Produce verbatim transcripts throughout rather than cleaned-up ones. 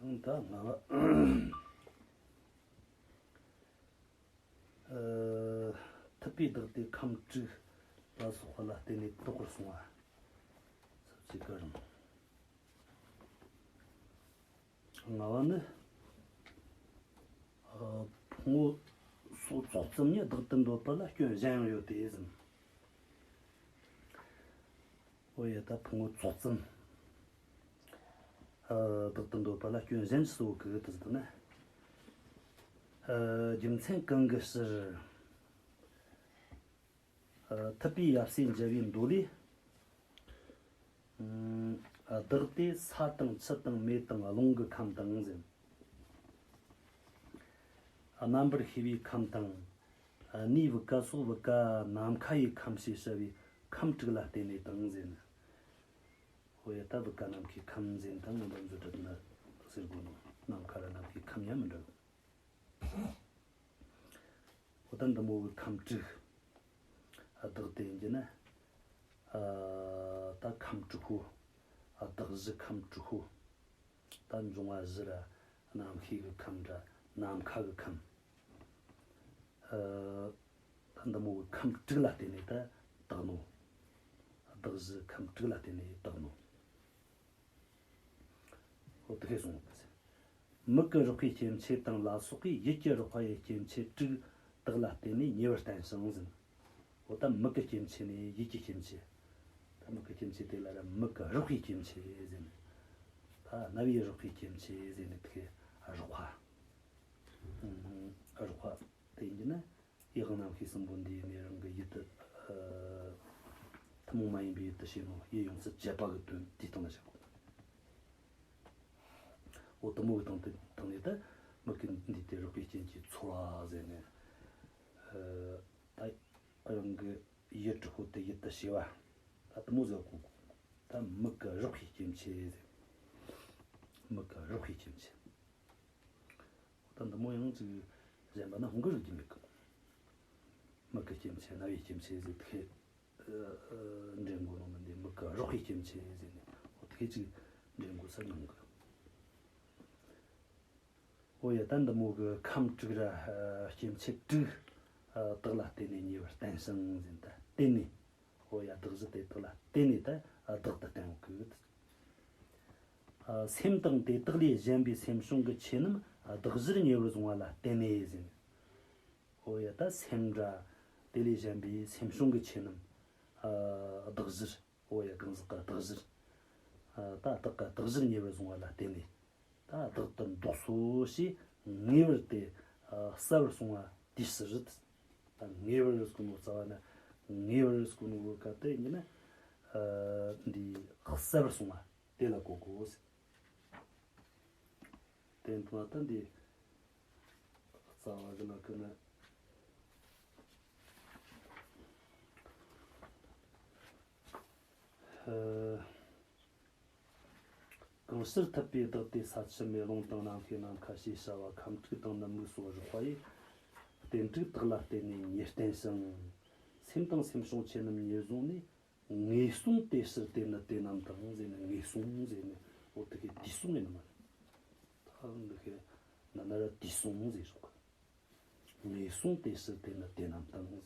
ད་ང་ཨ་ཐུབ་པས་བདག་དེ་ཁམས་དྲུག་ལ་སོགས་པ་ལ་བརྟེན་ནས་བཏགས་པར་གསུངས་པ། ས་བཅད་ཀ་རང་། ལྔ་བ་ནི། ཨ་ཕུང་པོ་སོགས་ཚོགས་ཙམ་ཉིད་བདག་ཏུ་འདོད་པ་ལ་སྐྱོན་གཞན་ཡང་ཡོད་དེ་ཟེར། འོ་ཡ། ད་ཕུང་པོ་ཚོགས་ཙམ་ཨ་བདག་ཏུ་འདོད་པ་ལ་སྐྱོན་གཞན་ཅི་སོགས་ཀྱི་དེ་ཟེར་ན། ཨ་རྒྱུ་མཚན་གང་གི་ཕྱིར། ཨ་ཐུབ་པས་ཡབ་སྲས་མཇལ་བའི་མདོ་ལས། ཨ་བདག་དེ་ས་དང་ཆུ་དང་མེ་དང་རླུང་གི་ཁམས་དང་ཟེར། རྣམ་པར་ཤེས་པའི་ཁམས་དང་། གནས་བུ་ག་སོགས་བུ་ག་ནམ་མཁའ་ཡི་ཁམས་ཞེས་བྱ་བའི་ཁམས་དྲུག་ལ་བརྟེན་ནས་དང་ཟེར་ན། འོ་ཡ། ད་བུ་ག་ནམ་མཁའི་ཁམས་ཟེར་ན་ད་ང་འདི་ཚོ་གྲུབ་ན་ཟེར་དགོས་ནོ། ནམ་མཁའ་ར་ནམ་མཁའི་ཁམས་ཡང་མི་འདྲ། འོ་ད་འདི་མོ་གི་ཁམས་དྲུག་ཨ་བདག་དེ་ཡིན་གྱི་ན། ཨ་ད་ཁམས་དྲུག་པོ། ཨ་བདག་བཞི་ཁམས་དྲུག་པོ། ད་འབྱུང་བ་བཞི་ར། རྣམ་ཤེས་ཀྱི་ཁམས་ར། ནམ་མཁའ་གི་ཁམས། ཨ་ད་འདི་མོ་གི་ཁམས་དྲུག་ལ་བརྟེན་ནས་ད་བཏགས་ནོ། བདག་བཞི་ཁམས་དྲུག་ལ་བརྟེན་ནས་བཏགས་ནོ། འོ་དེ་ཁས་སོང་བ་ཟེར། མིག་གི་རོགས་པའི་སྐྱེ་མཆེད་དང་ལ་སོགས་པའི་ཡིད་ཀྱི་རོགས་པ་ཡི་སྐྱེ་མཆེད་དྲུག་བདག་ལ་བརྟེན་ནས་ཉེ་བར་བསྟན་ཞིང་ཟེར། འོ་ད་མིག་གི་སྐྱེ་མཆེད་ནས་ཡིད་ཀྱི་སྐྱེ་མཆེད། ད་མིག་གི་སྐྱེ་མཆེད་དེ་ལ་ར་མིག་གི་རོགས་པའི་སྐྱེ་མཆེད་ཟེར་ནས། ད་རྣ་བའི་རོགས་པའི་སྐྱེ་མཆེད་ཟེར་ནས་དེ་ཁས་རོགས་པ། རོགས་པ་དེ་ཡིན་གྱི་ན། ཡིད་དབང་རྣམ་ཤེས་གསུམ་པོ་འདིས་ནི་རང་གི་ཡུལ་དུ། ཨ་ཐུན་མོང་མ་ཡིན་པའི་ཡུལ་དུ་བྱེད་ནོ། ཡུལ་ཡོངས་སུ་གཅད་པ་གི་དོན་དེའི་སྟེང་ན་བཤད་དགོས། འོ་དུ་མོ་གི་སྟེང་དུ་སྟེང་ནས་ད་མིག་གི་འདུས་ཏེ་རོགས་པའི་རྐྱེན་གྱིས་ཚོར་བ་ཟེར་ནས། ཨ་ད་རང་གི་ཡུལ་དྲུག་པོ་དེ་ཡུལ་དུ་བྱེད་པ། ད་དུ་མོ་ཟེར་གོ། ད་མིག་གི་རོགས་པའི་སྐྱེ་མཆེད་ཟེར། མིག་གི་རོགས་པའི་སྐྱེ་མཆེད། ད་འདི་མོ་ཡང་ཅིག་གཞན་པ་ན་ཧོང་གི་རིགས་ཀྱི་མེད་གི། མིག་གི་སྐྱེ་མཆེད། རྣ་བའི་སྐྱེ་མཆེད་ཟེར་དེ་ཨ་ཨ་འདྲེན་དགོས་ནོ་མིན་ཏེ། མིག་གི་རོགས་པའི་སྐྱེ་མཆེད་ཟེར་ནས་འོ་དེ་ཅིག་འདྲེན་དགོས་ས་མྱོང་གི། འོ་ཡ། ད་འདི་མོ་གི་ཁམས་དྲུག་ར་ཨ་སྐྱེ་མཆེད་དྲུག་ཨ་བདག་ལ་བརྟེན་ནས་ཉེ་བར་བསྟན་ཞིང་ཟེར། ད་བརྟེན་ནས། འོ་ཡ། བདག་བཞི་དེ་དག་ལ་བརྟེན་ནས་ད་བདག་ཏུ་བསྟན་ཡོད་གི། ཨ་སེམས་དང་དེ་དག་ལས་གཞན་པའི་སེམས་བྱུང་གི་ཆོས་རྣམས་བདག་གཞིར་ཉེ་བར་བཟུང་བ་ལ་བརྟེན་ནས་ཟེར། འོ་ཡ། ད་སེམས་ར་དེ་ལས་གཞན་པའི་སེམས་བྱུང་གི་ཆོས་རྣམས་ཨ་བདག་གཞིར། འོ་ཡ། གང་ཟག་གི་བདག་གཞིར། ཨ་ད་བདག་གི་བདག་གཞིར་ཉེ་བར་བཟུང་བ་ལ་བརྟེན་ནས། ད་བདག་ཏུ་འདོགས་སོ་ཞེས་ངེས་པར་དེ་ཨ་གསལ་བར་གསུངས་པ་དེའི་ཕྱིར། ད་ངེས་པར་ཟེར་གོ་ནོ་རྩ་བ་ན་ངེས་པར་ཟེར་གོ་ནོ་གི་སྐབས་དེ་ཡིན་ན། ཨ་འདི་གསལ་བར་གསུངས་པ་དེ་ལ་གོ་དགོས། དེ་ཡིན་དུས་ད་འདི་རྩ་བ་གི་ལ་གི་ན། ཨ་གང་ཕྱིར་ཐུབ་པས་བདག་དེ་ས་ཆུ་མེ་རླུང་དང་རྣམ་ཤེས་ནམ་མཁའ་ཞེས་བྱ་བ་ཁམས་དྲུག་དང་ནུབ་མོ་སོགས་རོགས་པ་ཡི་རྟེན་དྲུག་དག་ལ་བརྟེན་ནས་ཉེར་བསྟན་ཞིང་། སེམས་དང་སེམས་བྱུང་ཆོས་རྣམས་ཉེར་བཟུང་ནས། ངེས་བཟུང་དེ་ཕྱིར་དེ་ནི་དེ་རྣམས་དང་ཟེར་ནས། ངེས་བཟུང་ཟེར་ནས་འོ་དེ་གའི་དེ་བཟུང་ངེ་ནི་མ་རེད། ད་འདི་གའི་ན་ན་ར་དེ་བཟུང་ཟེར་ཞོག་ངེས་བཟུང་དེ་ཕྱིར་དེ་ནི་དེ་རྣམས་དང་ཟེར།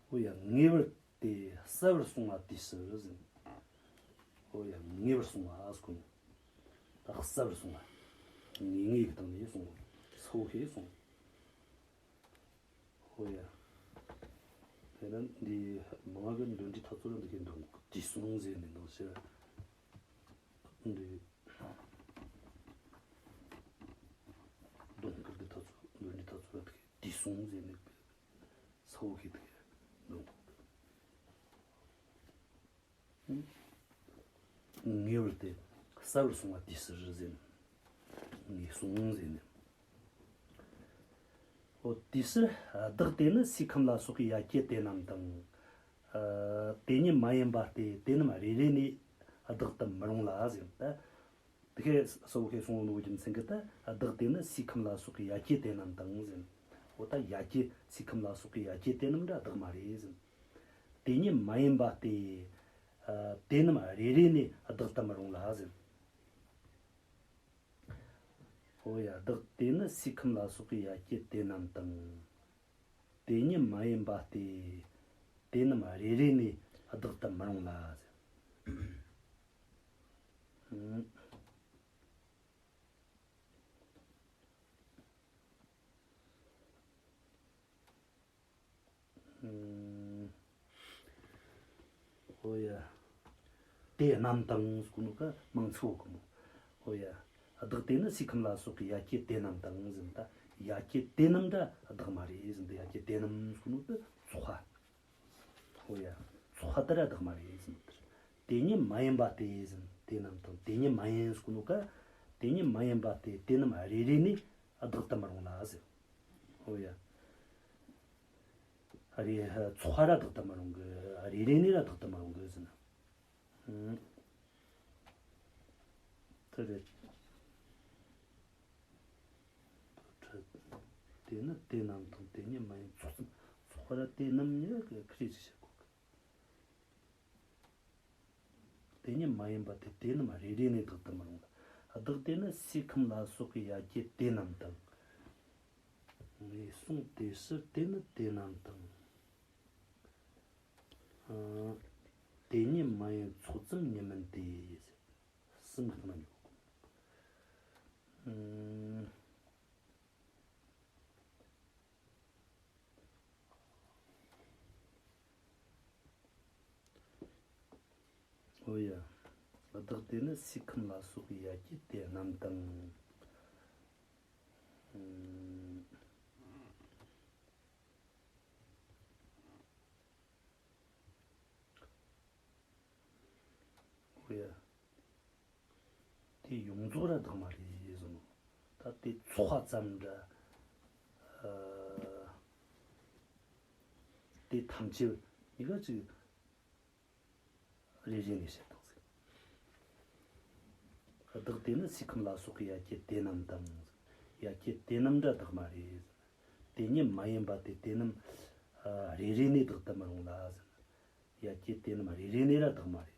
འོ་ཡ། ངེས་པར་དེ་གསལ་བར་གསུངས་པ་དེའི་ཕྱིར་ཟེར། འོ་ཡ། ངེས་པར་གསུངས་པ་ཟེར་གོ་ནོ། ད་གསལ་བར་གསུངས་པ། ངེས་ངེས་ཀྱི་སྟེང་ནས་གསུངས་པ། ཚ་བོ་ཁས་གསུངས་པ། འོ་ཡ། དེ་ན་འདི་མང་གི་འདོན་འདི་ཐ་ཚོ་ར་འདི་གའི་འདོན་དེ་བཟུང་ཟེར་ནས་འདོན་ཕྱིར། འདི་འདོན་གི་འདི་ཐ་ཚོ་འདོན་འདི་ཐ་ཚོ་ར་འདི་གའི་དེ་བཟུང་ཟེར་ནས་ཚ་བོ་ཁས་འདི་གའི་འདོན། ངེས་པར་དེ་གསལ་བར་གསུངས་པ་དེའི་ཕྱིར་ཟེར། ངེས་བཟུང་ཟེར་ནས། འོ་དེའི་ཕྱིར་བདག་དེ་ནི་སའི་ཁམས་ལ་སོགས་པའི་ཡ་གྱལ་དེ་རྣམས་དང་། ཨ་དེ་ཉིད་མ་ཡིན་པ་སྟེ་དེ་རྣམས་རེ་རེ་ནས་བདག་ཏུ་མི་རུང་ལ་ཟེར། ད་དེ་ཁའི་ས་བོ་ཁའི་གསུང་ནོ་རྒྱུ་མཚན་གྱིས་ད་བདག་དེ་ནི་སའི་ཁམས་ལ་སོགས་པའི་ཡ་གྱལ་དེ་རྣམས་དང་ཟེར། འོ་ད་ཡ་གྱལ་སའི་ཁམས་ལ་སོགས་པའི་ཡ་གྱལ་དེ་རྣམས་འདྲ་བདག་མ་རེད་ཟེར། དེ་ཉིད་མ་ཡིན་པ་སྟེ། ཨ་དེ་རྣམས་རེ་རེ་ནས་བདག་ཏུ་མི་རུང་ལ་ཟེར། འོ་ཡ། བདག་དེ་ནི་སུས་ཁམས་ལ་སོགས་པའི་ཡ་གྱལ་དེ་རྣམས་དང་། དེ་ཉིད་མ་ཡིན་པ་སྟེ། དེ་རྣམས་རེ་རེ་ནས་བདག་ཏུ་མི་རུང་ལ། ཨུམ། ཨོ་ཡ། དེ་རྣམས་དང་ཟེར་གོ་ནོ་ག་མང་ཚིག་གོ་མོ། ཨོ་ཡ། བདག་དེ་ནི་སུས་ཁམས་ལ་སོགས་པའི་ཡ་གྱལ་དེ་རྣམས་དང་ཟེར་ད། ཡ་གྱལ་དེ་རྣམས་ར་བདག་མ་རེད་ཟེར་ད། ཡ་གྱལ་དེ་རྣམས་ཟེར་གོ་ནོ་ག་ཚོགས་པ། ཨོ་ཡ། ཚོགས་པ་དེ་ར་བདག་མ་རེད་ཟེར་ད། དེ་ཉིད་མ་ཡིན་པ་སྟེ་ཟེར། དེ་རྣམས་དང་དེ་ཉིད་མ་ཡིན་ཟེར་གོ་ནོ་ག་དེ་ཉིད་མ་ཡིན་པ་སྟེ། དེ་རྣམས་རེ་རེ་ནས་བདག་ཏུ་མི་རུང་ལ་ཟེར། ཨོ་ཡ། རེ། ཚོགས་པ་ར་བདག་ཏུ་མི་རུང་གི། རེ་རེ་ནས་ར་བདག་ཏུ་མི་རུང་གི་ཟེར་ན། ཨུམ། དེ་རེད། དེ་ནི་དེ་རྣམས་དང་དེ་ཉིད་མ་ཡིན་ཚོགས་ཙམ། ཚོགས་པ་ར་དེ་རྣམས་ཉིད་ཀྱི་ཁ་ཆེ་ཆེ་བྱེད་དགོས་གི། དེ་ཉིད་མ་ཡིན་པ་སྟེ། དེ་རྣམས་རེ་རེ་ནས་བདག་ཏུ་མི་རུང་ལ། བདག་དེ་ནི་སུས་ཁམས་ལ་སོགས་པའི་ཡ་གྱལ་དེ་རྣམས་དང་། ངེས་བཟུང་དེ་ཕྱིར་དེ་ནི་དེ་རྣམས་དང་། ཨ། དེ་ཉིད་མ་ཡིན་ཚོགས་ཙམ་ཉིད་མིན་ཏེ། གསུམ་གི་སྟེང་ན་འཇོག་གོ། ཨུམ། ཨོ་ཡ། བདག་དེ་ནི་སུས་ཁམས་ལ་སོགས་པའི་ཡ་གྱལ་དེ་རྣམས་དང་། ཨུམ། ཨོ་ཡ། དེ་ཡོངས་རྫོགས་ར་བདག་མ་རེད་ཟེར་ནོ། ད་དེ་ཚོགས་པ་ཙམ་འདྲ། ཨ། དེ་ཐམས་ཅད་གཉིས་ཀ་ཅིག་རེ་རེ་ནས་བཤད་དང་ཟེར། བདག་དེ་ནི་སུས་ཁམས་ལ་སོགས་པའི་ཡ་གྱལ་དེ་རྣམས་དང་། ཡ་གྱལ་དེ་རྣམས་འདྲ་བདག་མ་རེད། དེ་ཉིད་མ་ཡིན་པ་སྟེ། དེ་རྣམས་རེ་རེ་ནས་བདག་ཏུ་མི་རུང་ལ་ཟེར། ཡ་གྱལ་དེ་རྣམས་རེ་རེ་ནས་ར་བདག་མ་རེད།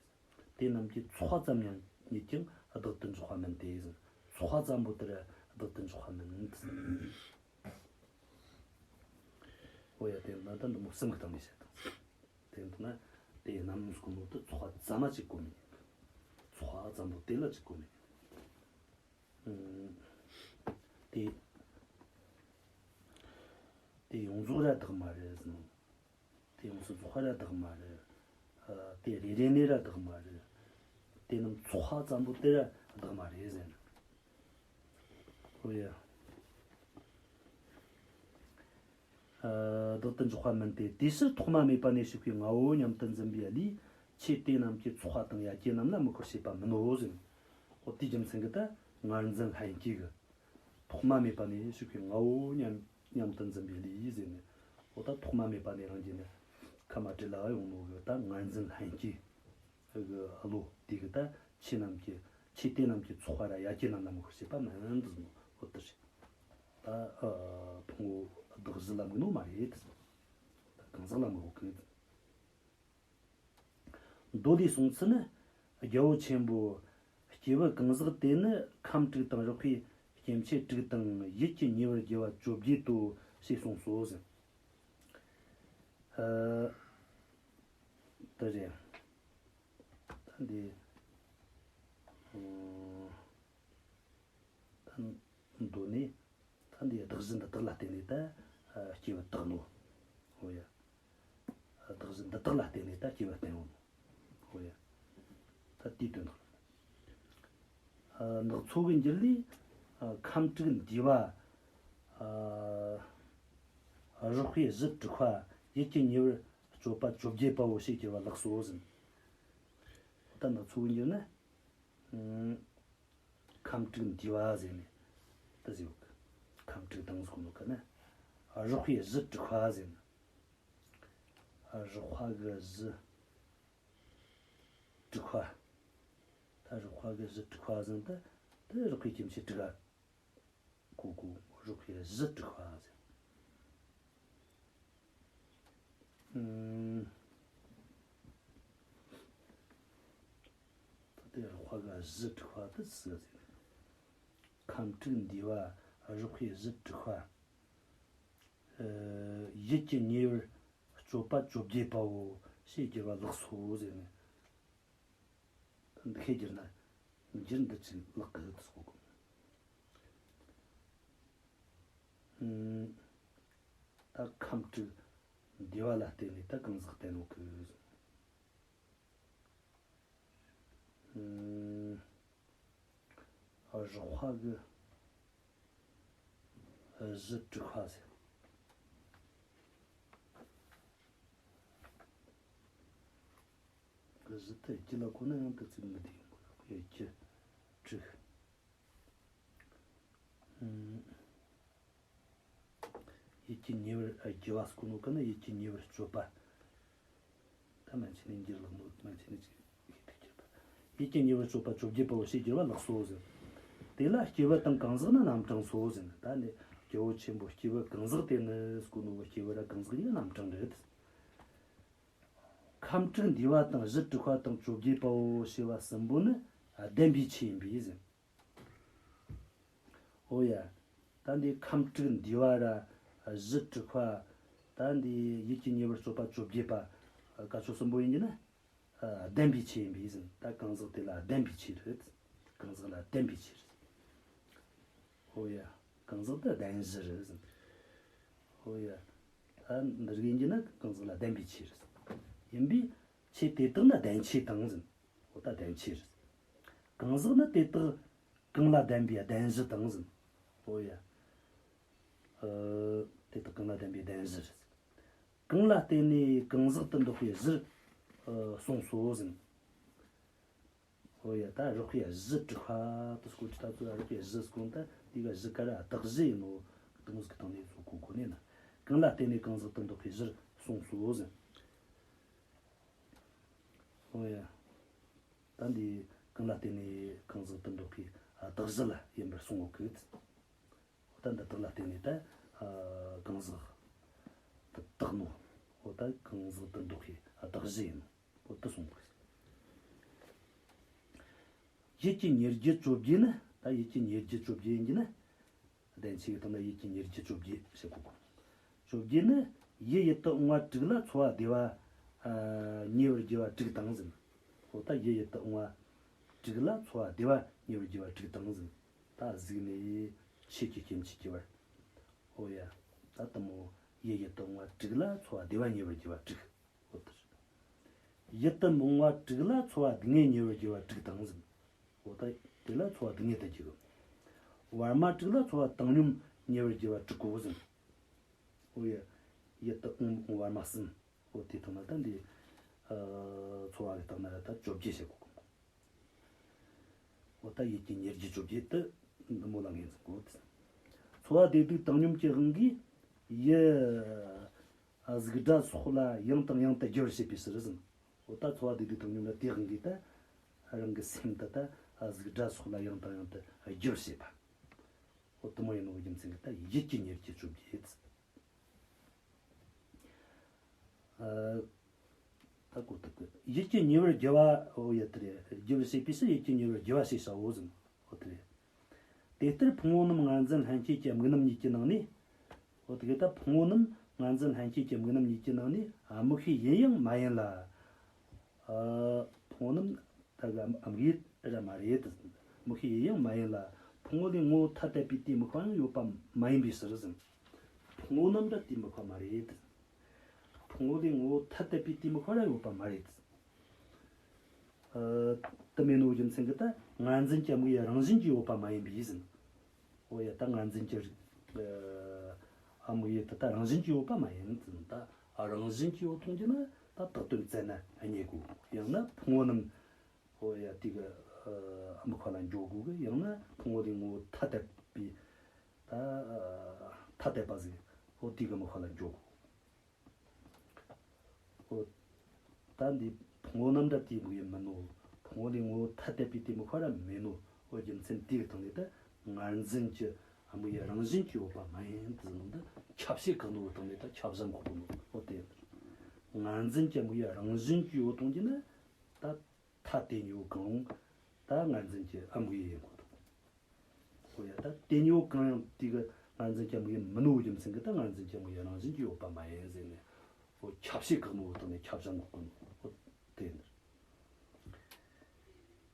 དེ་རྣམས་ཀྱི་ཚོགས་པ་ཙམ་ཡང་ཉིད་ཀྱང་བདག་ཏུ་འཇོག་པ་མིན་ཏེ་ཟེར། ཚོགས་པ་ཙམ་པོ་དེ་ར་བདག་ཏུ་འཇོག་པ་མིན་ཟེར། འོ་ཡ། དེ་ན་ད་འདི་མོ་གསུམ་གི་སྟེང་ནས་བཤད་དང་ཟེར། དེ་འདི་ན་དེ་རྣམས་ཟེར་གོ་ནོ་དེ་ཚོགས་པ་ཙམ་མ་གཅིག་གོ་མི་ཉན། ཚོགས་པ་ཙམ་པོ་དེ་ལ་གཅིག་གོ་མི་ཉན། ཨུམ། དེ། དེ་ཡོངས་རྫོགས་ར་བདག་མ་རེད་ཟེར་ནོ། དེ་ཡོངས་སུ་རྫོགས་པ་ར་བདག་མ་རེད། ཨ། དེ་རེ་རེ་ནས་ར་བདག་མ་རེད། དེ་རྣམས་ཚོགས་པ་ཙམ་པོ་དེ་ར་བདག་མ་རེད་ཟེར་ན། ཨོ་ཡ། ཨ། བདག་ཏུ་འཇོག་པ་མིན་ཏེ། དེ་ཕྱིར་ཐོག་མ་མེད་པ་ནས་ཞུགས་པའི་ངའོ་སྙམ་དུ་འཛིན་པའི་བློས་ཆོས་དེ་རྣམས་ཀྱི་ཚོགས་པ་དང་ཡ་གྱལ་རྣམས་ལ་དམིགས་པར་བྱེད་པ་མིན་ནོ་ཟེར་ན། ཨོ་དེའི་རྒྱུ་མཚན་གྱིས་ད་ངར་འཛིན་ལྷན་སྐྱེས་ཀྱི། ཐོག་མ་མེད་པ་ནས་ཞུགས་པའི་ངའོ་སྙམ་སྙམ་དུ་འཛིན་པའི་བློས་ཟེར་ནས། འོ་ད་ཐོག་མ་མེད་པ་ནས་རང་རྒྱུད་ནས་ཁམས་ཨ་ཏྲི་ལ་ཡོང་ནོ་གི་ད་ངར་འཛིན་ལྷན་སྐྱེས་ཀྱི་བློ་དེ་གིས་ད་ཆོས་རྣམས་ཀྱི། ཆོས་དེ་རྣམས་ཀྱི་ཚོགས་པ་ར་ཡ་གྱལ་རྣམས་ལ་དམིགས་པར་བྱེད་པ་མིན་ཟེར་ནོ། འོ་དེ་རེད། ད་ཨ་ཕུང་པོ་གདགས་གཞི་ལ་དམིགས་ནོ་མ་རེད། ད་གང་ཟག་ལ་དམིགས་གི། མདོ་ལས་གསུངས་ཚུལ་ནི། རྒྱལ་པོ་ཆེན་པོ། སྐྱེས་བུ་གང་ཟག་དེ་ནི་ཁམས་དྲུག་དང་རགས་པའི་སྐྱེ་མཆེད་དྲུག་དང་ཡིད་ཀྱི་ཉེ་བར་དགེ་བ་བཅོ་བརྒྱད་དོ་ཞེས་གསུངས་སོ་ཟེར། ཨ། དེ་རེད། ད་འདི། ཨ། ད་མདོ་ནས་ད་འདི་གདགས་གཞི་འདི་དག་ལ་བརྟེན་ནས་ད་སྐྱེ་བ་བཏགས་ནོ། འོ་ཡ། གདགས་གཞི་འདི་དག་ལ་བརྟེན་ནས་ད་སྐྱེ་བ་བསྟན་ཡོང་ནོ། འོ་ཡ། ད་དེའི་དོན་དག། ཨ། ནག་ཚོ་གི་འགྱུར་ལས། ཨ། ཁམས་དྲུག་འདུས་པ། ཨ། རགས་པའི་གཞི་དྲུག་པ། ཡིད་ཀྱི་ཉེ་བར་སྤྱོད་པ་བཅོ་བརྒྱད་པའོ་ཞེས་བགྱི་བ་ལགས་སོ་ཟེར། ད་ནག་ཚོ་གི་འགྱུར་ན། ཨ། ཁམས་དྲུག་འདུས་པ་ཟེར་ནས་ད་ཟེར་བ་གི། ཁམས་དྲུག་དང་ཟེར་གོ་ནོ་ག་ན། རགས་པའི་གཞི་དྲུག་པ་ཟེར་ན། རགས་པ་གི་གཞི་དྲུག་པ། ད་རགས་པ་གི་གཞི་དྲུག་པ་ཟེར་ན་ད་དེ་རགས་པའི་སྐྱེ་མཆེད་དྲུག་ག་གོ་གོ། རགས་པའི་གཞི་དྲུག་པ་ཟེར། ཨུམ། ད་དེ་རགས་པ་གི་གཞི་དྲུག་པ་དེ་སུ་ཟེར། ཁམས་དྲུག་འདུས་པ་རགས་པའི་གཞི་དྲུག་པ། ཡིད་ཀྱི་ཉེ་བར་སྤྱོད་པ་བཅོ་བརྒྱད་པའོ་ཞེས་བསྒྱུར་བ་ལེགས་སོ་ཟེར་ནས། འདི་ཤེས་བསྒྱུར་ན་འགྱུར་འདི་ཅིག་ལེགས་ཀི་ཟེར་གོ་གི། ད་ཁམས་དྲུག་འདུས་པ་ལ་བརྟེན་ནས་ད་གང་ཟག་བསྟན་ནོ་གི། རགས་པ་གི་གཞི་དྲུག་པ་ཟེར། གཞི་དེ་རྒྱུ་ལ་གོ་ན་ཡང་དེ་ཚིག་མི་བདེ་ཡོང་གི་རེད། རྒྱུ་དྲུག་ཡིད་ཀྱི་ཉེ་བར་རྒྱུ་བ་ཟེར་གོ་ནོ་གི་ན་ཡིད་ཀྱི་ཉེ་བར་སྤྱོད་པ། ད་མན་ཆད་ནས་འགྱུར་ལེགས་ནོ། མན་ཆད་ནས་ཅིག་ཤེས་ཐུབ་ཀྱི་རེད། ཡིད་ཀྱི་ཉེ་བར་སྤྱོད་པ་བཅོ་བརྒྱད་པའོ་ཞེས་བསྒྱུར་བ་ལེགས་སོ་ཟེར། དེ་ལ་སྐྱེས་བུ་དང་གང་ཟག་ནི་རྣམ་གྲངས་སོ་ཟེར། ད་ནི་སྐྱེ་བོ་ཆེན་པོ་སྐྱེས་བུ་གང་ཟག་དེ་ནི་ཟེར་གོ་ནོ་གི་སྐྱེས་བུ་ར་གང་ཟག་གཉིས་རྣམ་གྲངས་རེད། ཁམས་དྲུག་འདུས་པ་དང་གཞི་དྲུག་པ་དང་བཅོ་བརྒྱད་པའོ་ཞེས་པ་གསུམ་པོ་ནི་ལྡན་པའི་ཆོས་ཡིན་པས་ཟེར། འོ་ཡ། ད་འདི་ཁམས་དྲུག་འདུས་པ་ར་གཞི་དྲུག་པ། ད་འདི་ཡིད་ཀྱི་ཉེ་བར་སྤྱོད་པ་བཅོ་བརྒྱད་པ། བཀའ་ཆོས་གསུམ་པོ་ཡིན་གྱི་ན། ལྡན་པའི་ཆོས་ཡིན་པས་ཟེར། ད་གང་ཟག་དེ་ལ་ལྡན་པའི་ཆོས་རེད། གང་ཟག་ལ་ལྡན་པའི་ཆོས་རེད། འོ་ཡ། གང་ཟག་དེ་ལྡན་གཞི་རེད་ཟེར། འོ་ཡ། ད་འདི་རིགས་ཡིན་གྱི་ན་གང་ཟག་ལ་ལྡན་པའི་ཆོས་རེད། ཡིན་པས་ཆོས་དེ་དག་ནི་ལྡན་ཆོས་དང་ཟེར། འོ་ད་ལྡན་ཆོས་རེད། གང་ཟག་ནི་དེ་དག་གང་ལ་ལྡན་པའི་ལྡན་གཞི་དང་ཟེར། འོ་ཡ། ཨ། དེ་དག་གང་ལ་ལྡན་པའི་ལྡན་གཞི་རེད། གང་ལ་བརྟེན་ནས་གང་ཟག་ཏུ་འདོགས་པའི་གཞིར་ཨ་གསུངས་སོ་ཟེར། འོ་ཡ། ད་རགས་པའི་གཞི་དྲུག་པ་དེ་སྐོར་གྱི་ད་ཚོད་རགས་པའི་གཞི་ཟེར་གོ་ནོ་ད་དེ་ག་གཞི་ག་ར་གདགས་གཞི་ཡིན་ནོ། དེ་མོ་ཟིག་གི་སྟེང་ནས་ཚོད་གོ་དགོས་ནས་ན། གང་ལ་བརྟེན་ནས་གང་ཟག་ཏུ་འདོགས་པའི་གཞིར་གསུངས་སོ་ཟེར། འོ་ཡ། ད་འདི་གང་ལ་བརྟེན་ནས་གང་ཟག་ཏུ་འདོགས་པའི་གདགས་གཞི་ལ་ཡིན་པར་གསུངས་ཡོད་གི། འོ་ད་འདི་དག་ལ་བརྟེན་ནས་ད་གང་ཟག་ཏུ་བཏགས་ནོ། འོ་ད་གང་ཟག་ཏུ་འདོགས་པའི་གདགས་གཞི་ཡིན་ནོ། འོ་དེ་གསུངས་གི། ཡིད་ཀྱི་ཉེར་བརྒྱད་བཅོ་བརྒྱད་ནི། ད་ཡིད་ཀྱི་ཉེར་བརྒྱད་བཅོ་བརྒྱད་ཡིན་གྱི་ན། ལྡན་ཆོས་ཀྱི་སྟེང་ན་ཡིད་ཀྱི་ཉེར་བརྒྱད་བཅོ་བརྒྱད་བཤད་གོ་གི། བཅོ་བརྒྱད་ནི་ཡིད་ཡིད་དུ་འོང་བ་དྲུག་ལ་ཚོར་བ་བདེ་བ་ཉེ་བར་རྒྱུ་བ་དྲུག་དང་ཟེར། འོ་ད་ཡིད་ཡིད་དུ་འོང་བ་དྲུག་ལ་ཚོར་བ་བདེ་བ་ཉེ་བར་རྒྱུ་བ་དྲུག་དང་ཟེར། ད་གཟུགས་ནས་ཆོས་ཀྱི་སྐྱེ་མཆེད་སྐྱེ་བར། འོ་ཡ། ད་དེ་མོ་ཡིད་ཡིད་དུ་འོང་བ་དྲུག་ལ་ཚོར་བ་བདེ་བ་ཉེ་བར་རྒྱུ་བ་དྲུག་འོ་དེ་རེད། ཡིད་དུ་མི་འོང་བ་དྲུག་ལ་ཚོར་བ་སྡུག་བསྔལ་ཉེ་བར་རྒྱུ་བ་དྲུག་དང་ཟེར། འོ་ད་དེ་ལ་ཚོར་བ་སྡུག་བསྔལ་དུ་རྒྱུ་གི། བར་མ་དྲུག་ལ་ཚོར་བ་བཏང་སྙོམས་ཉེ་བར་རྒྱུ་བ་དྲུག་གོ་ཟེར། འོ་ཡ། ཡིད་དུ་འོང་མི་འོང་བར་མ་གསུམ། འོ་དེ་ཐོག་ན་ད་འདི་ཚོར་བ་གི་སྟེང་ན་ར་ད་བཅོ་བརྒྱད་བཤད་གོ་གི། འོ་ད་ཡིད་ཀྱི་ཉེར་བརྒྱད་བཅོ་བརྒྱད་དེ་འདི་མོ་ལ་ངོས་འཛིན་དགོས། ཚོར་བ་བདེ་སྡུག་བཏང་སྙོམས་ཀྱི་དབང་གིས་ཡིད་གཟུགས་སྒྲ་སོགས་ལ་ཡང་དང་ཡང་དུ་རྒྱུར་བྱེད་པའི་ཕྱིར་ཟེར། འོ་ད་ཚོར་བ་བདེ་སྡུག་བཏང་སྙོམས་ལ་དེའི་དབང་གིས་ད་རང་གི་སེམས་དེ་ད་གཟུགས་སྒྲ་སོགས་ལ་ཡང་དང་ཡང་དུ་རྒྱུར་བྱེད་པ། འོ་དེ་མོ་ཡིན་ནོ་རྒྱུ་མཚན་གྱིས་ད་ཡིད་ཀྱི་ཉེར་བརྒྱད་བཅོ་བརྒྱད། ཨ། ད་གོ་ཐུབ་གི། ཡིད་ཀྱི་ཉེ་བར་རྒྱུ་བ། འོ་ཡ་དེ་རེད། རྒྱུ་བར་བྱེད་པའི་ཕྱིར་ཡིད་ཀྱི་ཉེ་བར་རྒྱུ་བ་ཞེས་བྱའོ་ཟེར། འོ་དེ་རེད། དེ་ལྟར་ཕུང་པོ་རྣམས་ངར་འཛིན་ལྷན་སྐྱེས་ཀྱི་དམིགས་རྣམ་གཉིས་ཀྱི་ནང་ནས། འོ་དེ་ག་ད་ཕུང་པོ་རྣམས་ངར་འཛིན་ལྷན་སྐྱེས་ཀྱི་དམིགས་རྣམ་གཉིས་ཀྱི་ནང་ནས་དམིགས་པའི་ཡུལ་ཡང་མ་ཡིན་ལ། ཨ། ཕུང་པོ་རྣམས་ད་ག་དམིགས་ཡུལ་ར་མ་རེད། དམིགས་པའི་ཡུལ་ཡང་མ་ཡིན་ལ། ཕུང་པོ་ལས་ངོ་བོ་ཐ་དད་པའི་དེའི་དམིགས་པ་ཡང་ཡོད་པ་མ་ཡིན་པའི་ཕྱིར་ཟེར། ཕུང་པོ་རྣམས་ར་དེའི་དམིགས་པ་མ་རེད། ཕུང་པོ་ལས་ངོ་བོ་ཐ་དད་པའི་དེའི་དམིགས་པ་ར་ཡོད་པ་མ་རེད། ཨ། དེ་མིན་ནོ་རྒྱུ་མཚན་གྱིས་ད་ངར་འཛིན་གྱི་དམིགས་ཡུལ་རང་བཞིན་གྱིས་ཡོད་པ་མ་ཡིན་པས་ཟེར། འོ་ཡ། ད་ངར་འཛིན་གྱི་རིགས། ཨ། དམིགས་ཡུལ་དེ་ད་རང་བཞིན་གྱིས་ཡོད་པ་མ་ཡིན་ཟེར། ད་རང་བཞིན་གྱིས་ཡོད་མཐོང་རྒྱུ་ན་ད་བཏགས་དོན་བཙལ་ན་རྙེད་དགོས། ཡང་ན་ཕུང་པོ་རྣམས། འོ་ཡ། དེ་གི་ཨ་དམིགས་པ་ལ་འཇོག་དགོས་གི། ཡང་ན་ཕུང་པོ་ལས་ངོ་བོ་ཐ་དད་པའི་ད་ཨ་ཐ་དད་པ་ཟིག་འོ་དེ་གི་དམིགས་པ་ལ་འཇོག་དགོས། འོ་ད་འདི་ཕུང་པོ་རྣམས་ར་དེའི་དམིགས་ཡུལ་མིན་ནོ། ཕུང་པོ་ལས་ངོ་བོ་ཐ་དད་པའི་དེའི་དམིགས་པ་ར་མིན་ནོ། འོ་རྒྱུ་མཚན་དེའི་སྟེང་ནས་ད་ངར་འཛིན་གྱི་དམིགས་ཡུལ་རང་བཞིན་གྱིས་ཡོད་པ་མ་ཡིན་ཟེར་ནོ། འདི་ཁྱབ་བྱེད་བཀག་ནོ་གི་སྟེང་ནས་ད་ཁྱབ་བྱ་འགོག་གོ་ནོ། འོ་དེ་ངར་འཛིན་གྱི་དམིགས་ཡུལ་རང་བཞིན་གྱིས་ཡོད་མཐོང་རྒྱུ་ན་ད། ཐ་དད་གཉིས་པོ་གང་རུང་ད་ངར་འཛིན་གྱི་དམིགས་ཡུལ་ཡིན་དགོས་དང་། འོ་ཡ། ད་ དེ་ཉིད་གང་ཡང་དེ་གི་ངར་འཛིན་གྱི་དམིགས་ཡུལ་མིན་ནོ་རྒྱུ་མཚན་གྱིས་ད་ངར་འཛིན་གྱི་དམིགས་ཡུལ་རང་བཞིན་གྱིས་ཡོད་པ་མ་ཡིན་ཟེར་ནས། འོ་ཁྱབ་བྱེད་བཀག་ནོ་དང་ནི་ཁྱབ་བྱ་འགོག་གི་ནོ། འོ་དེ་ཡིན།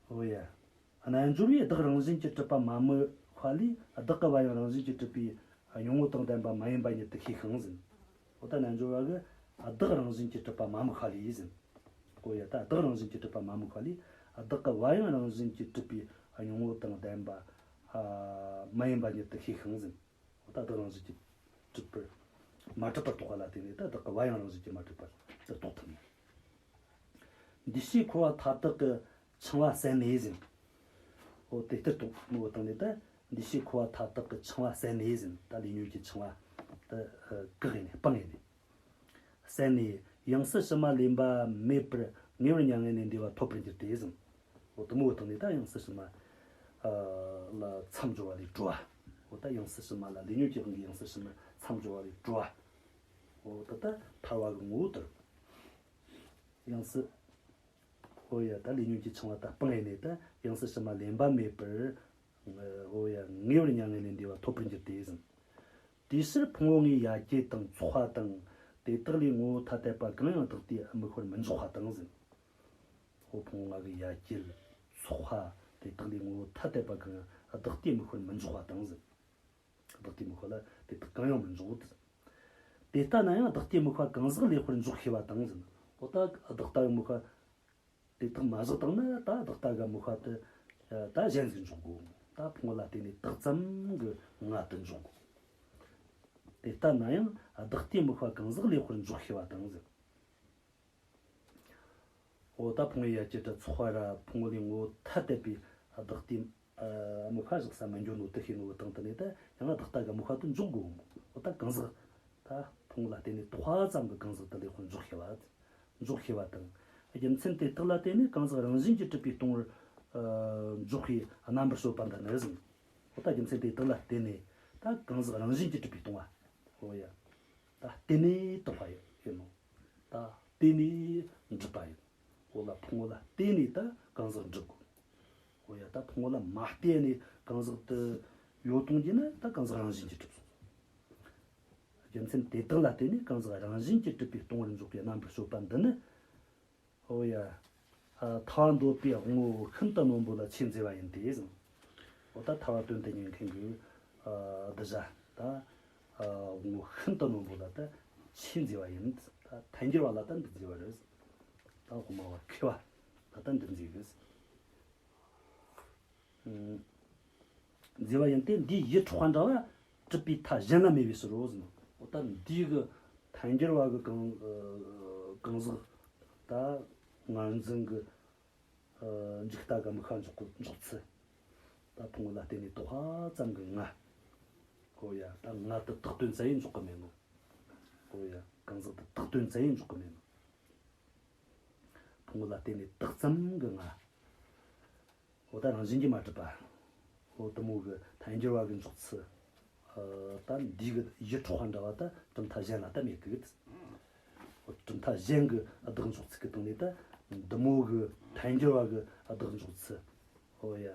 འོ་ཡ། རྣལ་འབྱོར་བས་བདག་རང་བཞིན་གྱིས་གྲུབ་པ་མ་དམིགས་པ་ལས། བདག་གི་བ་ཡང་རང་བཞིན་གྱིས་གྲུབ་པའི་སྙིང་པོ་དང་ལྡན་པ་མ་ཡིན་པ་ཉིད་དུ་ཤེས་ཤིང་ཟེར། འོ་ད་རྣལ་འབྱོར་བ་གིས་བདག་རང་བཞིན་གྱིས་གྲུབ་པ་མ་དམིགས་པ་ལས་ཟེར། འོ་ཡ། ད་བདག་རང་བཞིན་གྱིས་གྲུབ་པ་མ་དམིགས་པ་ལས། བདག་གི་བ་ཡང་རང་བཞིན་གྱིས་གྲུབ་པའི་སྙིང་པོ་དང་ལྡན་པ་མ་ཡིན་པ་ཉིད་དུ་ཤེས་ཤིང་ཟེར། འོ་ད་བདག་རང་བཞིན་གྱིས་གྲུབ་པར་མ་གྲུབ་པར་རྟོགས་པ་ལ་བརྟེན་ནས། ད་བདག་གི་བ་ཡང་རང་བཞིན་གྱིས་མ་གྲུབ་པར་དེར་རྟོགས་ཐུབ་མོད། འདུས་བྱས་འཁོར་བ་མཐའ་དག་གི་འཆིང་བ་བསལ་ནས་ཟེར། འོ་དེ་ལྟར་རྟོགས་ནོ་དང་ནི། ད་འདུས་བྱས་འཁོར་བ་མཐའ་དག་གི་འཆིང་བ་བསལ་ནས་ཟེར། ད་ལས་ཉོན་གྱི་འཆིང་བ་དེ་བཀག་ཡས་ནས་སྤངས་ཡས་ནས། བསལ་ནས་ཡང་སྲིད་ཕྱི་མ་ལེན་པ་མེད་པར་ངེས་པར་མྱ་ངན་ལས་འདས་པ་ཐོབ་པར་འགྱུར་ཏེ་ཟེར། འོ་དེ་མོ་བཏང་ནས་ད་ཡང་སྲིད་ཕྱི་མ་ལ་མཚམས་སྦྱོར་བ་ལས་གྲོལ་བ། འོ་ད་ཡང་སྲིད་ཕྱི་མ་ལ་ལས་ཉོན་གྱི་དབང་གིས་ཡང་སྲིད་ཕྱི་མ་མཚམས་སྦྱོར་བ་ལས་གྲོལ་བ། འོ་ད་ད་ཐར་བ་གི་ངོ་བོ་དེ་རེད། ཡང་སྲིད། འོ་ཡ། ད་ལས་ཉོན་གྱི་འཆིང་བ་ད་སྤངས་ཡས་ནས། ད་ཡང་སྲིད་ཕྱི་མ་ལེན་པ་མེད་པར། འོ་ཡ། ངེས་པར་མྱ་ངན་ལས་འདས་པ་ཐོབ་པར་འགྱུར་ཏེ་ཟེར། དེའི་ཕྱིར་ཕུང་པོ་ལྔའི་ཡ་གྱལ་དང་ཚོགས་པ་དང་། དེ་དག་ལས་ངོ་བོ་ཐ་དད་པ་གང་ཡང་བདག་ལྟས་དམིགས་པར་མི་འཇོག་པ་དང་ཟེར། འོ་ཕུང་པོ་ལྔ་གི་ཡ་གྱལ། ཚོགས་པ། དེ་དག་ལས་ངོ་བོ་ཐ་དད་པ་གང་ཡང་བདག་ལྟས་དམིགས་པར་མི་འཇོག་པ་དང་ཟེར། བདག་ལྟས་དམིགས་པ་ལ་དེ་དག་གང་ཡང་མི་འཇོག་དེ། དེ་ལྟ་ན་ཡང་བདག་ལྟས་དམིགས་པ་གང་ཟག་ལེགས་པར་འཇོག་ཤེས་པ་དང་ཟེར། འོ་ད་བདག་ལྟ་བུའི་དམིགས་པ་དེ་དག་མ་བཞག་བཏང་ན། ད་བདག་ལྟ་གི་དམིགས་པ་དེ་ད་གཞན་ཟིག་འཇོག་དགོས། ད་ཕུང་པོ་ལ་བརྟེན་ནས་བཏགས་ཙམ་གྱི་ང་དེ་འཇོག་དགོས། དེ་ལྟ་ན་ཡང་བདག་ལྟས་དམིགས་པ་གང་ཟག་ལེགས་པར་འཇོག་ཤེས་པ་དང་ཟེར། འོ་ད་ཕུང་པོའི་ཡ་གྱལ་ར་ཚོགས་པ་ར་ཕུང་པོ་ལས་ངོ་བོ་ཐ་དད་པའི་བདག་ལྟས་དམིགས་པ་བཞག་ས་མི་འཇོག་ནོ་དེ་ཤེས་ནོ་དང་དེ་ནས་ད་ཡང་བདག་ལྟ་གི་དམིགས་པ་དེ་འཇོག་དགོས། འོ་ད་གང་ཟག་ད་ཕུང་པོ་ལ་བརྟེན་ནས་བཏགས་ཙམ་གྱི་གང་ཟག་དེ་ལེགས་པར་འཇོག་ཤེས་པ། འཇོག་ཤེས་པ་དང་། རྒྱུ་མཚན་དེ་དག་ལ་བརྟེན་ནས་གང་ཟག་རང་བཞིན་གྱིས་གྲུབ་པས་སྟོང་པར་འཇོག་པའི་རྣམ་པར་དཔྱོད་པ་འདི་ནི་ཟེར། འོ་ད་རྒྱུ་མཚན་དེ་དག་ལ་བརྟེན་ནས་ད་གང་ཟག་རང་བཞིན་གྱིས་གྲུབ་པས་སྟོང་བ། འོ་ཡ། ད་བརྟེན་ནས་བཏགས་པ་ཡིན་ནོ། ད་བརྟེན་ནས་འགྲུབ་པ་ཡིན། འོ་ལ་ཕུང་པོ་ལ་བརྟེན་ནས་ད་གང་ཟག་འགྲུབ་དགོས། འོ་ཡ། ད་ཕུང་པོ་ལ་མ་བརྟེན་ནས་གང་ཟག་དེ་ཡོད་གཏོང་རྒྱུ་ན་ད་གང་ཟག་རང་བཞིན་གྱིས་གྲུབ་སོང་། རྒྱུ་མཚན་དེ་དག་ལ་བརྟེན་ནས་གང་ཟག་རང་བཞིན་གྱིས་གྲུབ་པས་སྟོང་པར་འཇོག་པའི་རྣམ་པར་དཔྱོད་པ་འདི་ནི། འོ་ཡ། ཨ། ཐར་པ་འདོད་པའི་དབང་པོ་ཤིན་ཏུ་རྣོན་པོ་ལ་ཆེས་མཛེས་པ་ཡིན་ཏེ་ཟེར། འོ་ད་ཐར་པ་དོན་དུ་གཉེར་མཁན་གྱི་ཨ་གདུལ་བྱ་ད་ཨ་དབང་པོ་ཤིན་ཏུ་རྣོན་པོ་ལ་ད་ཆེས་མཛེས་པ་ཡིན། ད་ཐལ་འགྱུར་བ་ལ་ད་འདི་མཛེས་པ་རེད། ད་དབུ་མ་པ་མཁས་པ་ལ་ད་འདི་མཛེས་རེད། མཛེས་པ་ཡིན་ཏེ། འདིའི་ཡིད་འཕྲོག་པ་འདྲ་བ་གྲུབ་པའི་མཐའ་གཞན་ལ་མེད་པའི་ཕྱིར་རོ་ཟེར་ནོ། འོ་ད་འདི་གི་ཐལ་འགྱུར་བ་གི་གང་གང་ཟག་ད་ངར་འཛིན་གི་འཇིག་ལྟ་གི་དམིགས་པ་འཇོག་གི་འཇོག་ཚུལ། ད་ཕུང་པོ་ལ་བརྟེན་ནས་བཏགས་པ་ཙམ་གྱི་ང་། འོ་ཡ། ད་ང་དེ་བཏགས་དོན་བཙལ་ཡས་འཇོག་གི་མེད་ནོ། འོ་ཡ། གང་ཟག་དེ་བཏགས་དོན་བཙལ་ཡས་འཇོག་གི་མེད་ནོ། ཕུང་པོ་ལ་བརྟེན་ནས་བཏགས་ཙམ་གྱི་ང་། འོ་ད་རང་བཞིན་གྱིས་མ་གྲུབ་པ། འོ་དེ་མོ་གི་ཐལ་འགྱུར་བ་གི་འཇོག་ཚུལ། ཨ། ད་འདི་གི་ཡིད་འཕྲོག་པ་འདྲ་བ་ད་གྲུབ་མཐའ་གཞན་ལ་ད་མེད་གི། འོ་གྲུབ་མཐའ་གཞན་གྱི་བདག་འཇོག་ཚུལ་གྱི་སྟེང་ནས་ད་འདི་མོ་གི་ཐལ་འགྱུར་བ་གི་བདག་འཇོག་ཚུལ། འོ་ཡ།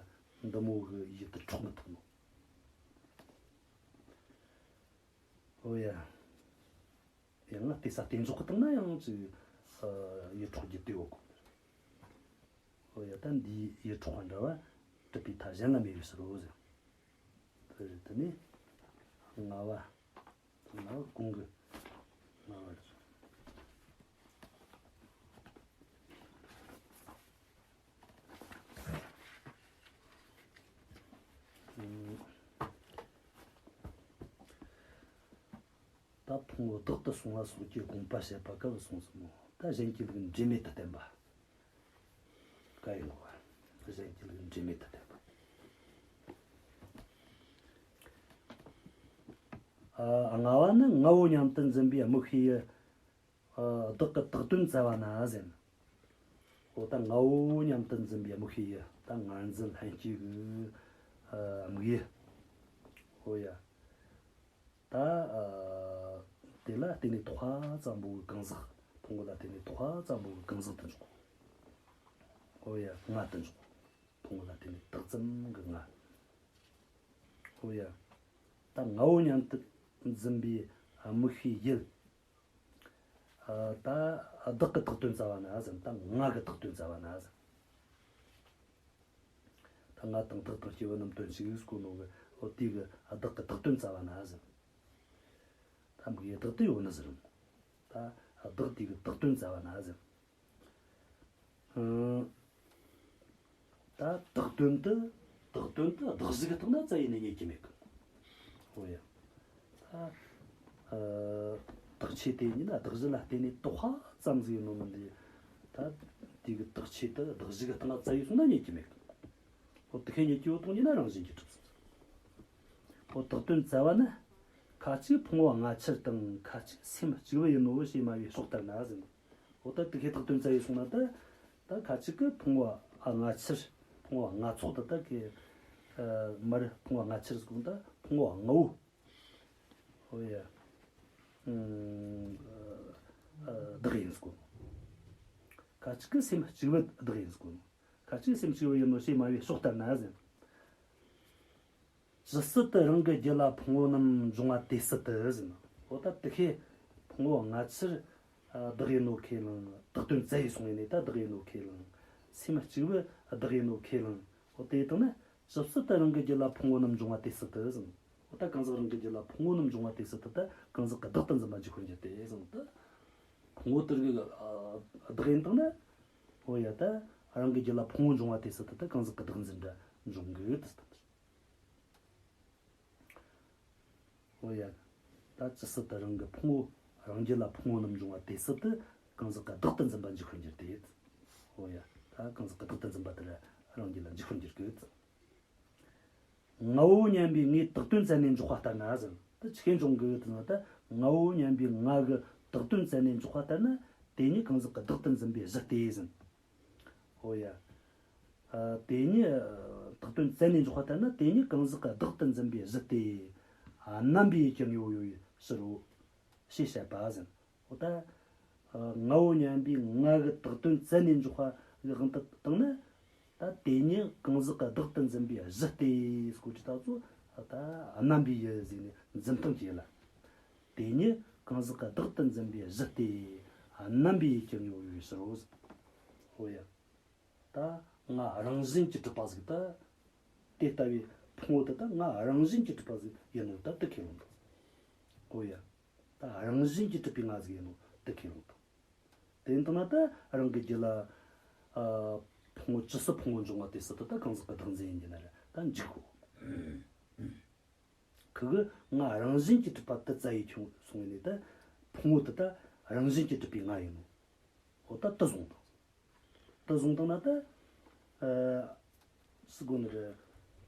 འདི་མོ་གི་ཡིད་དེ་འཕྲོག་མི་ཐུབ་ནོ། འོ་ཡ། ཡང་ན་དེ་ས་དེ་འཇོག་གི་བཏང་ན་ཡང་ཅིག་ཨ། ཡིད་འཕྲོག་རྒྱུ་དེ་ཡོད་གོ། འོ་ཡ། ད་འདིའི་ཡིད་འཕྲོག་པ་འདྲ་བ་གྲུབ་པའི་མཐའ་གཞན་ལ་མེད་པའི་ཕྱིར་རོ་ཟེར། དེ་རེད། དེ་ནས་ལྔ་བ། ལྔ་བ་གོང་གི་ལྔ་བ་རེད། ཨུམ། ད་ཕུང་པོ་བདག་ཏུ་སོང་བ་སོགས་ཀྱི་དགོངས་པ་བཤད་པ་སྐབས་གསུངས་སོ་མོ། ད་གཞན་གྱི་ལུགས་འབྲེལ་མེད་དུ་བསྟན་པ། བཀའ་ཡི་འགོ་བ། གཞན་གྱི་ལུགས་འབྲེལ་མེད་དུ་བསྟན་པ། ཨ། ལྔ་བ་ནི་ངའོ་སྙམ་དུ་འཛིན་པའི་དམིགས་པའི་ཡུལ། ཨ། བདག་གི་བཏགས་དོན་བཙལ་བ་ན་ཟེར། འོ་ད་ངའོ་སྙམ་དུ་འཛིན་པའི་དམིགས་པའི་ཡུལ། ད་ངར་འཛིན་ལྷན་སྐྱེས་ཀྱི་ཨ་དམིགས་ཡུལ། འོ་ཡ། ད་ཨ་དེ་ལ་བརྟེན་ནས་བཏགས་པ་ཙམ་པོ་གི་གང་ཟག་ཕུང་པོ་ལ་བརྟེན་ནས་བཏགས་པ་ཙམ་པོ་གི་གང་ཟག་དེ་འཇོག་འོ་ཡ། ང་དེ་འཇོག་ཕུང་པོ་ལ་བརྟེན་ནས་བཏགས་ཙམ་གྱི་ང་། ཨོ་ཡ། ད་ངའོ་སྙམ་དུ་འཛིན་པའི་དམིགས་པའི་ཡུལ། ཨ། ད་བདག་གི་བཏགས་དོན་རྩ་བ་ན་ཟེར། ད་ང་གི་བཏགས་དོན་རྩ་བ་ན་ཟེར། ད་ང་དང་བདག་དང་སྐྱེ་བོ་རྣམས་དོན་གཅིག་ཟེར་གོ་ནོ་གི། འོ་དེ་གི་བདག་གི་བཏགས་དོན་རྩ་བ་ན་ཟེར། ད་དམིགས་པའི་བདག་དེ་ཡོད་ནི་ཟེར། ད་བདག་དེ་གི་བཏགས་དོན་རྩ་བ་ན་ཟེར། ཨང་། ད་བཏགས་དོན་དེ། བཏགས་དོན་དེ་བདག་གཞི་གི་སྟེང་ན་རྩ་བ་ནས་རྙེད་ཀྱི་མེད་གི། འོ་ཡ། ད་ཨ། བཏགས་ཆོས་དེ་ཉིད་ལ་བདག་གཞི་ལ་བརྟེན་ནས་དོགས་པ་ཙམ་ཟིག་ཡིན་ནོ་མིན་ཏེ། ད་དེ་གི་བཏགས་ཆོས་དེ་བདག་གཞི་གི་སྟེང་ན་རྩ་བ་སོང་ན་རྙེད་ཀྱི་མེད་གི། འོ་དེ་ཁས་རྙེད་ཀྱི་ཡོད་དོ་ཉིད་ན་རང་བཞིན་གྱིས་གྲུབ་ཟེར། འོ་བཏགས་དོན་རྩ་བ་ན། ཁ་ཅིག་ཕུང་པོ་ལྔ་ཆར་དང་ཁ་ཅིག་སེམས་གཅིག་པུ་ཡིན་ནོ་ཞེས་སྨྲ་བའི་ཕྱོགས་ལྟར་ན་ཟེར། འོ་ད་དེ་ཁས་བཏགས་དོན་རྩ་བ་སོང་ན་ད། ད་ཁ་ཅིག་གི་ཕུང་པོ་ཨ་ལྔ་ཆར། ཕུང་པོ་ལྔ་ཚོགས་དེ་ད་གི། ཨ། མར་ཕུང་པོ་ལྔ་ཆར་ཟེར་གོ་ནོ་ད་ཕུང་པོ་ལྔ་བོ། འོ་ཡ། ཨང་། ཨ། བདག་ཡིན་ཟེར་གོ་ནོ། ཁ་ཅིག་གི་སེམས་གཅིག་པུ་བདག་ཡིན་ཟེར་གོ་ནོ། ཁ་ཅིག་སེམས་གཅིག་པུ་ཡིན་ནོ་ཞེས་སྨྲ་བའི་ཕྱོགས་ལྟར་ན་ཟེར། ཇི་སྲིད་དུ་རང་གི་རྒྱུད་ལ་ཕུང་པོ་རྣམས་འབྱུང་བ་དེ་སྲིད་དུ་ཟེར། འོ་ད་དེ་ཁས་ཕུང་པོ་ལྔ་ཆར་བདག་ཡིན་ནོ་ཁས་བླངས། བཏགས་དོན་རྩ་བ་སོང་ཡིན་ནི་ད་བདག་ཡིན་ནོ་ཁས་བླངས། སེམས་གཅིག་པུ་བདག་ཡིན་ནོ་ཁས་བླངས། འོ་དེ་དང་ན་ཇི་སྲིད་དུ་རང་གི་རྒྱུད་ལ་ཕུང་པོ་རྣམས་འབྱུང་བ་དེ་སྲིད་དུ་ཟེར། འོ་ད་གང་ཟག་རང་གི་རྒྱུད་ལ་ཕུང་པོ་རྣམས་འབྱུང་བ་དེ་སྲིད་དུ་ད་གང་ཟག་གི་བདག་ཏུ་འཛིན་པ་འཇིག་པར་འགྱུར་ཏེ་ཟེར། ད་ཕུང་པོ་དེ་རིགས་བདག་ཡིན་དང་ན། འོ་ཡ། ད་རང་གི་རྒྱུད་ལ་ཕུང་པོ་འབྱུང་བ་དེ་སྲིད་དུ་ད་གང་ཟག་གི་བདག་འཛིན་འདྲ་འབྱུང་གི་ཡོད་དེ་ཟེར། འོ་ཡ། ད་ཇི་སྲིད་དུ་རང་གི་ཕུང་པོ། རང་རྒྱུད་ལ་ཕུང་པོ་རྣམས་འབྱུང་བ་དེ་སྲིད་དུ་གང་ཟག་གི་བདག་ཏུ་འཛིན་པ་འཇིག་པར་འགྱུར་ཏེ། འོ་ཡ། ད་གང་ཟག་གི་བདག་ཏུ་འཛིན་པ་དེ་རང་རྒྱུད་ལ་འཇིག་པར་འགྱུར་གི། ངའོ་སྙམ་པའི་ངའི་བཏགས་དོན་བཙལ་ནས་འཇོག་པ་ལྟར་ན་ཟེར། ད་ཆི་ཁས་འབྱུང་གི་ཡོད་དེ་ན་ད་ངའོ་སྙམ་པའི་ང་གི་བཏགས་དོན་བཙལ་ནས་འཇོག་པ་ལྟར་ན་དེ་ཉིད་གང་ཟག་གི་བདག་ཏུ་འཛིན་པའི་གཞི་སྟེ་ཟེར། འོ་ཡ། ཨ། དེ་ཉིད་བཏགས་དོན་བཙལ་ནས་འཇོག་པ་ལྟར་ན་དེ་ཉིད་གང་ཟག་གི་བདག་ཏུ་འཛིན་པའི་གཞི་སྟེ། ཨ། རྣམ་པའི་ཡུལ་གྱི་དངོས་པོ་ཡོད་པའི་ཕྱིར་རོ། ཞེས་བཤད་པ་ཟེར། འོ་ད། ཨ། ངའོ་སྙམ་པའི་ང་གི་བཏགས་དོན་བཙལ་ནས་འཇོག་པ་གི་དབང་དུ་བཏང་ན། ད་དེ་ཉིད་གང་ཟག་གི་བདག་ཏུ་འཛིན་པའི་གཞི་སྟེ་ཟེར་གོ་དུས་ད་ཚོ། ད་རྣམ་པའི་ཡུལ་ཟེར་ནས་འཛིན་སྟངས་ཀྱི་ཡུལ་ལ། དེ་ཉིད་གང་ཟག་གི་བདག་ཏུ་འཛིན་པའི་གཞི་སྟེ། རྣམ་པའི་ཡུལ་གྱི་དངོས་པོ་ཡོད་པའི་ཕྱིར་རོ། འོ་ཡ། ད་ང་རང་བཞིན་གྱིས་གྲུབ་པ་ཟིག་ད། དེ་ལྟ་བུའི་ཕུང་པོ་དེ་ད་ང་རང་བཞིན་གྱིས་གྲུབ་པ་ཟིག་ཡིན་ནོ་ད་དེ་ཁས་ལེན་དང་། འོ་ཡ། ད་རང་བཞིན་གྱིས་གྲུབ་པའི་ང་ཟིག་ཡིན་ནོ་དེ་ཁས་ལེན་དང་། དེ་ཡིན་དང་ན་ད་རང་གི་རྒྱུད་ལ། ཨ། ཕུང་པོ་ཇི་སྲིད་ཕུང་པོ་འབྱུང་བ་དེ་སྲིད་དུ་ད་གང་ཟག་གི་བདག་འཛིན་ཡིན་གྱི་ན་ར་ད་འཇིག་གོ། ཁི་གི་ང་རང་བཞིན་གྱིས་གྲུབ་པ་དེ་རྩ་བའི་ཁྱོད་སོང་ཡིན་ནི་ད། ཕུང་པོ་དེ་ད་རང་བཞིན་གྱིས་གྲུབ་པའི་ང་ཡིན་ནོ། འོ་ད་དེ་བཟུང་དང་། དེ་བཟུང་བཏང་ན་ད། ཨ། སུ་དགོས་ནི་རེད།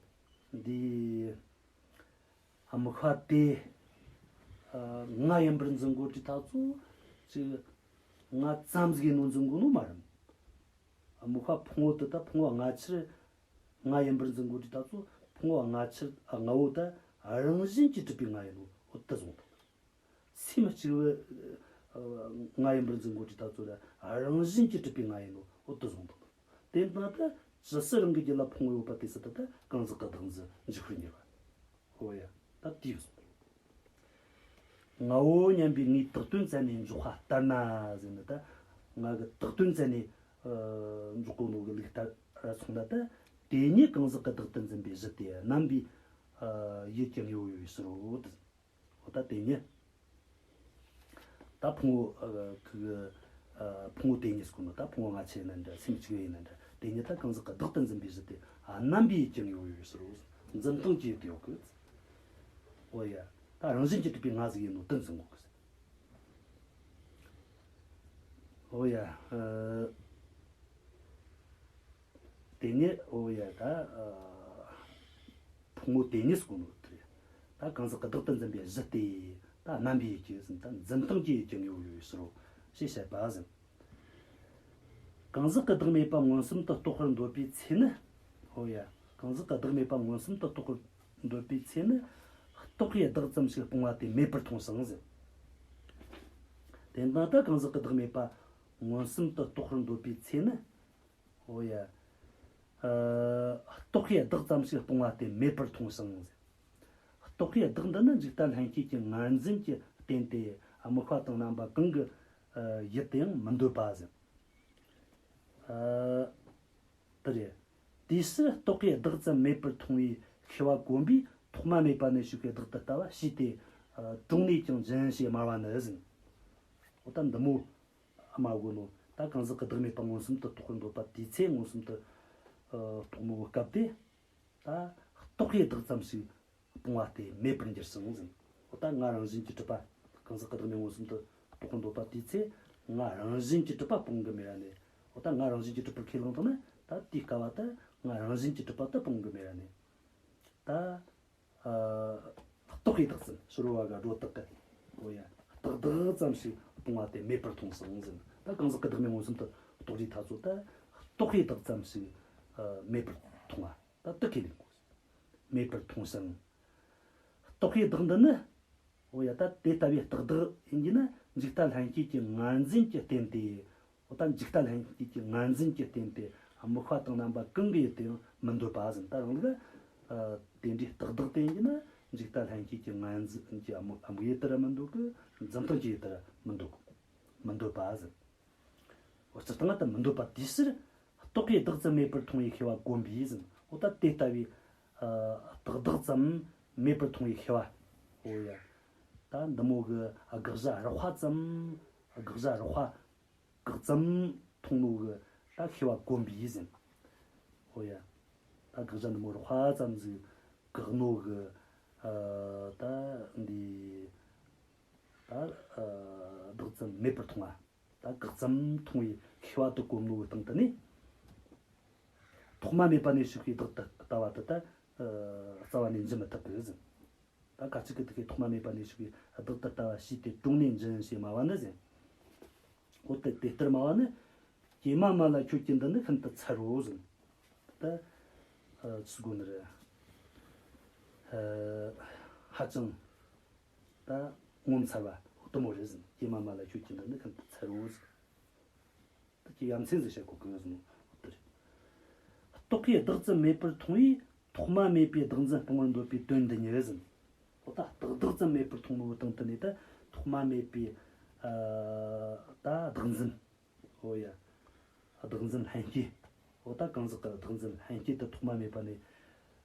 འདི། ཨ། དམིགས་པ་དེ། ཨ། ང་ཡིན་པར་འཛིན་གོ་དུས་ད་ཚོ། ཅིག་ང་ཙམ་ཟིག་ཡིན་ནོ་འཛིན་གོ་ནོ་མ་རེད། ཨ། དམིགས་པ་ཕུང་པོ་དེ་ད་ཕུང་པོ་ལྔ་ཆར་ང་ཡིན་པར་འཛིན་གོ་དུས་ད་ཚོ། ཕུང་པོ་ལྔ་ཆར། ཨ། ལྔ་བོ་ད་རང་བཞིན་གྱིས་གྲུབ་པའི་ང་ཡིན་ནོ། འོ་དེ་བཟུང་དང་། སེམས་གཅིག་པུ། ཨ། ང་ཡིན་པར་འཛིན་གོ་དུས་ད་ཚོ་ལ་རང་བཞིན་གྱིས་གྲུབ་པའི་ང་ཡིན་ནོ། འོ་དེ་བཟུང་དང་། དེ་ལྟ་ན་ད་ཇི་སྲིད་རང་གི་རྒྱུད་ལ་ཕུང་པོ་ཡོད་པ་དེ་སྲིད་དུ་ད་གང་ཟག་གི་བདག་འཛིན་འཇིག་པར་འགྱུར་བ། འོ་ཡ། ད་དེ་བཟུང་། ངའོ་སྙམ་པའི་ངའི་བཏགས་དོན་བཙལ་ནས་འཇོག་པ་ལྟར་ན་ཟེར་ནི་ད། ང་གི་བཏགས་དོན་བཙལ་ནས། ཨ། འཇོག་གོ་ནོ་གི་ལུགས་ལྟར་སོང་ན་ད། དེ་ཉིད་གང་ཟག་གི་བདག་ཏུ་འཛིན་པའི་གཞི་སྟེ་རྣམ་པའི། ཨ། ཡུལ་གྱི་དངོས་པོ་ཡོད་པའི་ཕྱིར་རོ། འོ་ད་དེ་ཉིད། ད་ཕུང་པོ། ཨ། གི། ཨ། ཕུང་པོ་དེ་ཉིད་ཟེར་གོ་ནོ་ད་ཕུང་པོ་ལྔ་ཆར་ཡིན་ན་འདྲ། སེམས་གཅིག་པུ་ཡིན་ན་འདྲ། དེ་ཉིད་ད་གང་ཟག་གི་བདག་ཏུ་འཛིན་པའི་གཞི་སྟེ། ཨ། རྣམ་པའི་ཡུལ་གྱི་དངོས་པོ་ཡོད་པའི་ཕྱིར་རོ། འཛིན་སྟངས་ཀྱི་ཡུལ་དེ་ཡོད་གི། འོ་ཡ། ད་རང་བཞིན་གྱིས་གྲུབ་པའི་ང་ཟིག་ཡིན་ནོ་དེ་འཛིན་གོ་གི། འོ་ཡ། ཨ། དེ་ཉིད། འོ་ཡ། ད། ཨ། ཕུང་པོ་དེ་ཉིད་ཟེར་གོ་ནོ་དེ་རེད། ད་གང་ཟག་གི་བདག་ཏུ་འཛིན་པའི་གཞི་སྟེ། ད་རྣམ་པའི་ཡུལ་གྱི་ཟེར། ད་འཛིན་སྟངས་ཀྱི་ཡུལ་གྱི་དངོས་པོ་ཡོད་པའི་ཕྱིར་རོ། ཞེས་བཤད་པ་ཟེར། གང་ཟག་གི་བདག་མེད་པ་མངོན་སུམ་དུ་རྟོགས་པར་འདོད་པའི་ཚེ་ནི། འོ་ཡ། གང་ཟག་གི་བདག་མེད་པ་མངོན་སུམ་དུ་རྟོགས་པར་འདོད་པའི་ཚེ་ནི། རྟོག་པས་བདག་ཙམ་ཞིག་སྤོང་བ་དེ་མེད་པར་མཐོང་ཞིང་ཟེར། དེ་ལྟར་ད་གང་ཟག་གི་བདག་མེད་པ་མངོན་སུམ་དུ་རྟོགས་པར་འདོད་པའི་ཚེ་ནི། འོ་ཡ། ཨ། རྟོག་པས་བདག་ཙམ་ཞིག་སྤོང་བ་དེ་མེད་པར་མཐོང་ཞིང་ཟེར། རྟོག་གེའི་བདག་འདི་ནི་འཇིག་ལྟ་ལྷན་སྐྱེས་ཀྱི་ངར་འཛིན་གྱི་རྟེན་ཏེ། དམིགས་པ་དང་རྣམ་པ་གང་གི་ཡུལ་དུ་ཡང་མི་འདོད་པ་ཟེར། དེ་རེད། དེའི་ཕྱིར་རྟོག་གེའི་བདག་ཙམ་མེད་པར་མཐོང་བའི་ཤེས་པ་གོམས་པས་ཐོག་མ་མེད་པ་ནས་ཞུགས་པའི་བདག་ཏུ་ལྟ་བ་ཞིག་སྟེ། གྲོང་ནས་ཀྱང་འབྱིན་ཞེས་སྨྲ་བ་ནི་ཟེར། འོ་ད་འདི་མོ་སྨྲ་གོ་ནོ། ད་གང་ཟག་གི་བདག་མེད་པ་མངོན་སུམ་དུ་རྟོགས་པར་འདོད་པ་དེའི་ཚེ་མངོན་སུམ་དུ་རྟོགས་ནོ་གི་སྐབས་དེ། ད་རྟོག་གེའི་བདག་ཙམ་ཞིག་སྤོང་བ་སྟེ་མེད་པར་འགྱུར་ཞིང་ཟེར། འོ་ད་ང་རང་བཞིན་གྱིས་གྲུབ་པ། གང་ཟག་གི་བདག་མེད་མངོན་སུམ་དུ་རྟོགས་པར་འདོད་པ་དེའི་ཚེ། ང་རང་བཞིན་གྱིས་གྲུབ་པ་སྤོང་གི་མེད་ར་ནས། འོ་ད་ང་རང་བཞིན་གྱིས་གྲུབ་པར་ཁས་བླངས་བཏང་ན། ད་དེའི་སྐབས་ལ་ད་ང་རང་བཞིན་གྱིས་གྲུབ་པ་དེ་སྤོང་གི་མེད་ར་ནས། ད་རྟོག་གེའི་བདག་ཙམ། ཕྱི་རོལ་པ་གི་སྒྲོ་བཏགས་གི། འོ་ཡ། རྟོག་བདག་ཙམ་ཞིག་སྤོང་བ་སྟེ་མེད་པར་མཐོང་ཞིང་ཟེར། ད་གང་ཟག་གི་བདག་མེད་མངོན་སུམ་དུ་རྟོགས་དུས་ཐ་ཚོ་ད་རྟོག་གེའི་བདག་ཙམ་ཞིག་མེད་པར་མཐོང་བ། ད་དེ་ཁས་ལེན་དགོས། མེད་པར་མཐོང་ཞིང་། རྟོག་གེའི་བདག་འདི་ནི། འོ་ཡ། ད་དེ་ལྟ་བུའི་རྟོག་བདག་ཡིན་གྱི་ན་འཇིག་ལྟ་ལྷན་སྐྱེས་ཀྱི་ངར་འཛིན་གྱི་རྟེན་ཏེ། འོ་ད་འཇིག་ལྟ་ལྷན་སྐྱེས་ཀྱི་ངར་འཛིན་གྱི་རྟེན་ཏེ། དམིགས་པ་དང་རྣམ་པ་གང་གི་ཡུལ་དུ་ཡང་མི་འདོད་པ་ཟེར། ད་རང་ལུགས་ལ་དེ་འདྲའི་རྟོག་བདག་དེ་ཡིན་གྱི་ན་འཇིག་ལྟ་ལྷན་སྐྱེས་ཀྱི་ངར་འཛིན་གྱི་དམིགས་ཡུལ་དུ་ར་མི་འདོད་གི། འཛིན་སྟངས་ཀྱི་ཡུལ་དུ་ར་མི་འདོད་མི་འདོད་པ་ཟེར། འོ་སྤྱིར་བཏང་ད་མི་འདོད་པ་དེའི་ཕྱིར། རྟོག་གེའི་བདག་ཙམ་མེད་པར་མཐོང་བའི་ཤེས་པ་གོམས་པས་ཟེར། འོ་ད་དེ་ལྟ་བུའི་རྟོག་བདག་ཙམ་མེད་པར་མཐོང་བའི་ཤེས་པ། འོ་ཡ། ད་འདི་མོ་གི་དགག་བྱ་རགས་པ་ཙམ། དགག་བྱ་རགས་པ་དགག་ཙམ་མཐོང་ནོ་གི་ད་ཤེས་པ་གོམས་པས་ཟེར། འོ་ཡ། ད་དགག་བྱ་འདི་མོ་རགས་པ་ཙམ་ཟིག་བཀག་ནོ་གི། ད་འདི་ད་བདག་ཙམ་མེད་པར་མཐོང་བ། ད་དགག་ཙམ་མཐོང་བའི་ཤེས་པ་དེ་གོམས་ནོ་གི་སྟེང་དུ་ནི། ཐོག་མ་མེད་པ་ནས་ཞུགས་པའི་བདག་ཏུ་ལྟ་བ་དེ་ད་རྩ་བ་ནས་འབྱིན་མི་ཐུབ་གི་ཟེར། ད་ཁ་ཅིག་གིས་དེ་ཁའི་ཐོག་མ་མེད་པ་ནས་ཞུགས་པའི་བདག་ཏུ་ལྟ་བ་ཞིག་སྟེ་གྲོང་ནས་འབྱིན་ཞེས་སྨྲ་བ་ནི་ཟེར། འོ་དེ་དེ་ལྟར་སྨྲ་བ་ནི། ཀྱེ་མ་མ་ལ་ཁྱོད་ཀྱི་འདི་ནི་ཤིན་ཏུ་མཚར་རོ་ཟེར། ད་ཨ་ཅི་དགོས་ནི་རེད། ཨ་ཧ་ཅང་ད་ངོ་མཚར་བ་འོ་དེ་མོ་རེད་ཟེར། ཀྱེ་མ་མ་ལ་ཁྱོད་ཀྱི་འདི་ནི་ཤིན་ཏུ་མཚར་རོ་ཟེར། ད་ཀྱི་ཡ་མཚན་ཟིག་བཤད་གོ་གི་ཟེར་ནོ་དེ་རེད། རྟོག་གེའི་བདག་ཙམ་མེད་པར་མཐོང་བས་ཐོག་མ་མེད་པའི་བདག་འཛིན་སྤོང་བར་འདོད་པའི་དོན་འདི་ཉིད་ཟེར། འོ་ད་རྟོག་བདག་ཙམ་མེད་པར་མཐོང་ནོ་སྟེང་དུ་ནས་ད་ཐོག་མ་མེད་པའི་ཨ་ད་བདག་འཛིན། འོ་ཡ། བདག་འཛིན་ལྷན་སྐྱེས། འོ་ད་གང་ཟག་གི་བདག་འཛིན་ལྷན་སྐྱེས་དེ་ཐོག་མ་མེད་པ་ནས་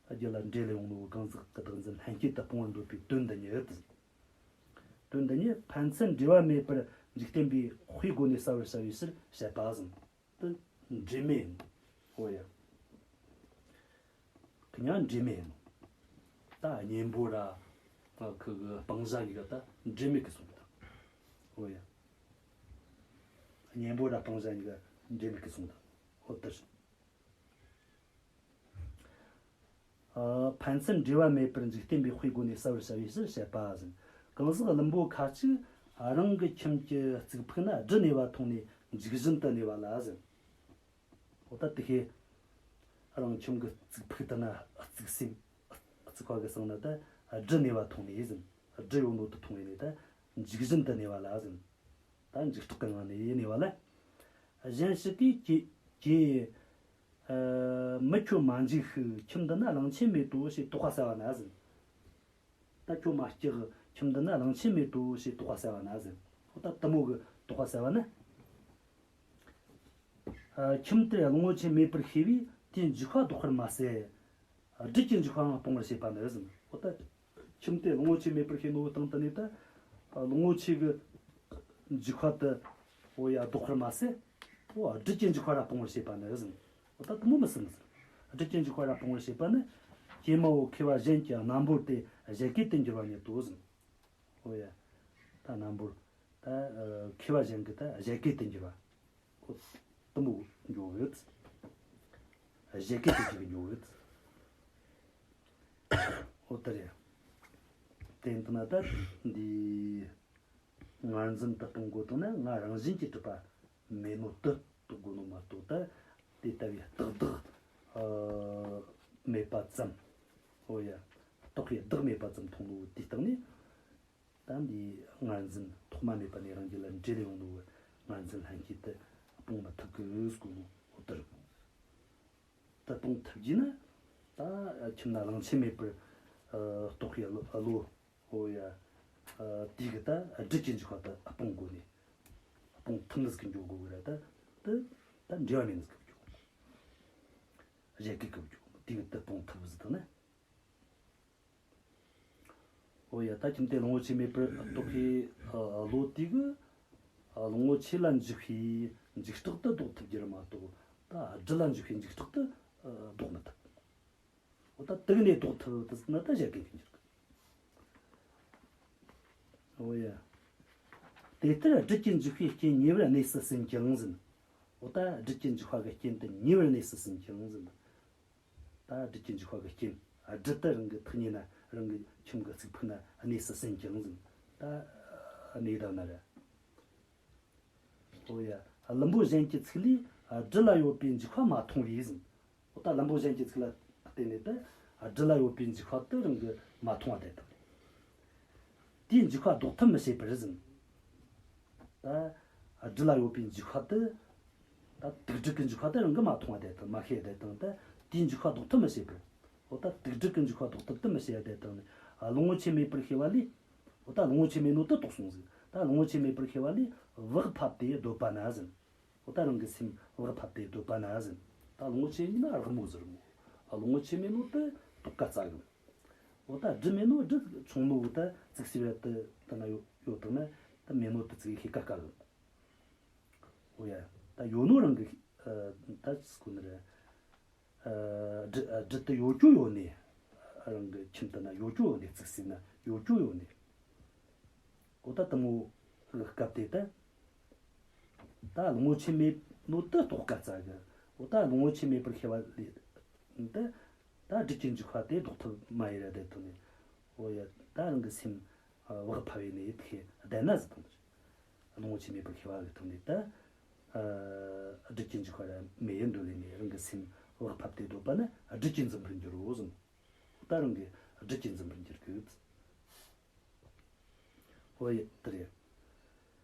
རྒྱུད་ལ་འབྲེལ་ཡོང་ནོ་གང་ཟག་གི་བདག་འཛིན་ལྷན་སྐྱེས་དེ་སྤོང་བར་འདོད་པའི་དོན་འདི་ཉིད། དོན་འདི་ཉིད་ཕན་ཚུན་འབྲེལ་བ་མེད་པར་འཇིག་རྟེན་པའི་དཔེའི་སྒོ་ནས་གསལ་བར་བྱ་བའི་ཕྱིར་བཤད་པ་ཟེར། དེ་འབྲེལ་མེད་ཡིན། འོ་ཡ། དེ་ཡང་འབྲེལ་མེད་ཡིན། ད་གཉེན་པོ་ར་ཁུ་གི་སྤང་བྱ་གཉིས་ཀ་ད་འབྲེལ་མེད་གི་སོང་གི་ད། འོ་ཡ། གཉེན་པོ་ར་སྤང་བྱ་གཉིས་ཀ་འབྲེལ་མེད་གི་སོང་ད། འོ་དེ་རེད། ཨ་ཕན་ཚུན་འབྲེལ་བ་མེད་པར་འཇིག་རྟེན་པའི་དཔེའི་སྒོ་ནས་གསལ་བར་བྱ་བའི་ཕྱིར་བཤད་པ་ཟེར། གང་ཟག་བླུན་པོ་ཁ་ཅིག་རང་གི་ཁྱིམ་གྱི་རྩིག་ཕུག་ན་སྦྲུལ་གནས་པ་མཐོང་ནས་འཇིགས་བཞིན་དུ་གནས་པ་ལ་ཟེར། འོ་ད་དེ་ཁའི་རང་ཁྱིམ་གྱི་རྩིག་ཕུག་དེ་ན་རྩིག་སེམས་རྩིག་པ་གི་སྟེང་ན་ད་སྦྲུལ་གནས་པ་མཐོང་ནས་ཟེར། སྦྲུལ་ཡོད་ནོ་དེ་མཐོང་ནས་ད་འཇིགས་བཞིན་དུ་གནས་པ་ལ་ཟེར། ད་འཇིགས་སྐྲག་གི་ངང་ནས་གནས་པ་ལ། གཞན་ཞིག་གིས་ཀྱེ་ཀྱེ། ཨ་མི་ཁྱོད་མ་འཇིགས་ཤིག། ཁྱིམ་འདི་ན་གླང་ཆེན་མེད་དོ་ཞེས་དོགས་པ་ཟ་བ་ན་ཟེར། ད་ཁྱོད་མ་སྐྲག། ཁྱིམ་འདི་ན་གླང་ཆེན་མེད་དོ་ཞེས་དོགས་པ་ཟ་བ་ན་ཟེར། འོ་ད་དེ་མོ་གི་དོགས་པ་ཟ་བ་ན། ཨ་ཁྱིམ་དེར་གླང་པོ་ཆེ་མེད་པར་ཤེས་པས་དེའི་འཇིགས་པ་ལྡོག་པར་མ་ཟད། སྦྲུལ་གྱི་འཇིགས་པའང་སྤོང་བར་བྱེད་པ་ནི་ཟེར། འོ་ད་ཁྱིམ་དེར་གླང་པོ་ཆེ་མེད་པར་ཤེས་ནོ་གི་སྟེང་དུ་ནས་ད་གླང་པོ་ཆེ་གི་འཇིགས་པ་དེ་འོ་ཡ་ལྡོག་པར་མ་ཟད། འོ་སྦྲུལ་གྱི་འཇིགས་པ་ར་སྤོང་བར་བྱེད་པ་ནི་ཟེར། འོ་ད་དེ་མོ་མི་སྲིད་ཟེར། སྦྲུལ་གྱི་འཇིགས་པ་ར་སྤོང་བར་བྱེད་པ་ནི། ཀྱེ་མའོ་མཁས་པ་གཞན་གྱི་སྣམ་བུར་དེ་བཞད་གད་དུ་འགྱུར་བ་ཉིད་དོ་ཟེར། འོ་ཡ། ད་སྣམ་བུར། ད་ཨ་མཁས་པ་གཞན་གྱི་ད་བཞད་གད་དུ་འགྱུར་བ། འོ་དེ་མོ་འགྱུར་ཡོད། བཞད་གད་དུ་འགྱུར་ཡོད། འོ་དེ་རེད། དེ་ཡིན་ན་ད་འདི་ངར་འཛིན་དེ་སྤོང་དགོས་དང་ན་ང་རང་བཞིན་གྱིས་གྲུབ་པ་མེད་ནོ་དེ་རྟོགས་དགོས་ནོ་མ་གཏོགས། ད་དེ་ལྟ་བུའི་རྟག་བདག་ཨ་མེད་པ་ཙམ། འོ་ཡ། རྟོག་གེའི་བདག་མེད་པ་ཙམ་མཐོང་ནོ་དེའི་སྟེང་ནས། ད་འདི་ངར་འཛིན་ཐོག་མ་མེད་པ་ནས་རང་རྒྱུད་ལ་འབྲེལ་ཡོང་ནོ་ངར་འཛིན་ལྷན་སྐྱེས་དེ་སྤོང་མི་ཐུབ་གི་ཟེར་གོ་ནོ་འོ་དེ་རེད། དེ་སྤོང་ཐུབ་རྒྱུ་ན་ད་ཁྱིམ་ན་གླང་ཆེན་མེད་པར་ རྟོག་པའི་བློ། བློ། འོ་ཡ། དེ་གི་ད་སྒྲིབ་ཀྱི་འཇུག་པ་ད་སྤོང་དགོས་ནས། སྤོང་ཐུབ་ནི་ཟིག་གི་འཇུག་དགོས་གི་ར། ད་དེ་ད་འབྲེལ་བ་མེད་ནི་ཟིག་གི་འཇུག་གཞན་གི་གི་འཇུག་དེ་གི་ད་སྤོང་ཐུབ་ཟིག་དང་ན། འོ་ཡ། ད་ཁྱིམ་དེ་གླང་པོ་ཆེ་མེད་པར་རྟོག་པའི་བློ་དེ་གི་གླང་པོ་ཆེ་ལ་འཇུག་པའི་འཇུག་ལྡོག་ཏུ་ལྡོག་ཐུབ་རྒྱུ་རེད་མ་གཏོགས། ད་སྒྲིབ་ལ་འཇུག་པའི་འཇུག་ལྡོག་ཏུ་ལྡོག་མི་ཐུབ། འོ་ད་དེ་གི་ནས་ལྡོག་ཐུབ་ད་ཟེར་ན་ད་གཞན་གི་གི་འཇུག་འོ་ཡ། དེ་ལྟར་སྒྲིབ་ཀྱི་འཇུག་པའི་རྐྱེན་ཉེ་བར་གནས་སུ་ཟིན་ཀྱང་ཟིན། འོ་ད་སྒྲིབ་ཀྱི་འཇུག་པ་གི་རྐྱེན་དེ་ཉེ་བར་གནས་སུ་ཟིན་ཀྱང་ཟིན། ད་སྒྲིབ་ཀྱི་འཇུག་པ་གི་རྐྱེན། སྒྲིབ་དེ་རང་གི་ཐག་ཉེ་ན། རང་གི་ཁྱིམ་གི་རྩིག་ཕུག་ན་གནས་སུ་ཟིན་ཀྱང་ཟིན། ད་གནས་དང་ན་ར། འོ་ཡ། བླུན་པོ་གཞན་གྱི་ཚིག་ལས་སྒྲིབ་ལ་ཡོད་པའི་འཇུག་པ་མ་མཐོང་བས་ཟིན། འོ་ད་བླུན་པོ་གཞན་གྱི་ཚིག་ལ་བརྟེན་ནས་ད་སྒྲིབ་ལ་ཡོད་པའི་འཇུག་པ་དེ་རང་གི་མ་མཐོང་བ་དེ་དང་། དེའི་འཇུག་པ་ལྡོག་ཐབས་མི་བྱེད་པར་ཟིན། ད་སྒྲིབ་ལ་ཡོད་པའི་འཇུག་པ་དེ། ད་དུག་སྒྲིབ་ཀྱི་འཇུག་པ་དེ་རང་གི་མ་མཐོང་བ་དེ་དང་མ་ཤེས་པ་དེ་དང་། ད་དེའི་འཇུག་པ་ལྡོག་ཐབས་མི་བྱེད་པར། འོ་ད་དུག་སྒྲིབ་ཀྱི་འཇུག་པ་ལྡོག་ཐབས་དེ་མི་བྱེད་པ་དེ་དང་ནི། གླང་པོ་ཆེ་མེད་པར་ཤེས་པ་ལས། འོ་ད་གླང་པོ་ཆེ་མེད་ནོ་དེ་རྟོགས་སོང་ཟིག་ད་གླང་པོ་ཆེ་མེད་པར་ཤེས་པ་ལས་བག་ཕབ་སྟེ་སྡོད་པ་ན་ཟིན། འོ་ད་རང་གི་སེམས་བག་ཕབ་སྟེ་སྡོད་པ་ན་ཟིན། ད་གླང་པོ་ཆེ་ཡིན་ན་རགས་མོ་ཟེར་མོ། ཨ། གླང་པོ་ཆེ་མེད་ནོ་དེ་རྟོགས་དཀའ་ཙ་གི། འོ་ད་སྒྲིབ་མེད་ནོ། སྒྲིབ་ཆུང་ནོ་ད་ཙིག་སི་བ་དེ་ད་ན་ཡོད་ཡོད་དང་ན། ད་མེད་ནོ་དེ་ཙིག་ཤེས་དཀའ་དཀའ་གི། འོ་ཡ། ད་ཡོད་ནོ་རང་གི། ཨ། ད་ཅི་ཟེར་དགོས་ནི་རེད། ཨ། སྒྲིབ། ཨ། སྒྲིབ་དེ་ཡོད་རྒྱུ་ཡོད་ནས། རང་གི་ཁྱིམ་དེ་ན་ཡོད་རྒྱུ་ཡོད་ནས། ཙིག་སི་ན་ཡོད་རྒྱུ་ཡོད་ནས། འོ་ད་དེ་མོ་གི་སྐབས་དེ་ད། ད་གླང་པོ་ཆེ་མེད་ནོ་དེ་རྟོགས་དཀའ་ཙ་གི། འོ་ད་གླང་པོ་ཆེ་མེད་པར་ཤེས་པ་ལས་ད། ད་སྒྲིབ་ཀྱི་འཇུག་པ་དེ་ལྡོག་ཐབས་མ་ཡེ་ར་དེ་དོན་ནས། འོ་ཡ། ད་རང་གི་སེམས་བག་ཕབ་ཡེ་ནས་དེ་བསྡད་ན་ཟིན་དང་། གླང་པོ་ཆེ་མེད་པར་ཤེས་པ་གི་ཐོག་ནས་ད། ཨ། སྒྲིབ་ཀྱི་འཇུག་པ་ར་མེད་ཡེ་འདོད་ལས་ནས་རང་གི་སེམས་བག་ཕབ་སྟེ་སྡོད་པ་ན་སྒྲིབ་ཀྱིས་འཛིན་པར་འགྱུར་རོ་ཟིན། ད་རང་གི་སྒྲིབ་ཀྱིས་འཛིན་པར་འགྱུར་གི། འོ་ཡ། དེ་རེད།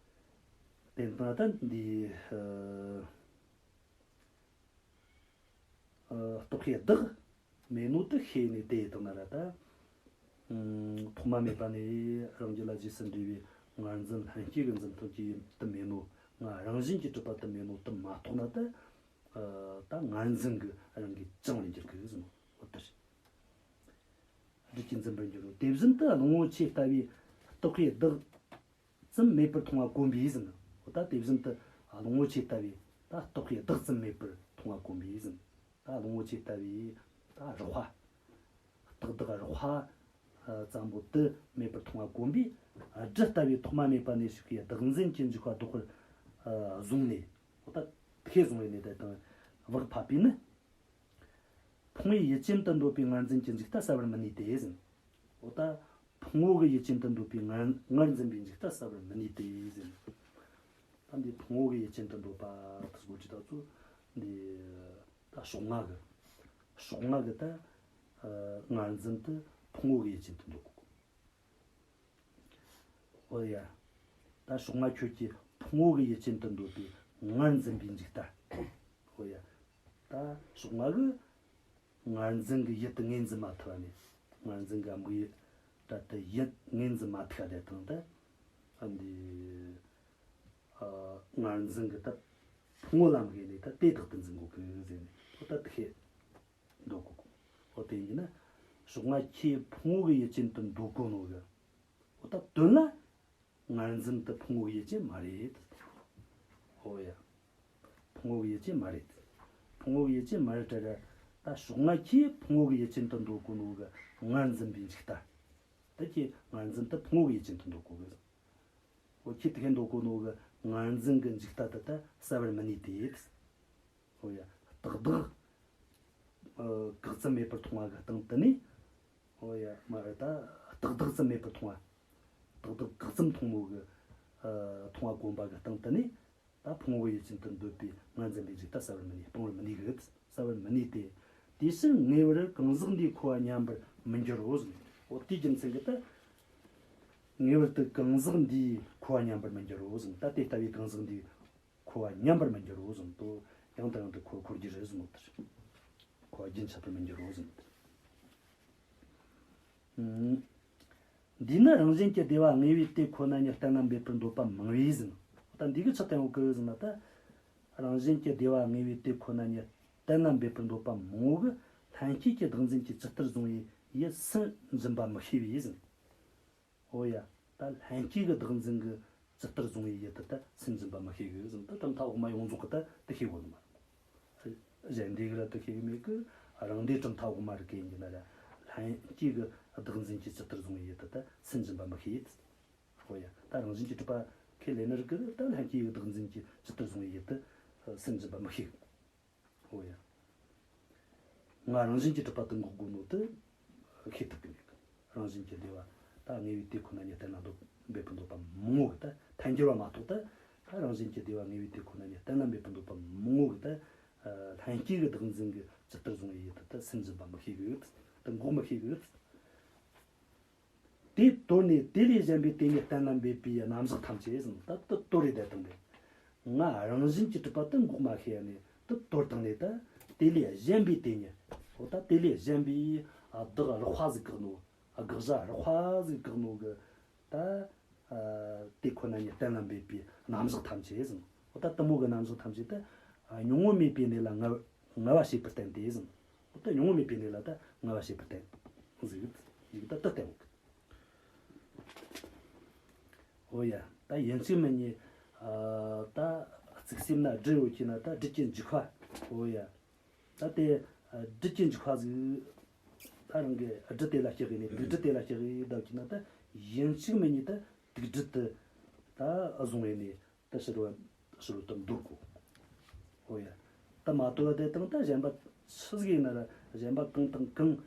དེ་ན་ད་འདི། ཨ། ཨ། རྟོག་པས་བདག་མེད་ནོ་དེ་ཤེས་ནས་དེ་དང་ན་ར་ད། ཨ། ཐོག་མ་མེད་པ་ནས་རང་རྒྱུད་ལ་རྗེས་སུ་འབྲེལ་བའི་ངར་འཛིན་ལྷན་སྐྱེས་ཀྱི་འཛིན་སྟངས་ཀྱིས་དེ་མེད་ནོ། ང་རང་བཞིན་གྱིས་གྲུབ་པ་དེ་མེད་ནོ་དེ་མ་རྟོགས་ན་ད། ཨ། ད་ངར་འཛིན་གྱིས་རང་གི་བཅིངས་ལ་འགྱུར་གི་ཟིན། འོ་དེ་རེད། སྒྲིབ་ཀྱིས་འཛིན་པར་འགྱུར་རོ། དེ་བཞིན་དུ་གླང་པོ་ཆེ་ལྟ་བུའི་རྟོག་པས་བདག་ཙམ་མེད་པར་མཐོང་བ་གོམས་པས་ཟིན། འོ་ད་དེ་བཞིན་དུ་གླང་པོ་ཆེ་ལྟ་བུའི་ད་རྟོག་པས་བདག་ཙམ་མེད་པར་མཐོང་བ་གོམས་པས་ཟིན། ད་གླང་པོ་ཆེ་ལྟ་བུའི་ད་རགས་པ། རྟག་བདག་རགས་པ་ཙམ་པོ་དེ་མེད་པར་མཐོང་བ་གོམས་པས། སྒྲིབ་ལྟ་བུའི་ཐོག་མ་མེད་པ་ནས་ཞུགས་པའི་བདག་འཛིན་གྱི་འཇུག་པ་ལྡོག་པར་བཟུང་ནས། འོ་ད་དེ་བཟུང་བའི་གནས་དེ་དང་བག་ཕབ་པས་ནི། ཕུང་པོའི་ཡུལ་ཅན་དུ་འདོད་པའི་ངར་འཛིན་གྱི་འཇུག་ལྟ་བསལ་བར་མི་ནུས་ཏེ་ཟིན། འོ་ད་ཕུང་པོ་གི་ཡུལ་ཅན་དུ་འདོད་པའི་ངར་ངར་འཛིན་པའི་འཇུག་ལྟ་བསལ་བར་མི་ནུས་ཏེ་ཟིན། ད་འདི་ཕུང་པོ་གི་ཡུལ་ཅན་དུ་འདོད་པ་དེ་སྒོ་ཅི་ད་ཚོ་འདི་ད་ཕྱོགས་སྔ་གི། ཕྱོགས་སྔ་གི་ད་ངར་འཛིན་དེ་ཕུང་པོ་གི་ཡུལ་ཅན་དུ་འདོད་གོ། འོ་ཡ། ད་ཕྱོགས་སྔ་ཁྱོད་ཀྱིས་ཕུང་པོ་གི་ཡུལ་ཅན་དུ་འདོད་པའི་ངར་འཛིན་པའི་འཇུག་ལྟ། འོ་ཡ། ད་ཕྱོགས་སྔ་གི་ངར་འཛིན་གྱི་ཡུལ་དེ་ངོས་འཛིན་མ་ཐུབ་པ་ནས། ངར་འཛིན་གྱི་དམིགས་ཡུལ་ད་དེ་ཡུལ་ངོས་འཛིན་མ་ཐུབ་པ་དེ་དང་ད། ཨ། འདི། ཨ། ངར་འཛིན་གྱི་ད་ཕུང་པོ་ལ་དམིགས་ནས་ད་དེ་བདག་ཏུ་འཛིན་གོ་གི་ཟེར་ནས། འོ་ད་དེ་ཤེས། འདོད་གོ། འོ་དེ་ཡིན་ན། ཕྱོགས་སྔ་ཁྱེད་ཕུང་པོ་གི་ཡུལ་ཅན་དུ་འདོད་གོ་ནོ་གི། འོ་ད་དོན་ལ་ངར་འཛིན་དེ་ཕུང་པོ་གི་ཡུལ་ཅན་མ་རེད། འོ་ཡ། ཕུང་པོ་གི་ཡུལ་ཅན་མ་རེད། ཕུང་པོ་གི་ཡུལ་ཅན་མ་རེད་དྲ་ར། ད་ཕྱོགས་སྔ་ཁྱེད་ཕུང་པོ་གི་ཡུལ་ཅན་དུ་འདོད་གོ་ནོ་གི་ངར་འཛིན་པའི་འཇུག་ལྟ། ད་ཁྱེད་ངར་འཛིན་དེ་ཕུང་པོ་གི་ཡུལ་ཅན་དུ་འདོད་གོ་གི། འོ་ཁྱེད་དེ་ཁྱེད་འདོད་གོ་ནོ་གི་ངར་འཛིན་གྱི་འཇུག་ལྟ་དེ་ད་བསལ་བར་མི་ནུས་ཏེ། འོ་ཡ། རྟག་བདག་ཨ། བཀག་ཙམ་མེད་པར་མཐོང་བ་གི་སྟེང་དུ་ནི། འོ་ཡ། མ་རེད། ད་རྟག་བདག་ཙམ་མེད་པར་མཐོང་བ། རྟག་བདག་བཀག་ཙམ་མཐོང་མོ་གི། ཨ། མཐོང་བ་གོམས་པ་གི་སྟེང་དུ་ནི། ད་ཕུང་པོ་གི་ཡུལ་ཅན་དུ་འདོད་པའི་ངར་འཛིན་པའི་འཇུག་ལྟ་བསལ་བར་མི་ནུས། སྤང་བར་མི་ནུས་གི། བསལ་བར་མི་ནུས་ཏེ། དེའི་ཕྱིར་ངེས་པར་གང་ཟག་འདིའི་འཁོར་བ་ཉམས་པར་མི་འགྱུར་རོ་ཟིན། འོ་དེའི་རྒྱུ་མཚན་གྱིས་ད་ངེས་པར་དུ་གང་ཟག་འདིའི་འཁོར་བ་ཉམས་པར་མི་འགྱུར་རོ་ཟིན། ད་དེ་ལྟ་བུའི་གང་ཟག་འདིའི་འཁོར་བ་ཉམས་པར་མི་འགྱུར་རོ་ཟིན་ཏོ། ཡང་དང་ཡང་དུ་འཁོར་འཁོར་རྒྱུ་རེད་ཟིན་མོ་ལྟར། འཁོར་བ་རྒྱུན་ཆད་པར་མི་འགྱུར་རོ་ཟིན་ཏོ། འདིས་ནི་རང་བཞིན་གྱིས་བདེ་བ་དངོས་པོའི་དེ་ཁོ་ན་ཉིད་གཏན་ལ་འབེབས་པར་འདོད་པ་མང་བས་ཟིན། ད་འདི་གི་ཆི་བསྟན་ཡོད་གི་ཟེར་ན། ད་རང་བཞིན་གྱིས་བདེ་བ་དངོས་པོའི་དེ་ཁོ་ན་ཉིད་གཏན་ལ་འབེབས་པར་འདོད་པ་མང་བོ་གིས་ལྷན་སྐྱེས་ཀྱི་བདག་འཛིན་གྱིས་ཇི་ལྟར་བཟུང་བའི་ཡུལ་སུན་འབྱིན་པ་མི་ཤེས་པས་ཟིན། འོ་ཡ། ད་ལྷན་སྐྱེས་ཀྱི་བདག་འཛིན་གྱིས་ཇི་ལྟར་བཟུང་བའི་ཡུལ་དུ་ད་སུན་འབྱིན་པ་མི་ཤེས་གི་ཟིན། ད་གྲུབ་མཐའ་འོག་མ་ཡོངས་རྫོགས་ཀྱིས་ད་དེ་ཤེས་དགོས་ནི་མ་རེད། གཞན་སྡེ་གིས་ར་དེ་ཤེས་གི་མེད་གི། རང་སྡེ་གྲུབ་མཐའ་འོག་མ་རིག་གི་ཡིན་གྱི་ན་ར། ལྷན་སྐྱེས་ཀྱི་བདག་འཛིན་གྱིས་ཇི་ལྟར་བཟུང་བའི་ཡུལ་དུ་ད་སུན་འབྱིན་པ་མི་ཤེས། འོ་ཡ། ད་རང་བཞིན་གྱིས་གྲུབ་པ་ཁས་ལེན་ནི་རིགས་ཀྱིས་ད་ལྷན་སྐྱེས་ཀྱི་བདག་འཛིན་གྱིས་ཇི་ལྟར་བཟུང་བའི་ཡུལ་དུ་སུན་འབྱིན་པ་མི་ཤེས། འོ་ཡ། ང་རང་བཞིན་གྱིས་གྲུབ་པ་དེ་འགོག་དགོས་ནོ་དེ་ཤེས་ཐུབ་ཀྱི་མེད་གི། རང་བཞིན་གྱིས་བདེ་བ་ད་དངོས་པོའི་དེ་ཁོ་ན་ཉིད་གཏན་ལ་འབེབས་པར་འདོད་པ་མང་བོ་གིས། ད་ཐལ་འགྱུར་བ་མ་གཏོགས། ད་ད་རང་བཞིན་གྱིས་བདེ་བ་དངོས་པོའི་དེ་ཁོ་ན་ཉིད་གཏན་ལ་འབེབས་པར་འདོད་པ་མང་བོ་གིས། ད་ལྷན་སྐྱེས་ཀྱི་བདག་འཛིན་གྱིས་ཇི་ལྟར་བཟུང་བའི་ཡུལ་དུ་ད་སུན་འབྱིན་པ་མི་ཤེས་གི་ཡོད། ད་འགོག་མི་ཤེས་གི་ཡོད། དེ་དོར་ནས་དེ་ལས་གཞན་པའི་དེ་ཉིད་གཏན་ལ་འབེབས་པའི་རྣམ་གཞག་ཐམས་ཅད་ཟིན། ད་དེ་དོར་རེ་བསྡད་བཏང་ནས། ང་རང་བཞིན་གྱིས་གྲུབ་པ་དེ་འགོག་མ་ཤེས་ཡ་ནས་དེ་དོར་བཏང་ནས། ད་དེ་ལས་གཞན་པའི་དེ་ཉིད། འོ་ད་དེ་ལས་གཞན་པའི་བདག་རགས་པ་ཟིག་བཀག་ནོ། དགག་བྱ་རགས་པ་ཟིག་བཀག་ནོ་གི། ད་དེ་ཁོ་ན་ཉིད་གཏན་ལ་འབེབས་པའི་རྣམ་གཞག་ཐམས་ཅད་ཟིན། འོ་ད་དེ་མོ་གི་རྣམ་གཞག་ཐམས་ཅད་ད་མྱོང་བ་མེད་པའི་གནས་ལ་ངལ་ངལ་བ་བྱེད་པར་བསྟན་ཏེ་ཟིན། འོ་ད་མྱོང་བ་མེད་པའི་གནས་ལ་ད་ངལ་བ་བྱེད་པར་བསྟན་ཟིག་ཡིག་ད་ད་བསྟན་འོ་ཡ། ད་ཡིན་གཅིག་མིན་གཉིས། ད་གཙིགས་སེམས་ན་སྒྲིལ་ཡོད་ཀྱི་ན་ད་སྒྲིལ་གྱི་འཇུག་པ། འོ་ཡ། ད་དེ་སྒྲིལ་གྱི་འཇུག་པ་ཟིག། ད་རང་གི་སྒྲིལ་དེ་ལ་སྐྱེ་གི་ནས་དུག་སྒྲིལ་དེ་ལ་སྐྱེ་གི་ཡིན་ད་ཀྱི་ན། ད་ཡིན་གཅིག་མིན་གཉིས་ད་དུག་སྒྲིལ་དེ་ད་བཟུང་བས་ནས། ད་ཕྱི་རོལ་ཕྱི་རོལ་དུ་འདོར་དགོས། འོ་ཡ། ད་མ་དོར་བ་དེ་དང་ད་གཞན་པ་ཆི་ཟིག་ཡིན་ན་ར། གཞན་པ་གང་དང་གང་།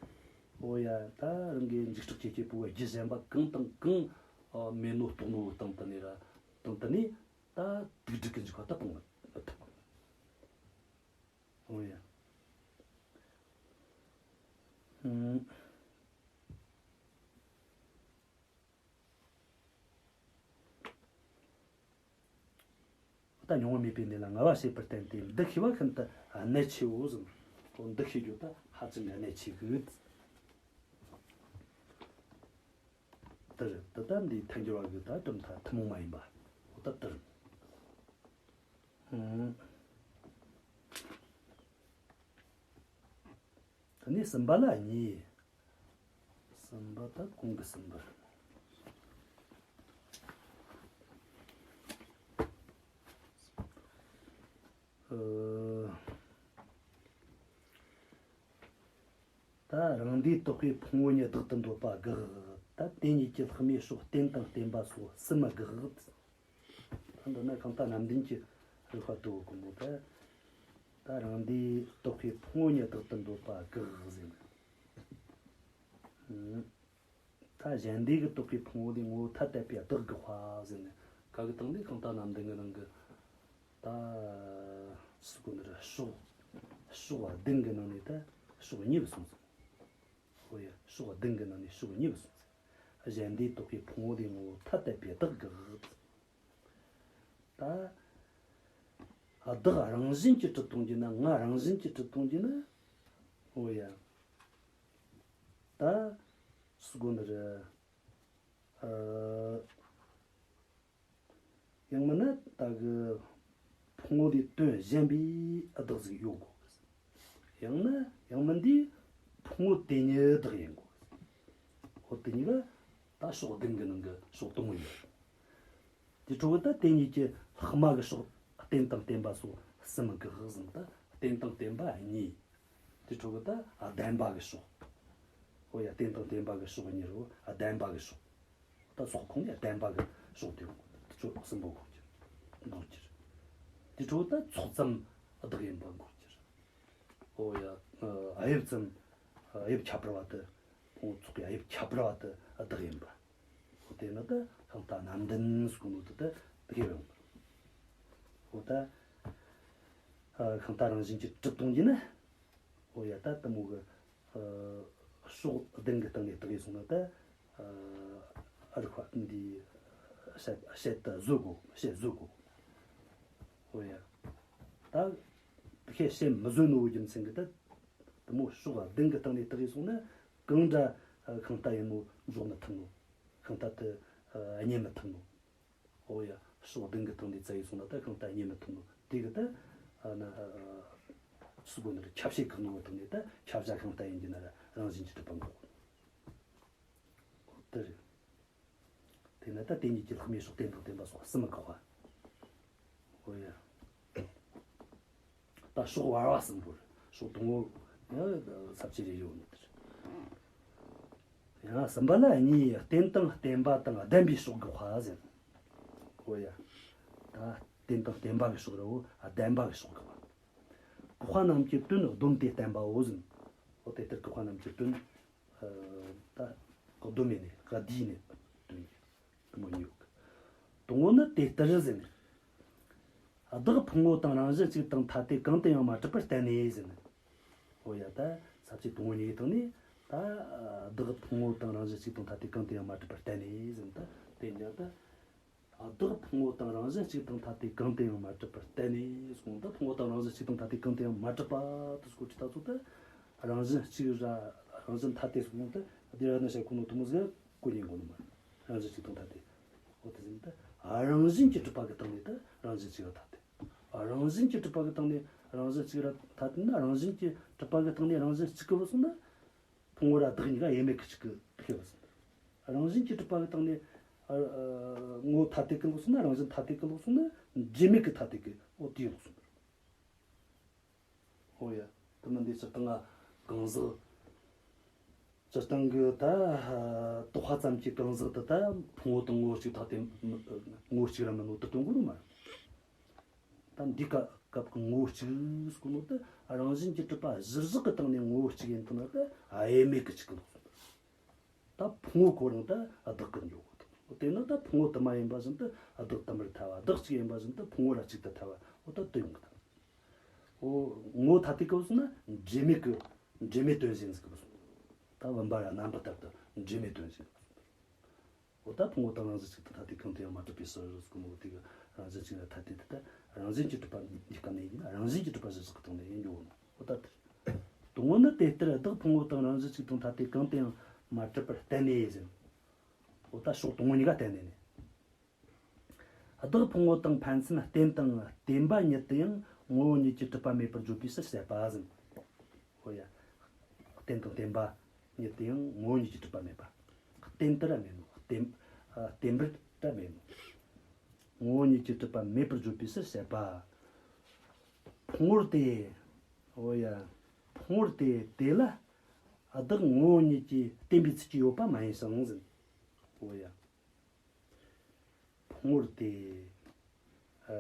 འོ་ཡ། ད་རང་གི་འཇིགས་སྐྲག་ཀྱི་སྐྱེས་བུ་བ་རྒྱུ་གཞན་པ་གང་དང་གང་མེད་ནོ་རྟོགས་ནོ་དང་དུ་ནས་ར། དང་དུ་ནས་ད་དུག་སྒྲིལ་གྱི་འཇུག་པ་ད་སྤང་མི་ཐུབ། འོ་ཡ། ཨང་། ད་མྱོང་བ་མེད་པའི་གནས་ལ་ངལ་བ་བྱེད་པར་བསྟན་ཏེ། འདི་ཤེས་པ་ཤིན་ཏུ་གནད་ཆེའོ་ཟེར། འོ་འདི་ཤེས་རྒྱུ་ད་ཧ་ཅང་གི་གནད་ཆེ་གི། དེ་རེད། ད་ལྟ་འདི་ཐལ་འགྱུར་བ་གི་ད་གྲུབ་མཐའ་ཐུན་མོང་མ་ཡིན་པ། འོ་ད་དེ་རེད། ཨང་། དེ་ནས་གསུམ་པ་ལ་གཉིས། གསུམ་པ་ད་གོང་གི་གསུམ་པ་རེད། ཨ། ད་རང་སྡེ་དག་པའི་ཕུང་པོ་ཉིད་བདག་ཏུ་འདོད་པ་དགག། ད་དེ་གཉིས་ཀྱི་ལྷག་མའི་ཕྱོགས་རྟེན་དང་བརྟེན་པ་སོགས་གསུམ་དགག། ད་འདི་ན་གང་ལྟར་རྣམ་བདེན་གྱི་རིགས་པ་དོ་གོ་མོ། ད་ད་རང་སྡེ་དག་པའི་ཕུང་པོ་ཉིད་བདག་ཏུ་འདོད་པ་དགག་ཟེར་ནས། ཨང་། ད་གཞན་སྡེ་གི་དག་པའི་ཕུང་པོ་དེ་ངོ་བོ་ཐ་དད་པའི་བདག་དགག་པ་ཟེར་ནས། ག་གི་སྟེང་ནས་གང་ལྟར་རྣམ་བདེན་གྱི་ནང་གི། ད་སུ་གོ་འདིར་ཕྱོགས་ཕྱོགས་བདུན་གྱི་ནང་ནས་ད་ཕྱོགས་གཉིས་པ་སོང་ཟིན། ཧོ་ཡ། ཕྱོགས་བདུན་གྱི་ནང་ནས་ཕྱོགས་གཉིས་པ་སོང་ཟིན། གཞན་སྡེ་དག་པའི་ཕུང་པོ་དེ་ངོ་བོ་ཐ་དད་པའི་བདག་དགག། ད་བདག་རང་བཞིན་གྱིས་གྲུབ་སྟོང་གྱི་ན། ང་རང་བཞིན་གྱིས་གྲུབ་སྟོང་གྱི་ན། ཧོ་ཡ། ད་སུ་གོ་འདིར། ཨ། ཡང་མིན་ན་ད་གི་ཕུང་པོ་དེ་དོན་གཞན་པའི་བདག་ཟིག་ཡོད་དགོས། ཡང་ན་ཡང་མིན་དེ་ཕུང་པོ་དེ་ཉིད་བདག་ཡིན་དགོས། འོ་དེ་གཉིས་ཀ་ད་ཕྱོགས་བདུན་གྱི་ནང་གི་ཕྱོགས་དང་པོ་ཡིན། དེ་འཕྲོ་གི་ད་དེ་གཉིས་ཀྱི་ལྷག་མ་གི་ཕྱོགས་རྟེན་དང་བརྟེན་པ་སོགས་གསུམ་དགག་ཟིན། ད་རྟེན་དང་བརྟེན་པ་གཉིས། དེ་འཕྲོ་གི་ད་ལྡན་པ་གི་ཕྱོགས། འོ་ཡ། རྟེན་དང་བརྟེན་པ་གི་ཕྱོགས་གཉིས་རོ། ལྡན་པ་གི་ཕྱོགས། ད་ཚོགས་ཁོངས་ནས་ལྡན་པ་གི་ཕྱོགས་དེ་ཡོང་གི། དེ་ཚོ་གསུམ་པོ་འགོག་གི། འགོག་གི་རེད། དེ་འཕྲོ་ད་ཚོགས་ཙམ་བདག་ཡིན་པ་འགོག་གི་རེད། འོ་ཡ། ཨ། དབྱིབས་ཙམ། ཨ། དབྱིབས་ཁྱད་པར་བ་དེ། ཕུང་པོ་ཚོགས་ཀྱི་དབྱིབས་ཁྱད་པར་བ་དེ་བདག་ཡིན་པ། འོ་དེ་ནི་ད་གང་ལྟར་རྣམ་བདེན་ཟེར་གོ་ནོ་དེ་ད་དེ་གས་ཡོང་གི། འོ་ད། ཨ། གང་ལྟར་རང་བཞིན་གྱིས་གྲུབ་སྟོང་གྱི་ན། འོ་ཡ། ད་དེ་མོ་གི། ཨ། ཕྱོགས་བདུན་གྱི་སྟེང་ནས་བརྟགས་ཡས་སོང་ན་ད། ཨ། རིགས་པ་འདི་བཤད་བཤད་དུ་བཟོད་དགོས། བཤད་བཟོད་དགོས། འོ་ཡ། ད་དེ་བཤད་བཤད་མི་བཟོད་ནོ་རྒྱུ་མཚན་གྱིས་ད། དེ་མོ་ཕྱོགས་བདུན་གྱི་སྟེང་ནས་བརྟགས་ཡས་སོང་ན། གང་འདྲ་ ཤིང་རྟ་ཡིན་ནོ་འཇོག་མི་ཐུབ་ནོ། ཤིང་རྟ་དེ་རྙེད་མི་ཐུབ་ནོ། འོ་ཡ། ཕྱོགས་བདུན་གྱི་སྟེང་ནས་བཙལ་ཡི་སོང་ན་ད་ཤིང་རྟ་རྙེད་མི་ཐུབ་ནོ། དེ་གི་ད་ཨ་ན་ཚུགས་དགོས་ནི་རེད། ཁྱབ་བྱེད་བཀག་ནོ་གི་ཐོག་ནས་ད་ཁྱབ་བྱ་ཤིང་རྟ་ཡིན་གྱི་ན་ར་རང་བཞིན་གྱིས་གྲུབ་པ་འགོག་དེ་རེད། དེ་ན་ད་དེ་གཉིས་ཀྱི་ལྷག་མའི་ཕྱོགས་རྟེན་དང་བརྟེན་པ་སོགས་གསུམ་མི་དགག་པ། འོ་ཡ། ད་ཕྱོགས་བར་པ་གསུམ་པོ་རེད། ཕྱོགས་དང་པོ་ཡང་ས་བཅད་རེ་ཡོད་ནི་དེ་རེད། ཡང་གསུམ་པ་ལ་གཉིས། རྟེན་དང་བརྟེན་པ་དང་ལྡན་པའི་ཕྱོགས་དགག་པ་ཟེར། འོ་ཡ། ད་རྟེན་དང་བརྟེན་པ་གི་ཕྱོགས་རེད། འོ་ལྡན་པ་གི་ཕྱོགས་དགག་པ། བཀག་པ་རྣམས་ཀྱི་དོན་བསྡོམས་ཏེ་བསྟན་པའོ་ཟེར། འོ་དེ་ལྟར་བཀག་པ་རྣམས་ཀྱི་དོན། ད་བསྡོམས་ནས་བསྡུས་ནས་དོན་དུ་མོ་ཉིད་ཡོད། དང་པོ་ནི་དེ་ལྟར་ཟེར་ནས། བདག་ཕུང་པོ་དང་རང་བཞིན་གཅིག་དང་ཐ་དད་གང་དུ་ཡང་མ་གྲུབ་པར་བསྟན་ནས་ཟེར་ནས། འོ་ཡ། ད་ས་བཅད་དང་པོ་གཉིས་ཀྱི་སྟེང་ནས་ད་བདག་ཕུང་པོ་དང་རང་བཞིན་གཅིག་དང་ཐ་དད་གང་དུ་ཡང་མ་གྲུབ་པར་བསྟན་ནས་ཟེར་ནས། ད་དེ་འདྲ་ད། བདག་ཕུང་པོ་དང་རང་བཞིན་གཅིག་དང་ཐ་དད་གང་དུ་ཡང་མ་གྲུབ་པར་བསྟན་ནས་གསུངས། ད་ཕུང་པོ་དང་རང་བཞིན་གཅིག་དང་ཐ་དད་གང་དུ་ཡང་མ་གྲུབ་པ་དེ་སྐོར་གྱི་ད་ཚོད་ད། རང་བཞིན་གཅིག་ར་རང་བཞིན་ཐ་དད་གསུངས། ད་དེ་ར་ན་ཤ་ཁོ་ནོ་དུ་མོ་ཟེར་གོ་ཉན་གོ་ནོ་མ། རང་བཞིན་གཅིག་དང་ཐ་དད། འོ་དེ་ཟིན་ད་རང་བཞིན་གྱིས་གྲུབ་པ་གི་སྟེང་ནས་ད་རང་བཞིན་གཅིག་ར་ཐ་དད། རང་བཞིན་གྱིས་གྲུབ་པ་གི་སྟེང་ནས་རང་བཞིན་གཅིག་ར་ཐ་དད་ན། རང་བཞིན་གྱིས་གྲུབ་པ་གི་སྟེང་ནས་རང་བཞིན་གཅིག་གི་བུད་སོང་ན། ཕུང་པོ་ར་བདག་གཉིས་ཀ་དབྱེར་མེད་ཀྱི་གཅིག་གི་ཕྱེ་བ་ཟིན། རང་བཞིན་གྱིས་གྲུབ་པ་གི་སྟེང་ནས་ཨ་ཨ་ངོ་བོ་ཐ་དད་ཀྱི་ལོག་སོང་ན། རང་བཞིན་ཐ་དད་ཀྱི་ལོག་སོང་ན། འབྲེལ་མེད་ཀྱི་ཐ་དད་ཀྱི་འོ་དེའི་ལོག་སོང་། འོ་ཡ། དེ་མིན་འདི་སྤྱིར་བཏང་ང་གང་ཟག་སྤྱིར་བཏང་གི་ད་རྟོག་པ་ཙམ་གྱི་གང་ཟག་དེ་ད་ཕུང་པོ་དང་ངོ་བོ་གཅིག་ཐ་དད། ངོ་བོ་གཅིག་ར་མིན་ནོ་དེ་སྟོན་གོ་ནོ་མ་རེད། ད་འདི་སྐབས་སྐབས་ཀྱི་ངོ་བོ་གཅིག་ཟེར་གོ་ནོ་དེ་རང་བཞིན་གྱིས་གྲུབ་པ་གཞིར་བཞག་གི་སྟེང་ནས་ངོ་བོ་གཅིག་ཡིན་དུས་ན་ད་དབྱེར་མེད་ཀྱི་གཅིག་གི་ལོག་སོང་། ད་ཕུང་པོ་ཁོ་རང་ད་བདག་གི་འཇོག་གོ་དང་། དེ་ནི་ད་ཕུང་པོ་དུ་མ་ཡིན་པ་བཞིན་དུ་བདག་དུ་མར་ཐལ་བ། བདག་གཅིག་ཡིན་པ་བཞིན་དུ་ཕུང་པོ་ར་གཅིག་ཏུ་ཐལ་བ། འོ་ད་དོན་གི་ད། འོ་ངོ་བོ་ཐ་དད་གི་བུད་སོང་ན་འབྲེལ་མེད་ཀྱི་འབྲེལ་མེད་དོན་གཞན་ཟིག་གི་བུད་སོང་། ད་བུམ་པ་ར་རྣམ་པ་ལྟར་དུ་འབྲེལ་མེད་དོན་གཞན་གི་བུད་སོང་། འོ་ད་ཕུང་པོ་དང་རང་བཞིན་གཅིག་དང་ཐ་དད་གང་དུ་ཡང་མ་གྲུབ་པའི་ཕྱིར་ཟེར་གོ་ནོ་དེ་གི་རང་བཞིན་གཅིག་ལ་ཐ་དད་དེ་ད་རང་བཞིན་གྱིས་གྲུབ་པ་འདི་སྐབས་ནས་ཡིན་ན་རང་བཞིན་གྱིས་གྲུབ་པ་གཞིར་བཞག་གི་སྟེང་ནས་ཡིན་རྒྱུ་བོ་ནོ། འོ་ད་དེ་རེད། དང་པོ་ནི་དེ་ལྟར་བདག་ཕུང་པོ་དང་རང་བཞིན་གཅིག་དང་ཐ་དད་གང་དུ་ཡང་མ་གྲུབ་པར་བསྟན་ནས་ཟེར། འོ་ད་ཕྱོགས་དང་པོ་གཉིས་ཀ་བསྟན་ནས་ནི། བདག་ཕུང་པོ་དང་ཕན་ཚུན་རྟེན་དང་བརྟེན་པ་ཉིད་དུ་ཡང་ངོ་བོ་ཉིད་ཀྱིས་གྲུབ་པ་མེད་པར་བརྗོད་པའི་ཕྱིར་བཤད་པ་ཟེར། འོ་ཡ། རྟེན་དང་བརྟེན་པ་ཉིད་དུ་ཡང་ངོ་བོ་ཉིད་ཀྱིས་གྲུབ་པ་མེད་པ། རྟེན་དུ་ར་མེད་ནོ། རྟེན་ཨ་བརྟེན་པར་ར་མེད་ནོ། ངོ་བོ་ཉིད་ཀྱིས་གྲུབ་པ་མེད་པར་བརྗོད་པའི་ཕྱིར་བཤད་པ། ཕུང་པོར་ཏེ། འོ་ཡ། ཕུང་པོར་ཏེ་དེ་ལ་བདག་ངོ་བོ་ཉིད་ཀྱིས་བརྟེན་པའི་ཚུལ་གྱིས་ཡོད་པ་མ་ཡིན་ཞིང་ཟེར། འོ་ཡ། ཕུང་པོར་ཏེ། ཨ་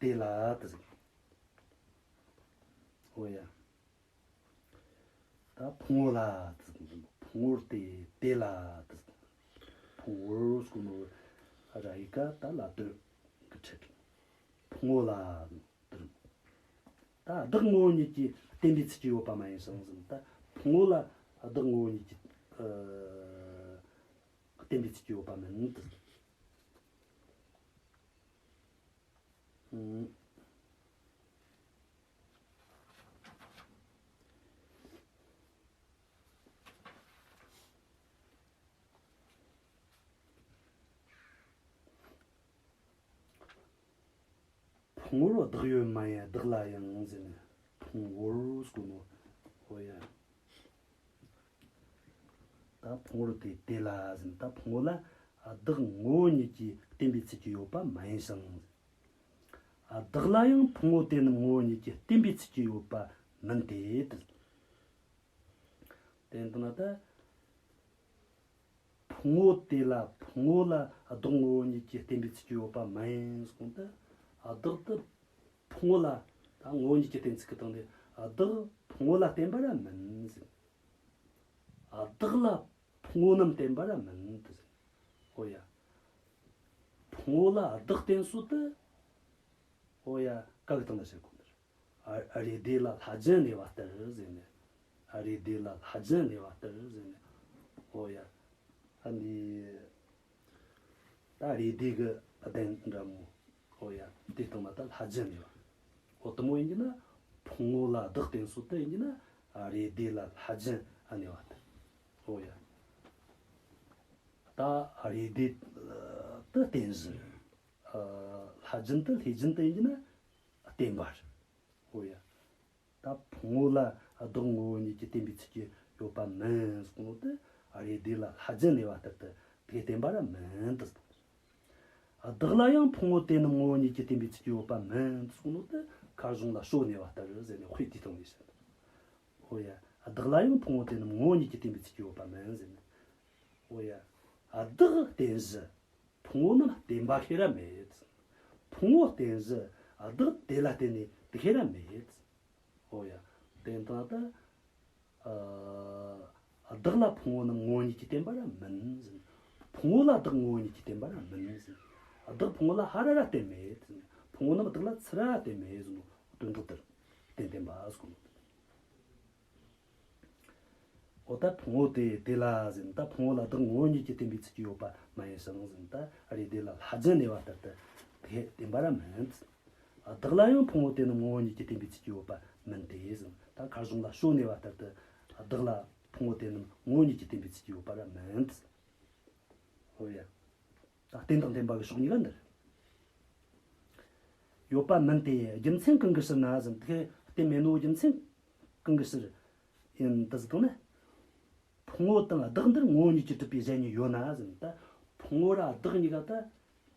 དེ་ལ་དེ་ཟེར། འོ་ཡ། ད་ཕུང་པོ་ལ་དེ་ཟེར། ཕུང་པོར་ཏེ་དེ་ལ་དེ་ཟེར། ཕུང་པོར་ཟེར་གོ་ནོ་ར་ཡི་གེ་ད་ལ་དོན་གི་ཕྲད། ཕུང་པོ་ལ་དེ་རེད། ད་བདག་ངོ་བོ་ཉིད་ཀྱིས་བརྟེན་པའི་ཚུལ་གྱིས་ཡོད་པ་མ་ཡིན་ཞིང་ཟེར། ད་ཕུང་པོ་ལ་བདག་ངོ་བོ་ཉིད་ཀྱིས་ཨ་བརྟེན་པའི་ཚུལ་གྱིས་ཡོད་པ་མིན་ཏེ། ཨུམ། ཕུང་པོར་བདག་ཡོད་མ་ཡིན་བདག་ལ་ཡང་ཟེར་ནས། ཕུང་པོར་ཟེར་གོ་ནོ། འོ་ཡ། ད་ཕུང་པོར་ཏེ་དེ་ལ་ཟེར་ནས། ད་ཕུང་པོ་ལ་བདག་ངོ་བོ་ཉིད་ཀྱིས་བརྟེན་པའི་ཚུལ་གྱིས་ཡོད་པ་མ་ཡིན་ཞིང་། བདག་ལ་ཡང་ཕུང་པོ་དེ་རྣམས་ངོ་བོ་ཉིད་ཀྱིས་བརྟེན་པའི་ཚུལ་གྱིས་ཡོད་པ་མིན་ཏེ། དེ་ལྟ་ན་ད། ཕུང་པོ་དེ་ལ་ཕུང་པོ་ལ་བདག་ངོ་བོ་ཉིད་ཀྱིས་བརྟེན་པའི་ཚུལ་གྱིས་ཡོད་པ་མ་ཡིན་གསུངས་ཏེ། བདག་དེ་ཕུང་པོ་ལ་ད་ངོ་བོ་ཉིད་ཀྱིས་བརྟེན་ཚུལ་གྱི་སྟེང་ནས་བདག་ཕུང་པོ་ལ་བརྟེན་པ་ར་མིན་ཟེར། བདག་ལ་ཕུང་པོ་རྣམས་བརྟེན་པ་ར་མིན་ཏེ་ཟེར། འོ་ཡ། ཕུང་པོ་ལ་བདག་བརྟེན་སོ་དེ། འོ་ཡ། ཀ་གི་སྟེང་ན་བཤད་དགོས་ནི་རེད། ཨ་རེ་དེ་ལ་ལྷ་རྒྱུད་གནས་པ་ལྟར་ཟེར་ནས། ཨ་རེ་དེ་ལ་ལྷ་རྒྱུད་གནས་པ་ལྟར་ཟེར་ནས། འོ་ཡ། ཨ་ནི། ད་རེ་དེ་གི་གདན་འདྲ་མོ། འོ་ཡ། དེ་སྟེང་ན་ད་ལྷ་རྒྱུད་གནས་པ། འོ་དེ་མོ་ཡིན་གྱི་ན། ཕུང་པོ་ལ་བདག་བརྟེན་སོ་དེ་ཡིན་གྱི་ན། ཨ་རེ་དེ་ལ་ལྷ་རྒྱུད་གནས་པ་ལྟར། འོ་ཡ། ད་རེ་ལྡེ་དེ་རྟེན་གཞི། ལྷ་སྦྱིན་དེ་ལྷས་སྦྱིན་དེ་ཡིན་གྱི་ན་བརྟེན་པ་རེད། འོ་ཡ། ད་ཕུང་པོ་ལ་བདག་ངོ་བོ་ཉིད་ཀྱིས་བརྟེན་པའི་ཚུལ་གྱིས་ཡོད་པ་མིན་གསུངས་ནོ་དེ་རེ་ལྡེ་ལ་ལྷ་སྦྱིན་གནས་པ་ལྟར་དུ་དེ་བརྟེན་པ་ར་མིན་དུ་གསུངས། བདག་ལ་ཡང་ཕུང་པོ་དེ་རྣམས་ངོ་བོ་ཉིད་ཀྱིས་བརྟེན་པའི་ཚུལ་གྱིས་ཡོད་པ་མིན་དུ་གསུངས་ནོ་དེ་མཁར་གཞོང་ལ་ཞོ་གནས་པ་ལྟར་ཟེར་ནས་དཔེ་དེའི་སྟེང་ནས་བཤད། འོ་ཡ། བདག་ལ་ཡང་ཕུང་པོ་དེ་རྣམས་ངོ་བོ་ཉིད་ཀྱིས་བརྟེན་པའི་ཚུལ་གྱིས་ཡོད་པ་མིན་ཟེར་ནས། འོ་ཡ། བདག་རྟེན་གཞི། ཕུང་པོ་རྣམས་བརྟེན་པ་ཁེ་ར་མེད། ཕུང་པོ་རྟེན་གཞི། བདག་དེ་ལ་བརྟེན་ནས་དེ་ཁེ་ར་མེད། འོ་ཡ། བརྟེན་སྟངས་ད། ཨ། བདག་ལ་ཕུང་པོ་རྣམས་ངོ་བོ་ཉིད་ཀྱིས་བརྟེན་པ་ར་མིན་ཟེར། ཕུང་པོ་ལ་བདག་ངོ་བོ་ཉིད་ཀྱིས་བརྟེན་པ་ར་མིན་ཟེར། བདག་ཕུང་པོ་ལ་ཧ་ར་ར་བརྟེན་མེད་ཟེར། ཕུང་པོ་རྣམས་བདག་ལ་ཚུར་ར་བརྟེན་མེད་ཟེར་ནོ་དོན་དག་དེར་བརྟེན་བརྟེན་པ་ཟེར་གོ་ནོ། འོ་ད་ཕུང་པོ་དེ་དེ་ལ་ཟེར་ན། ད་ཕུང་པོ་ལ་བདག་ངོ་བོ་ཉིད་ཀྱིས་བརྟེན་པའི་ཚུལ་གྱིས་ཡོད་པ་མ་ཡིན་ཞིང་ཟེར་ན། ད་རེ་ལྡེ་ལ་ལྷ་སྦྱིན་གནས་པ་ལྟར་དུ་དེ་བརྟེན་པ་ར་མིན། བདག་ལ་ཡང་ཕུང་པོ་དེ་རྣམས་ངོ་བོ་ཉིད་ཀྱིས་བརྟེན་པའི་ཚུལ་གྱིས་ཡོད་པ་མིན་ཏེ་ཟེར་ན། ད་མཁར་གཞོང་ལ་ཞོ་གནས་པ་ལྟར་དུ་བདག་ལ་ཕུང་པོ་དེ་རྣམས་ངོ་བོ་ཉིད་ཀྱིས་བརྟེན་པའི་ཚུལ་གྱིས་ཡོད་པ་ར་མིན། འོ་ཡ། ད་རྟེན་དང་བརྟེན་པ་གི་ཕྱོགས་གཉིས་ཀ་འདིར་ཡོད་པ་མིན་ཏེ། རྒྱུ་མཚན་གང་གི་ཕྱིར་ན་ཟེར་ན། དེ་རྟེན་མེད་ནོ་རྒྱུ་མཚན་གང་གི་ཕྱིར་ཡིན་དུ་ཟེར་བཏང་ན། ཕུང་པོ་དང་བདག་འདིར་ངོ་བོ་ཉིད་ཀྱིས་གྲུབ་པའི་གཞན་ཉིད་ཡོད་ན་ཟེར་ན། ད་ཕུང་པོ་ར་བདག་གཉིས་ཀ་ད།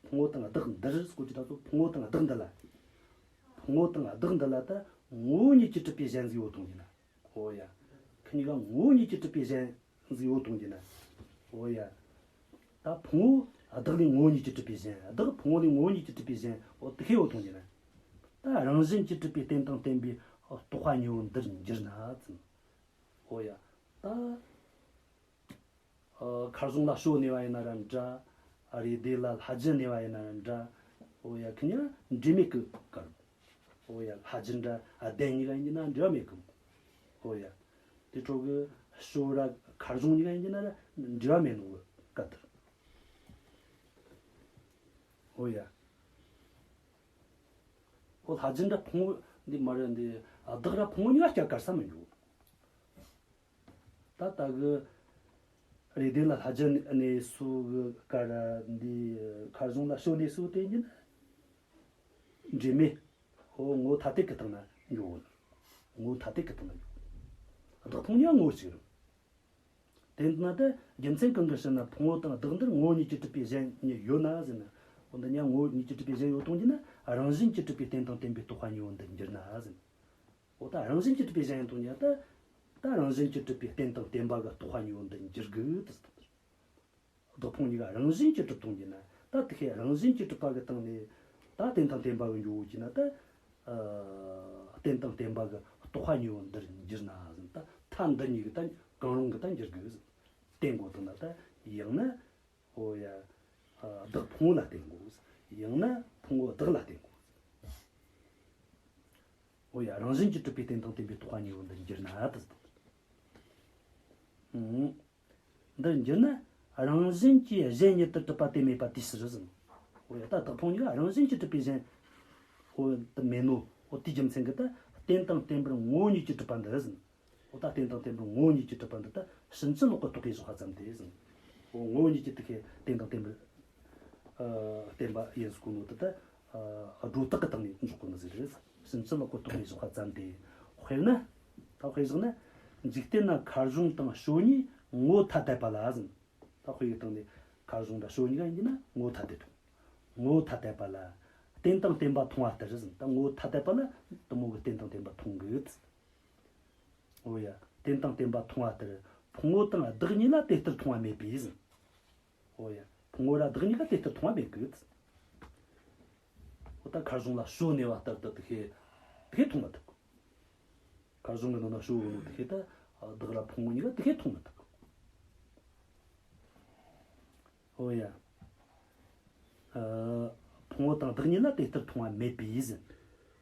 ཕུང་པོ་དང་བདག་འདིར་ཟེར་གོ་རྒྱུ་ད་ཚོ། ཕུང་པོ་དང་བདག་འདི་ལ། ཕུང་པོ་དང་བདག་འདི་ལ་ད་ངོ་བོ་ཉིད་ཀྱིས་གྲུབ་པའི་གཞན་ཟིག་ཡོད་གཏོང་རྒྱུ་ན། འོ་ཡ། ཁི་གཉིས་ཀ་ངོ་བོ་ཉིད་ཀྱིས་གྲུབ་པའི་གཞན་ཟིག་ཡོད་གཏོང་རྒྱུ་ན། འོ་ཡ། ད་ཕུང་པོ་བདག་ལས་ངོ་བོ་ཉིད་ཀྱིས་གྲུབ་པའི་གཞན། བདག་ཕུང་པོ་ལས་ངོ་བོ་ཉིད་ཀྱིས་གྲུབ་པའི་གཞན། འོ་དེ་ཁེ་ཡོད་གཏོང་རྒྱུ་ན། ད་རང་བཞིན་གྱིས་གྲུབ་པའི་རྟེན་དང་བརྟེན་པའི་རྟོག་པ་གཉིས་པོ་འདིར་འགྱུར་ན་ཙམ། འོ་ཡ། ད། ཨ། མཁར་གཞོང་ལ་ཞོ་གནས་པ་ཡིན་ན་ར་འདྲ། ཨ། རེ་ལྡེ་ལ་ལྷ་སྦྱིན་གནས་པ་ཡིན་ན་ར་འདྲ། འོ་ཡ། ཁི་གཉིས་འབྲེལ་མེད་ཀི་ཀར། འོ་ཡ། ལྷ་སྦྱིན་ར་ཨ་བདེན་གཉིས་ཀ་ཡིན་ན་འབྲེལ་བ་མེད་ཀི། འོ་ཡ། དེ་འཕྲོ་གི་ཞོ་ར་མཁར་གཞོང་གཉིས་ཀ་ཡིན་ན་ར་འབྲེལ་བ་མེད་ནོ་གི་ཀ་དེར། འོ་ཡ། འོ་ལྷ་སྦྱིན་ར་ཕུང་པོ་འདི་མ་རེད། འདི་ཨ་བདག་ར་ཕུང་པོ་གཉིས་ཀ་སྐྱ་ཀར་ས་མི་འགྱུར། ད་ལྟ་གི་རེ་ལྡེ་ལ་ལྷ་སྦྱིན་གནས་སོ་གི་ཀ་ར་འདི་མཁར་གཞོང་ལ་ཞོ་གནས་སོ་དེ་ཉིད་འབྲེལ་མེད། འོ་ངོ་བོ་ཐ་དད་ཀྱི་སྟེང་ན་འགྱོ་གོ། ངོ་བོ་ཐ་དད་ཀྱི་སྟེང་ན་འགྱོ་གོ། བདག་ཕུང་གཉིས་ཀ་ངོ་བོ་གཅིག་རེད། དེ་ན་ད་རྒྱུ་མཚན་གང་གི་ཕྱིར་ན་ཕུང་པོ་དང་བདག་འདིར་ངོ་བོ་ཉིད་ཀྱིས་གྲུབ་པའི་གཞན་ཉིད་ཡོད་ན་ཟེར་ན། འོ་འདི་གཉིས་ཀ་ངོ་བོ་ཉིད་ཀྱིས་གྲུབ་པའི་གཞན་ཡོད་གཏོང་རྒྱུ་ན། རང་བཞིན་གྱིས་གྲུབ་པའི་རྟེན་དང་བརྟེན་པའི་རྟོག་པ་གཉིས་པོ་འདིར་འགྱུར་ན་ཟེར་ན། འོ་ད་རང་བཞིན་གྱིས་གྲུབ་པའི་གཞན་ཡིན་དུ་ཉིད་ད། ད་རང་བཞིན་གྱིས་གྲུབ་པའི་རྟེན་དང་བརྟེན་པ་གི་རྟོག་པ་གཉིས་པོ་འདི་འགྱུར་དགོས་ཏེ། བདག་ཕུང་གཉིས་ཀ་རང་བཞིན་གྱིས་གྲུབ་གཏོང་རྒྱུ་ན། ད་དེ་ཁའི་རང་བཞིན་གྱིས་གྲུབ་པ་གི་སྟེང་ནས་ད་རྟེན་དང་བརྟེན་པ་གི་འགྱུར་བོ་གྱིས་ན་ད། ཨ། རྟེན་དང་བརྟེན་པ་གི་རྟོག་པ་གཉིས་པོ་འདིར་འགྱུར་ན་ཟེར། ད་མཐའ་འདི་གཉིས་ཀྱི་ད་གང་རུང་གི་ད་འགྱུར་དགོས་ཟེར། བརྟེན་དགོས་དང་ན་ད་ཡང་ན། འོ་ཡ། ཨ། བདག་ཕུང་པོ་ལ་བརྟེན་དགོས། ཡང་ན་ཕུང་པོ་བདག་ལ་བརྟེན་དགོས། འོ་ཡ། རང་བཞིན་གྱིས་གྲུབ་པའི་རྟེན་དང་བརྟེན་པའི་རྟོག་པ་གཉིས་པོ་འདི་འགྱུར་ན་དེ་ཟེར། ཨང་། འདི་འགྱུར་ན་རང་བཞིན་གྱིས་གཞན་ཉིད་དུ་གྲུབ་པ་དེ་མེད་པ་དེའི་ཕྱིར་ཟེར། འོ་ཡ། ད་བདག་ཕུང་གཉིས་ཀ་རང་བཞིན་གྱིས་གྲུབ་པའི་གཞན། འོ་དེ་མེད་ནོ། འོ་དེའི་རྒྱུ་མཚན་གྱིས་ད་རྟེན་དང་བརྟེན་པར་ངོ་བོ་ཉིད་ཀྱིས་གྲུབ་པ་འདི་ཟེར། འོ་ད་རྟེན་དང་བརྟེན་པར་ངོ་བོ་ཉིད་ཀྱིས་གྲུབ་པ་འདི་ད་ཕྱིན་ཅི་ལོག་གི་རྟོག་གེས་བཞག་པ་ཙམ་དེ་ཟེར། འོ་ངོ་བོ་ཉིད་ཀྱིས་དེ་ཁའི་རྟེན་དང་བརྟེན་པར། ཨ། བརྟེན་པ་ཡིན་ཟེར་གོ་ནོ་དེ་ད། ཨ། སྒྲོ་བཏགས་ཀྱི་སྟེང་ནས་འཇོག་གོ་ནི་ཟིག་རེད། ཕྱིན་ཅི་ལོག་གི་རྟོག་གེས་བཞག་པ་ཙམ་དེ། དཔེར་ན། ད་དཔེ་བཞག་ན། འཇིག་རྟེན་ན་མཁར་གཞོང་དང་ཞོ་གཉིས་ངོ་བོ་ཐ་དད་པ་ལ་ཟེར། ད་དཔེ་གི་སྟེང་ནས་མཁར་གཞོང་དང་ཞོ་གཉིས་ཀ་ཡིན་གྱི་ན་ངོ་བོ་ཐ་དད་དོ། ངོ་བོ་ཐ་དད་པ་ལ། རྟེན་དང་བརྟེན་པ་མཐོང་བ་ལྟར་ཟེར། ད་ངོ་བོ་ཐ་དད་པ་ལ་དེ་མོ་གི་རྟེན་དང་བརྟེན་པ་མཐོང་གི། འོ་ཡ། རྟེན་དང་བརྟེན་པ་མཐོང་བ་ལྟར་ཕུང་པོ་དང་བདག་ཉིད་ལ་དེ་ལྟར་མཐོང་བ་མེད་པས་ཟེར། འོ་ཡ། ཕུང་པོ་ར་བདག་ཉིད་ལ་དེ་ལྟར་མཐོང་བ་མེད་གི། འོ་ད་མཁར་གཞོང་ལ་ཞོ་གནས་པ་ལྟར་དུ་དེ་ཁའི་དེ་ཁའི་མཐོང་མི་ཐུབ་གི། མཁར་གཞོང་གི་ནང་ན་ཞོ་གནས་ནོ་དེ་ཁའི་ད་བདག་ར་ཕུང་པོ་གཉིས་ཀ་དེ་ཁའི་མཐོང་མི་ཐུབ་གི། འོ་ཡ། ཨ། ཕུང་པོ་དང་བདག་ཉིད་ལ་དེ་ལྟར་མཐོང་བ་མེད་པས་ཟེར།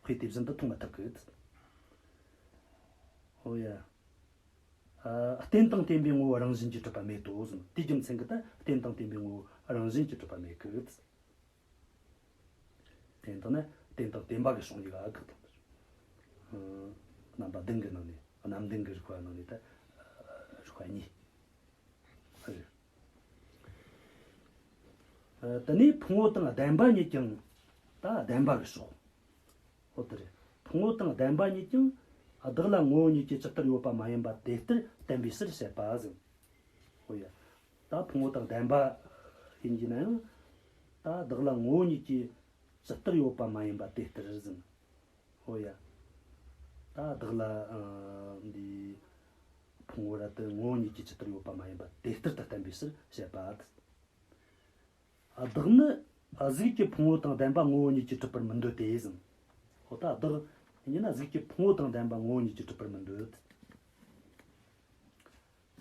དཔེ་དེ་བཞིན་དུ་མཐོང་མི་ཐུབ་གི། འོ་ཡ། ཨ། རྟེན་དང་བརྟེན་པའི་ངོ་བོ་རང་བཞིན་གྱིས་གྲུབ་པ་མེད་དོ་ཟེར། དེའི་རྒྱུ་མཚན་གྱིས་ད་རྟེན་དང་བརྟེན་པའི་ངོ་བོ་རང་བཞིན་གྱིས་གྲུབ་པ་མེད་གི། རྟེན་དང་ན་རྟེན་དང་བརྟེན་པ་གི་ཕྱོགས་གཉིས་ཀ་ཁག་དང་། ཨ། རྣམ་པ་བདུན་གྱི་ནང་ནས། རྣམ་བདུན་གྱི་རིགས་པ་ནང་ནས་ད་རིགས་པ་གཉིས་རེད། དེ་ནས་ཕུང་པོ་དང་ལྡན་པ་ཉིད་ཀྱང་ད་ལྡན་པ་གི་ཕྱོགས། འོ་དེ་རེད། ཕུང་པོ་དང་ལྡན་པ་ཉིད་ཀྱང་བདག་ལ་ངོ་བོ་ཉིད་ཀྱིས་ཇི་ལྟར་ཡོད་པ་མ་ཡིན་པ་དེ་ལྟར་བསྟན་པའི་ཕྱིར་བཤད་པ་ཟེར། འོ་ཡ། ད་ཕུང་པོ་དང་ལྡན་པ་ཡིན་གྱི་ན་ཡང་ད་བདག་ལ་ངོ་བོ་ཉིད་ཀྱིས་ཇི་ལྟར་ཡོད་པ་མ་ཡིན་པ་དེ་ལྟར་ཟེར། འོ་ཡ། ད་བདག་ལ་ཨ་འདི་ཕུང་པོ་ར་དེ་ངོ་བོ་ཉིད་ཀྱིས་ཇི་ལྟར་ཡོད་པ་མ་ཡིན་པ་དེ་ལྟར་དུ་བསྟན་པའི་ཕྱིར་བཤད་པ། བདག་ནི་གཟུགས་ཀྱི་ཕུང་པོ་དང་ལྡན་པ་ངོ་བོ་ཉིད་ཀྱིས་གྲུབ་པར་མི་འདོད་དེ་ཟེར། འོ་ད་བདག་ཡིན་ན་གཟུགས་ཀྱི་ཕུང་པོ་དང་ལྡན་པ་ངོ་བོ་ཉིད་ཀྱིས་གྲུབ་པར་མི་འདོད།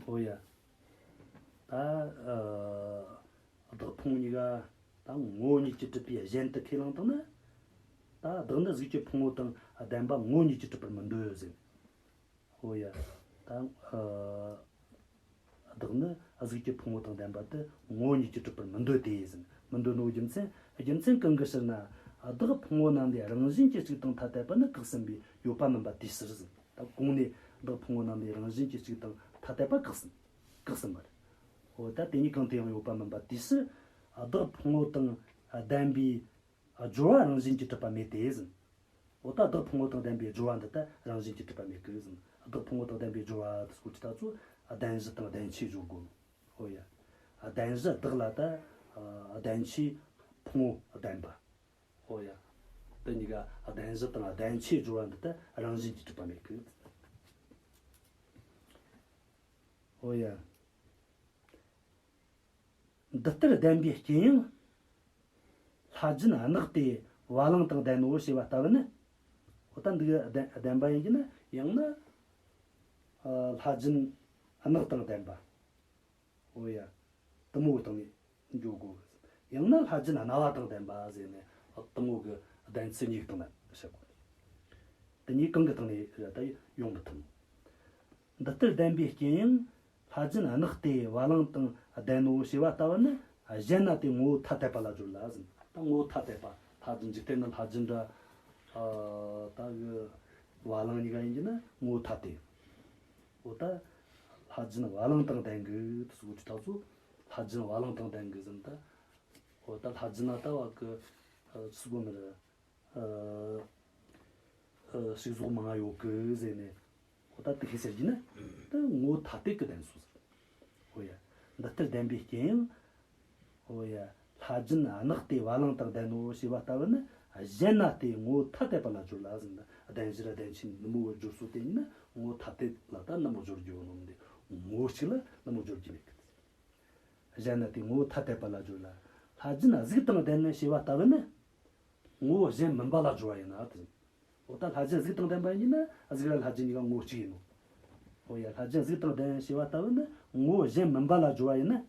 འོ་ཡ། ད་ཨ་བདག་ཕུང་པོ་གཉིས་ཀ་ད་ངོ་བོ་ཉིད་ཀྱིས་གྲུབ་པའི་གཞན་དུ་ཁས་བླངས་བཏང་ན། ད་བདག་ནི་གཟུགས་ཀྱི་ཕུང་པོ་དང་ལྡན་པ་ངོ་བོ་ཉིད་ཀྱིས་གྲུབ་པར་མི་འདོད་ཟེར། འོ་ཡ། ད་ཨ་བདག་ནི་གཟུགས་ཀྱི་ཕུང་པོ་དང་ལྡན་པ་དེ་ངོ་བོ་ཉིད་ཀྱིས་གྲུབ་པར་མི་འདོད་དེ་ཟེར། མི་འདོད་ནོ་རྒྱུ་མཚན། རྒྱུ་མཚན་གང་གི་ཕྱིར་ན། བདག་ཕུང་པོ་རྣམས་ལས་རང་བཞིན་གྱིས་གཅིག་དང་ཐ་དད་པ་ནི་བཀག་ཟིན་པས་ཡོད་པ་མིན་པ་དེའི་ཕྱིར་ཟེར། ད་གོང་ནས་བདག་ཕུང་པོ་རྣམས་ལས་རང་བཞིན་གྱིས་གཅིག་དང་ཐ་དད་པ་བཀག་ཟིན། བཀག་ཟིན་པ་རེད། འོ་ད་དེ་གཉིས་གང་དུ་ཡང་ཡོད་པ་མིན་པ་དེའི་ཕྱིར། བདག་ཕུང་པོ་དང་ལྡན་པའི་སྦྱོར་བ་རང་བཞིན་གྱིས་གྲུབ་པ་མེད་དེ་ཟེར། འོ་ད་བདག་ཕུང་པོ་དང་ལྡན་པའི་སྦྱོར་བ་འདི་ལྟ་རང་བཞིན་གྱིས་གྲུབ་པ་མེད་ཀི་ཟེར། བདག་ཕུང་པོ་དང་ལྡན་པའི་སྦྱོར་བ་དེ་སྐོར་གྱི་ད་ཚོ་བདེན་གཞི་དང་བདེན་ཆོས་སྦྱོར་དགོས། འོ་ཡ། བདེན་གཞི་བདག་ལ་ད་བདེན་ཆོས་ཕུང་པོ་ལྡན་པ། འོ་ཡ། དེ་གཉིས་ཀ་བདེན་གཞི་དང་བདེན་ཆོས་སྦྱོར་བ་འདི་ལྟ་རང་བཞིན་གྱིས་གྲུབ་པ་མེད་ཀི། འོ་ཡ། འདི་ལྟར་ལྡན་པའི་རྐྱེན་ཡང་། ལྷ་སྦྱིན་སྣག་སྟེ་བ་ལང་དང་ལྡན་ནོ་ཞེས་པ་ལྟ་བུ་ནི། འོ་ད་འདི་གི་ལྡན་ལྡན་པ་ཡིན་གྱི་ན་ཡང་ན། ཨ་ལྷ་སྦྱིན་སྣག་དང་ལྡན་པ། འོ་ཡ། དེ་མོ་གི་སྟེང་ནས་འགྱོ་དགོས། ཡང་ན་ལྷ་སྦྱིན་སྣ་བ་དང་ལྡན་པ་ཟེར་ནས་དེ་མོ་གི་ལྡན་ཚུལ་གཉིས་ཀྱི་སྟེང་ན་བཤད་དགོས། དེ་གཉིས་གང་གི་སྟེང་ནས་ད་ཡོང་མི་ཐུབ། འདི་ལྟར་ལྡན་པའི་རྐྱེན་ཡང་། ལྷ་སྦྱིན་སྣག་སྟེ་བ་ལང་དང་ལྡན་ནོ་ཞེས་པ་ལྟ་བུ་ནི། གཞན་ན་དེ་ངོ་བོ་ཐ་དད་པ་ལ་སྦྱོར་ལ་ཟེར། ད་ངོ་བོ་ཐ་དད་པ། ལྷ་སྦྱིན་འཇིག་རྟེན་ན་ལྷ་སྦྱིན་འདྲ། ཨ་ད་གི་བ་ལང་གཉིས་ཀ་ཡིན་གྱི་ན་ངོ་བོ་ཐ་དད། འོ་ད་ལྷ་སྦྱིན་བ་ལང་དང་ལྡན་གི་དེ་སོགས་ཀྱི་ད་ཚོ་ལྷ་སྦྱིན་བ་ལང་དང་ལྡན་གི་ཟེར་ད། འོ་ད་ལྷ་སྦྱིན་ན་ད་བ་གི་ཨ་ཚུགས་པོ་མི་རེད། ཨ་ཨ་ཕྱུགས་ཟོག་མང་ང་ཡོད་གི་ཟེར་ནས། འོ་ད་དེ་ཁས་ཟེར་གྱི་ན་དེ་ངོ་བོ་ཐ་དད་ཀྱི་ལྡན་སོ་ཟེར། འོ་ཡ། འདི་ལྟར་ལྡན་པའི་རྐྱེན་ཡང་། འོ་ཡ། ལྷ་སྦྱིན་སྣག་སྟེ་བ་ལང་དང་ལྡན་ནོ་ཞེས་པ་ལྟ་བུ་ནི། གཞན་ན་དེ་ངོ་བོ་ཐ་དད་པ་ལ་སྦྱོར་ལ་ཟེར་ན། བདེན་བཞི་ར་བདེན་ཆོས་འདི་མོ་བའི་སྦྱོར་སྲོལ་དེ་ཡིན་ན་ངོ་བོ་ཐ་དད་ལ་ད་ནི་མོ་སྦྱོར་རྒྱུ་ཡོད་ནོ་འདི། ངོ་བོ་གཅིག་ལ་ནི་མོ་སྦྱོར་རྒྱུ་མེད་གི། གཞན་ན་དེ་ངོ་བོ་ཐ་དད་པ་ལ་སྦྱོར་ལ། ལྷ་སྦྱིན་གཟུགས་དང་ལྡན་ནི་ཞེས་པ་ལྟ་བུ་ནི། ངོ་བོ་གཞན་མིན་པ་ལ་སྦྱོར་བ་ཡིན་ན་དེ། འོ་ད་ལྷ་སྦྱིན་གཟུགས་དང་ལྡན་པ་ཡིན་ན་གཟུགས་ར་ལྷ་སྦྱིན་གཉིས་ཀ་ངོ་བོ་གཅིག་ཡིན་ནོ། འོ་ཡ། ལྷ་སྦྱིན་གཟུགས་དང་ལྡན་ཞེས་པ་ལྟ་བུ་ནི་ངོ་བོ་གཞན་མིན་པ་ལ་སྦྱོར་བ་ཡིན་ན།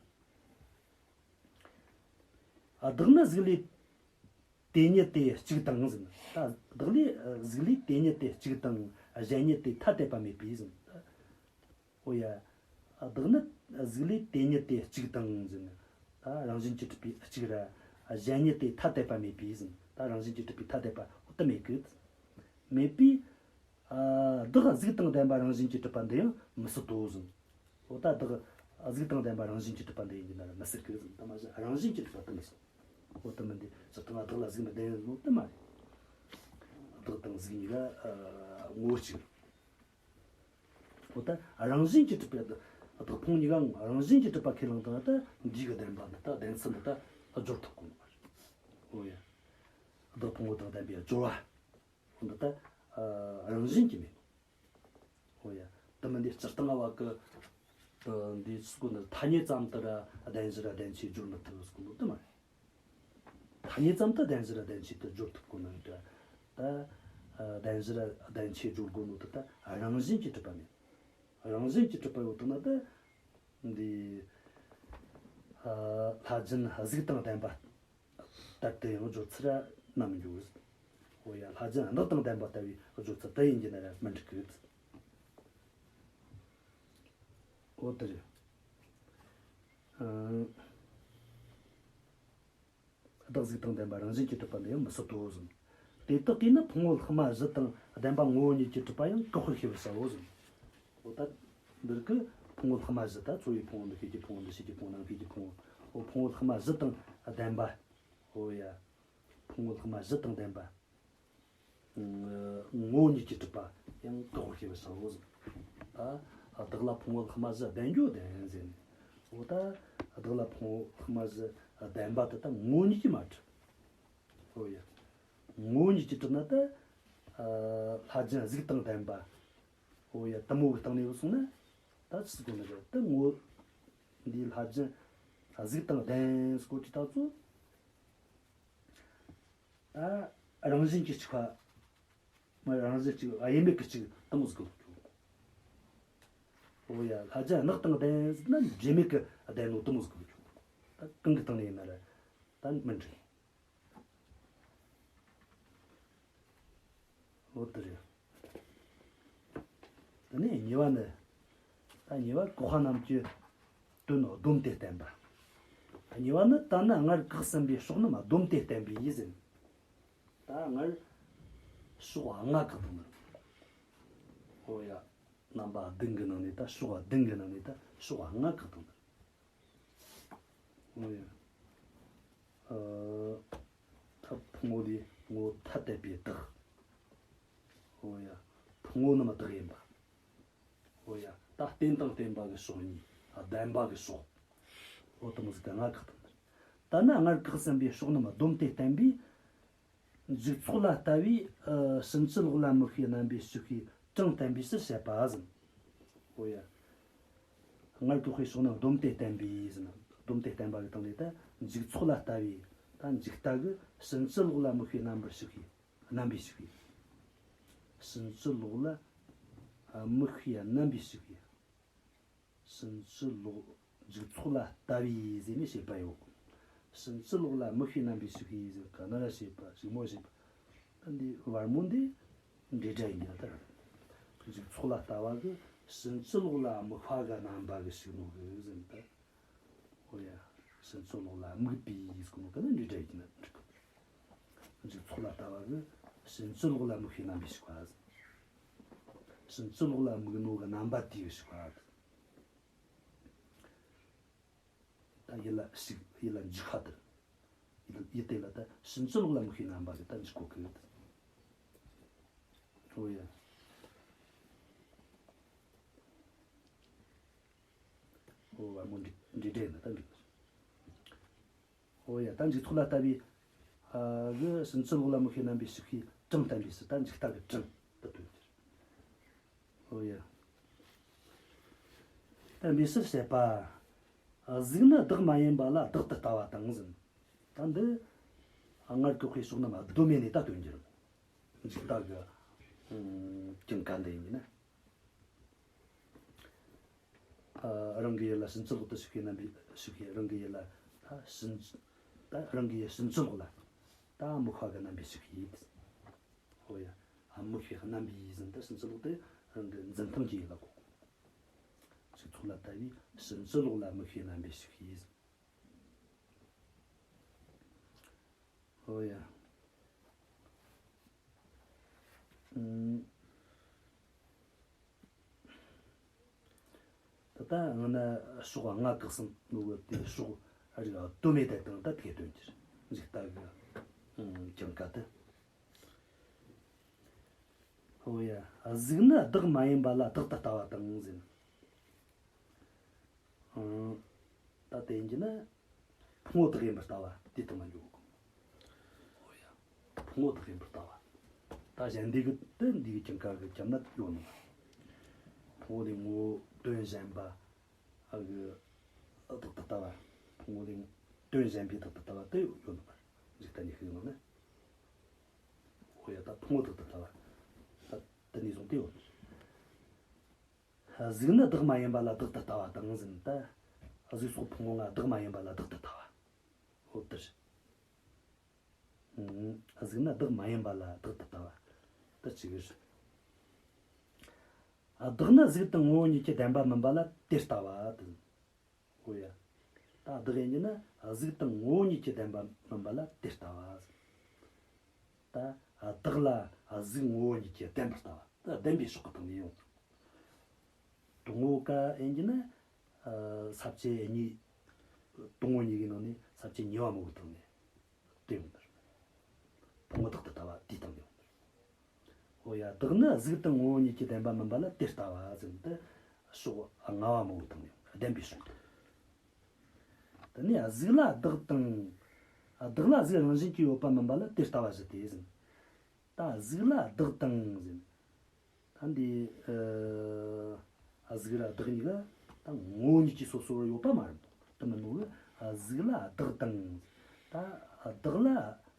བདག་ནི་གཟུགས་ལས་དེ་ཉིད་དེ་གཅིག་དང་ཟེར། ད་བདག་ལས་གཟུགས་ལས་དེ་ཉིད་དེ་གཅིག་དང་གཞན་ཉིད་དེ་ཐ་དད་པ་མེད་པས་ཟེར། འོ་ཡ། བདག་ནི་གཟུགས་ལས་དེ་ཉིད་དེ་གཅིག་དང་ཟེར་ན། ད་རང་བཞིན་གྱིས་གྲུབ་པའི་གཅིག་ར། གཞན་ཉིད་དེ་ཐ་དད་པ་མེད་པས་ཟེར། ད་རང་བཞིན་གྱིས་གྲུབ་པའི་ཐ་དད་པ་འོ་དེ་མེད་གི། མེད་པས། ཨ་བདག་གཟུགས་དང་ལྡན་པ་རང་བཞིན་གྱིས་གྲུབ་པ་འདི་ཡང་མི་སྲིད་དོ་ཟེར། འོ་ད་བདག་གཟུགས་དང་ལྡན་པ་རང་བཞིན་གྱིས་གྲུབ་པ་འདི་ཡིན་གྱི་ན་མི་སྲིད་གི་ཟེར། ད་མ་གཞི་རང་བཞིན་གྱིས་གྲུབ་པ་དེ་མི་སྲིད། འོ་དེ་མིན་ཏེ་སྤྱིར་བཏང་བདག་ལ་གཟུགས་མི་ལྡན་ནོ་དེ་མ་རེད། བདག་དང་གཟུགས་གཉིས་ཀ་ཨ་ངོ་བོ་གཅིག། འོ་ད་རང་བཞིན་གྱིས་གྲུབ་པའི་བདག་ཕུང་གཉིས་ཀ་རང་བཞིན་གྱིས་གྲུབ་པ་ཁས་བླངས་བཏང་ན་ད་འདི་གི་བདེན་པ་འདི་ད་བདེན་ཚུལ་འདི་ད་སྦྱོར་ཐུབ་གོ་ནོ་མ་རེད། འོ་ཡ། བདག་ཕུང་པོ་དང་ལྡན་པའི་སྦྱོར་བ། འོ་འདི་ད་ཨ་རང་བཞིན་གྱིས་མེད་ནོ། འོ་ཡ། དེ་མིན་འདི་སྤྱིར་བཏང་བ་གི་ཨ་འདི་སྐོར་ནི་ཐ་སྙད་ཙམ་དུ་ར་བདེན་བཞི་ར་བདེན་ཆོས་སྦྱོར་མི་ཐུབ་སྐོར་ནོ་དེ་མ་རེད། ཐ་སྙད་ཙམ་དུ་བདེན་བཞི་ར་བདེན་ཆོས་དེ་སྦྱོར་ཐུབ་དགོས་ནོ་འདྲ། ད་ཨ་བདེན་བཞི་ར་བདེན་ཆོས་སྦྱོར་དགོས་ནོ་དེ་ད་རང་བཞིན་གྱིས་གྲུབ་པ་མེད། རང་བཞིན་གྱིས་གྲུབ་པ་ཡོད་དོ་ན་ད་འདི་ཨ་ལྷ་སྦྱིན་གཟུགས་དང་ལྡན་པ་ལྟར་དུ་ཡང་སྦྱོར་ཚུལ་ར་རྣམ་འགྱུར། འོ་ཡ། ལྷ་སྦྱིན་སྣག་དང་ལྡན་པ་ལྟ་བུའི་སྦྱོར་ཚུལ་དུ་ཡིན་གྱི་ན་ར་མི་འགྲིག་གི། འོ་དེ་རེད། ཨ་བདག་གཟུགས་དང་ལྡན་པ་རང་བཞིན་གྱིས་གྲུབ་པ་འདི་ཡང་མི་སྲིད་དོ་གསུངས། དེ་དག་གིས་ནི་ཕུང་པོ་ལྷག་མ་བཞི་དང་ལྡན་པ་ངོ་བོ་ཉིད་ཀྱིས་གྲུབ་པ་ཡང་བཀག་པར་ཤེས་པར་བྱའོ་གསུངས། འོ་ད་འདིར་གི་ཕུང་པོ་ལྷག་མ་བཞི། ད་ཚོར་བའི་ཕུང་པོ་འདི་ཤེས་ཀྱི་ཕུང་པོ་འདི་ཤེས་ཀྱི་ཕུང་པོ་རྣམ་ཤེས་ཀྱི་ཕུང་པོ། འོ་ཕུང་པོ་ལྷག་མ་བཞི་དང་ ལྡན་པ། འོ་ཡ། ཕུང་པོ་ལྷག་མ་བཞི་དང་ལྡན་པ། ངོ་བོ་ཉིད་ཀྱིས་གྲུབ་པ་ཡང་བཀག་པར་བྱེད་པའི་ཕྱིར་རོ་ཟེར། ད་བདག་ལ་ཕུང་པོ་ལྷག་མ་བཞི་ལྡན་རྒྱུ་ལྡན་ཟེར་ནས། འོ་ད་བདག་ལ་ཕུང་པོ་ལྷག་མ་བཞི་ལྡན་པ་དེ་ད་ངོ་བོ་ཉིད་ཀྱིས་མ་གྲུབ། འོ་ཡ། ངོ་བོ་ཉིད་ཀྱིས་གྲུབ་ན་ད་ལྷ་རྒྱུད་གཟུགས་དང་ལྡན་པ། འོ་ཡ། དེ་མོ་གི་སྟེང་ནས་ཡོད་སོང་ན་ད་ཅི་ཟེར་དགོས་ནི་རེད། ད་ངོ་བོ་འདི་ལྷ་རྒྱུད་གཟུགས་དང་ལྡན་ཟེར་གོ་དུས་ད་ཚོ། ད་རང་བཞིན་གྱིས་གཅིག་པ། མ་རང་བཞིན་གཅིག་དབྱེར་མེད་ཀྱི་གཅིག་དེ་མོ་ཟིག་གི་ལོག་ཀྱོ། འོ་ཡ། ལྷ་རྒྱུད་རྣམ་དག་དང་ལྡན་ཟེར་ན་འབྲེལ་མེད་ཀྱི་ལྡན་ནོ་དེ་མོ་ཟིག་གི་ལོག་ཀྱོ། ད་གང་གི་སྟེང་ནས་ཡིན་ན་ར་ད་མི་འདྲ། འོ་དེ་རེད། དེ་ནས་གཉིས་པ་ནི། ད་གཉིས་པ་བཀག་པ་རྣམས་ཀྱི་དོན་བསྡོམས་ཏེ་བསྟན་པ། གཉིས་པ་ནི་ད་ནི་སྔར་བཀག་ཟིན་པའི་ཕྱོགས་རྣམས་བསྡོམས་ཏེ་བསྟན་པའི་ཡིད་ཟིན། ད་སྔར་ཕྱོགས་ལྔ་བཀག་བཏང་ནི། འོ་ཡ། རྣམ་པ་བདུན་གྱི་ནང་ནས་ད་ཕྱོགས་བདུན་གྱི་ནང་ནས་ད་ཕྱོགས་ལྔ་བཀག་བཏང་ནི། འོ་ཡ། ཨ། ད་ཕུང་པོ་ལས་ངོ་བོ་ཐ་དད་པའི་བདག། འོ་ཡ། ཕུང་པོ་རྣམས་བདག་ཡིན་པ། འོ་ཡ། ད་རྟེན་དང་བརྟེན་པ་གི་ཕྱོགས་གཉིས། ལྡན་པ་གི་ཕྱོགས། འོ་དེ་མོ་ཟིག་ག་ལྔ་བཀག་བཏང་ནི། ད་ནི་སྔར་བཀག་ཟིན་པའི་ཕྱོགས་རྣམས་བསྡོམས་ཏེ་བསྟན་པའི། འཇུག་ཚོགས་ལ་ལྟ་བུའི་ཕྱིན་ཅི་ལོག་ལ་དམིགས་པའི་རྣམ་པའི་ཕྱོགས་ཀྱི་གྲངས་བསྟན་པའི་ཕྱིར་བཤད་པ་ཟེར། འོ་ཡ། སྔར་བཀག་པའི་ཕྱོགས་རྣམས་བསྡོམས་ཏེ་བསྟན་པའི་ཟེར་ན། བསྡོམས་ཏེ་བསྟན་པ་གི་སྟེང་ནས་ད་འཇུག་ཚོགས་ལ་ལྟ་བུའི། ད་འཇུག་ལྟ་གི་ཕྱིན་ཅི་ལོག་ལ་དམིགས་པའི་རྣམ་པར་ཕྱོགས་ཀྱི། རྣམ་པའི་ཕྱོགས་ཀྱི། ཕྱིན་ཅི་ལོག་ལ་དམིགས་པའི་རྣམ་པའི་ཕྱོགས་ཀྱི། ཕྱིན་ཅི་ལོག་འཇུག་ཚོགས་ལ་ལྟ་བུའི་ཟེར་ནས་བཤད་པ་ཡོད། ཕྱིན་ཅི་ལོག་ལ་དམིགས་པའི་རྣམ་པའི་ཕྱོགས་ཀྱི་ཟེར་ག་ན་ར་བཤད་པ་གཞུག་མོ་བཤད་པ། ད་འདི་བར་མོ་འདི་འབྲེལ་སྒྲ་ཡིན་གྱི་ལ་ལྟར། འཇུག་ཚོགས་ལ་ལྟ་བ་གི་ཕྱིན་ཅི་ལོག་ལ་དམིགས་པ་གི་རྣམ་པ་གི་ཕྱོགས་ནོ་གི་ཟེར་ནས་ད། འོ་ཡ། ཕྱིན་ཅི་ལོག་ལ་དམིགས་པའི་ཟེར་གོ་ནོ་ག་ན་འབྲེལ་སྒྲ་ཡིན་གྱི་ན་འགྲིག་གི། འཇུག་ཚོགས་ལ་ལྟ་བ་གི་ཕྱིན་ཅི་ལོག་ལ་དམིགས་པའི་རྣམ་པའི་ཕྱོགས་པ། ཕྱིན་ཅི་ལོག་ལ་དམིགས་ནོ་གི་རྣམ་པ་དེའི་ཕྱོགས་པ། ད་ཡིད་ལ་ཞུགས། ཡིད་ལ་འཇུག་པ་དེར། ཡིད་ལ་ཡིད་དེ་ལ་ད་ཕྱིན་ཅི་ལོག་ལ་དམིགས་པའི་རྣམ་པ་ཟེར་ད་འཇུག་གོ་གི། འོ་ཡ། འོ་བ་མོ་འདི་འདི་འདྲས་ན་ད་འདི། འོ་ཡ། ད་འཇུག་ཚོགས་ལ་ལྟ་བུའི། ཨ། གི་ཕྱིན་ཅི་ལོག་ལ་དམིགས་པའི་རྣམ་པའི་ཕྱོགས་ཀྱི་གྲངས་བསྟན་པའི་ཕྱིར་ད་འཇུག་ལྟ་གི་གྲངས་དེ་སྟོན་གྱི། འོ་ཡ། བསྟན་པའི་ཕྱིར་བཤད་པ། གཟུགས་ནི་བདག་མ་ཡིན་པ་ལ་བདག་ཏུ་ལྟ་བ་དང་ཟེར། ད་འདི་སྔར་བཀག་པའི་ཕྱོགས་རྣམས་བསྡོམས་ནས་ད་སྟོན་རྒྱུ་རེད། འཇུག་ལྟ་གི་ཀྱང་ག་འདི་ཡིན་ན། ཨ། རང་གི་ཡུལ་ལ་ཕྱིན་ཅི་ལོག་ཏུ་ཞུགས་པའི་རྣམ་པའི་ཕྱོགས་ཀྱི། རང་གི་ཡུལ་ལ་ད་ཕྱིན། ད་རང་གི་ཡུལ་ཕྱིན་ཅི་ལོག་ལ་ད་དམིགས་པ་གི་རྣམ་པའི་ཕྱོགས་ཀྱི། འོ་ཡ། དམིགས་པའི་རྣམ་པའི་ཡིད་ཟིན་ད་ཕྱིན་ཅི་ལོག་དེ་རང་གི་འཛིན་སྟངས་ཀྱི་ཡུལ་ལ་གོ། འཇུག་ཚོགས་ལ་ལྟ་བུའི་ཕྱིན་ཅི་ལོག་ལ་དམིགས་པའི་རྣམ་པའི་ཕྱོགས་ཀྱི་ཡིད་ཟིན། འོ་ཡ། ཨུམ། ད་ལྟ་སྔ་ན་ཕྱོགས་ལྔ་བཀག་ཟིན་ནོ་གི་དེ་ཕྱོགས་རིགས་བསྡོམས་ནས་བསྡད་དང་ད་དེ་སྟོན་གྱི་རེད། འཇུག་ལྟ་གི་ཀྱང་ག་དེ། འོ་ཡ། གཟུགས་ནི་བདག་མ་ཡིན་པ་ལ་བདག་ཏུ་ལྟ་བ་དང་ཟེར། ཨང་། ད་དེ་ཡིན་གྱི་ན། ཕུང་པོ་བདག་ཡིན་པར་ལྟ་བ་དེ་དང་ལ་འཇོག་གོ། འོ་ཡ། ཕུང་པོ་བདག་ཡིན་པར་ལྟ་བ། ད་གཞན་སྡེ་གི་དེ་འདི་གི་ཀྱང་ག་གི་ཀྱང་ན་ཡོད་ནོ། ཕུང་པོ་ལས་ངོ་བོ་དོན་གཞན་པ་ཨ་གི་བདག་ཏུ་ལྟ་བ། ཕུང་པོ་ལས་དོན་གཞན་པའི་བདག་ཏུ་ལྟ་བ་དེ་ཡོད་ནོ། འཇུག་ལྟ་ཉི་ཤུའི་ནང་ན། འོ་ཡ། ད་ཕུང་པོ་བདག་ཏུ་ལྟ་བ། ད་དེ་ནས་བཟུང་སྟེ་ཡོད། གཟུགས་ནི་བདག་མ་ཡིན་པ་ལ་བདག་ཏུ་ལྟ་བ་དང་ཟེར་ན། ད་གཟུགས་སོགས་ཕུང་པོ་ལྔ་བདག་མ་ཡིན་པ་ལ་བདག་ཏུ་ལྟ་བ། འོ་དེར། ཨང་། གཟུགས་ནི་བདག་མ་ཡིན་པ་ལ་བདག་ཏུ་ལྟ་བ། ད་ཅི་གི་རེད། བདག་ནི་གཟུགས་དང་ངོ་བོ་ཉིད་ཀྱི་བདེན་པ་མིན་པ་ལ་དེར་ལྟ་བ་དང་། འོ་ཡ། ད་བདག་ཡིན་གྱི་ན་གཟུགས་དང་ངོ་བོ་ཉིད་ཀྱི་བདེན་པ་མིན་པ་ལ་དེར་ལྟ་བ། ད་བདག་ལ་གཟུགས་ངོ་བོ་ཉིད་ཀྱི་བདེན་པར་ལྟ་བ། ད་བདེན་པའི་ཕྱོགས་ཀྱི་སྟེང་ནས་ཡོང་། དང་པོ་ཀ་ཡིན་གྱི་ན། ས་བཅད་གཉིས། དང་པོ་གཉིས་ཀྱི་ནང་ནས་ ས་བཅད་གཉིས་པ་མོ་གི་སྟེང་ནས་དེ་ཡོང་དུས། ཕུང་པོ་བདག་ཏུ་ལྟ་བ་དེའི་སྟེང་ནས་ཡོང་དུས། འོ་ཡ། བདག་ནི་གཟུགས་དང་ངོ་བོ་ཉིད་ཀྱི་བདེན་པ་མིན་པ་ལ་དེ་ལྟ་བ་ཟེར་ཏེ། ཕྱོགས་ལྔ་པ་མོ་གི་སྟེང་ནས་ཡོང་། བདེན་པའི་ཕྱོགས་དང་། དེ་ནས་གཟུགས་ལ་བདག་དང་། བདག་ལ་གཟུགས་རང་བཞིན་གྱིས་ཡོད་པ་མིན་པ་ལ་དེ་ལྟ་བ་ཞེས་ཏེ་ཟེར། ད་གཟུགས་ལ་བདག་དང་ཟེར། ད་འདི་ཨ་གཟུགས་ལ་བདག་གཉིས་ཀ་ད་ངོ་བོ་ཉིད་ཀྱིས་སོ་སོར་ཡོད་པ་མ་རེད། དེ་མིན་ནོ་གི། གཟུགས་ལ་བདག་དང་། ད་བདག་ལ་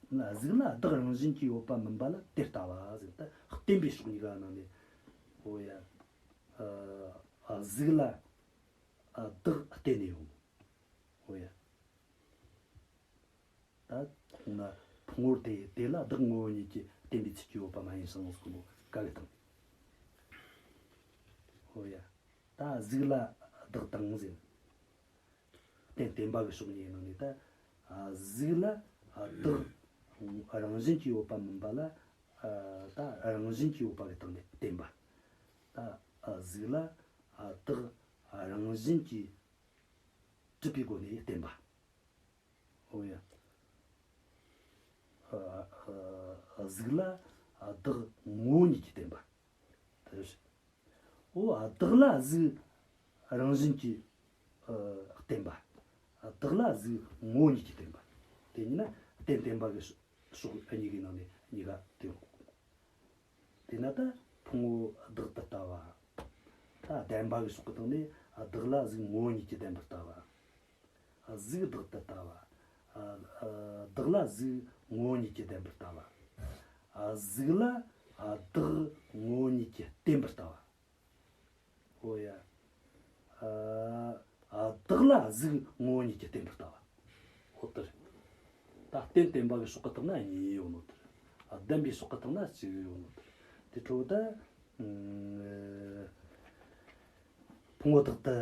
གཟུགས་ལ་བདག་རང་བཞིན་གྱིས་ཡོད་པ་མིན་པ་ལ་དེ་ལྟ་བ་ཟེར། ད་བརྟེན་པའི་ཕྱོགས་གཉིས་ཀ་ནང་ནས། འོ་ཡ། ཨ་གཟུགས་ལ་བདག་བརྟེན་ནས་ཡོང་། འོ་ཡ། ད་ཁོང་ན་ཕུང་པོ་དེ་དེ་ལ་བདག་ངོ་བོ་ཉིད་ཀྱིས་བརྟེན་པའི་ཚུལ་གྱིས་ཡོད་པ་མ་ཡིན་ཞིང་ཟེར་གོ་ནོ་ག་གི་སྟེང་། ཧོ་ཡ། ད་གཟུགས་ལ་བདག་དང་ཟེར། རྟེན་བརྟེན་པ་གི་ཕྱོགས་གཉིས་ནང་ནས་ད་གཟུགས་ལ་བདག་རང་བཞིན་གྱིས་ཡོད་པ་མིན་པ་ལ། ད་རང་བཞིན་གྱིས་ཡོད་པ་གི་སྟེང་ནས་བརྟེན་པ། ད་གཟུགས་ལ་བདག་རང་བཞིན་གྱིས་གྲུབ་པའི་སྒོ་ནས་བརྟེན་པ། འོ་ཡ། ཨ་ཨ་གཟུགས་ལ་བདག་ངོ་བོ་ཉིད་ཀྱིས་བརྟེན་པ། དེ་རེད། འོ་བདག་ལ་གཟུགས་རང་བཞིན་གྱིས་ཨ་བརྟེན་པ། བདག་ལ་གཟུགས་ངོ་བོ་ཉིད་ཀྱིས་བརྟེན་པ། དེ་ཉིད་ན་རྟེན་བརྟེན་པ་གི་ཕྱོགས་གཉིས་ཀྱི་ནང་ནས་གཉིས་ཀ་དེ་ཡོང་། དེས་ན་ད་ཕུང་པོ་བདག་ཏུ་ལྟ་བ། ད་བདེན་པ་གི་ཕྱོགས་ཀྱི་སྟེང་ནས་བདག་ལ་གཟུགས་ངོ་བོ་ཉིད་ཀྱིས་བདེན་པར་ལྟ་བ། གཟུགས་བདག་ཏུ་ལྟ་བ། བདག་ལ་གཟུགས་ངོ་བོ་ཉིད་ཀྱིས་བདེན་པར་ལྟ་བ། གཟུགས་ལ་བདག་ངོ་བོ་ཉིད་ཀྱིས་བརྟེན་པར་ལྟ་བ། འོ་ཡ། ཨ་ཨ་བདག་ལ་གཟུགས་ངོ་བོ་ཉིད་ཀྱིས་བརྟེན་པར་ལྟ་བ། འོ་དེ་རེད། ད་རྟེན་བརྟེན་པ་གི་ཕྱོགས་ཀྱི་སྟེང་ན་གཉིས་ཡོད་ནོ་དེ་རེད། ཨ་བདེན་པའི་ཕྱོགས་ཀྱི་སྟེང་ན་གཅིག་ཡོད་ནོ་དེ་རེད། དེ་འཕྲོ་ད་ཨ་ཕུང་པོ་བདག་ཏུ་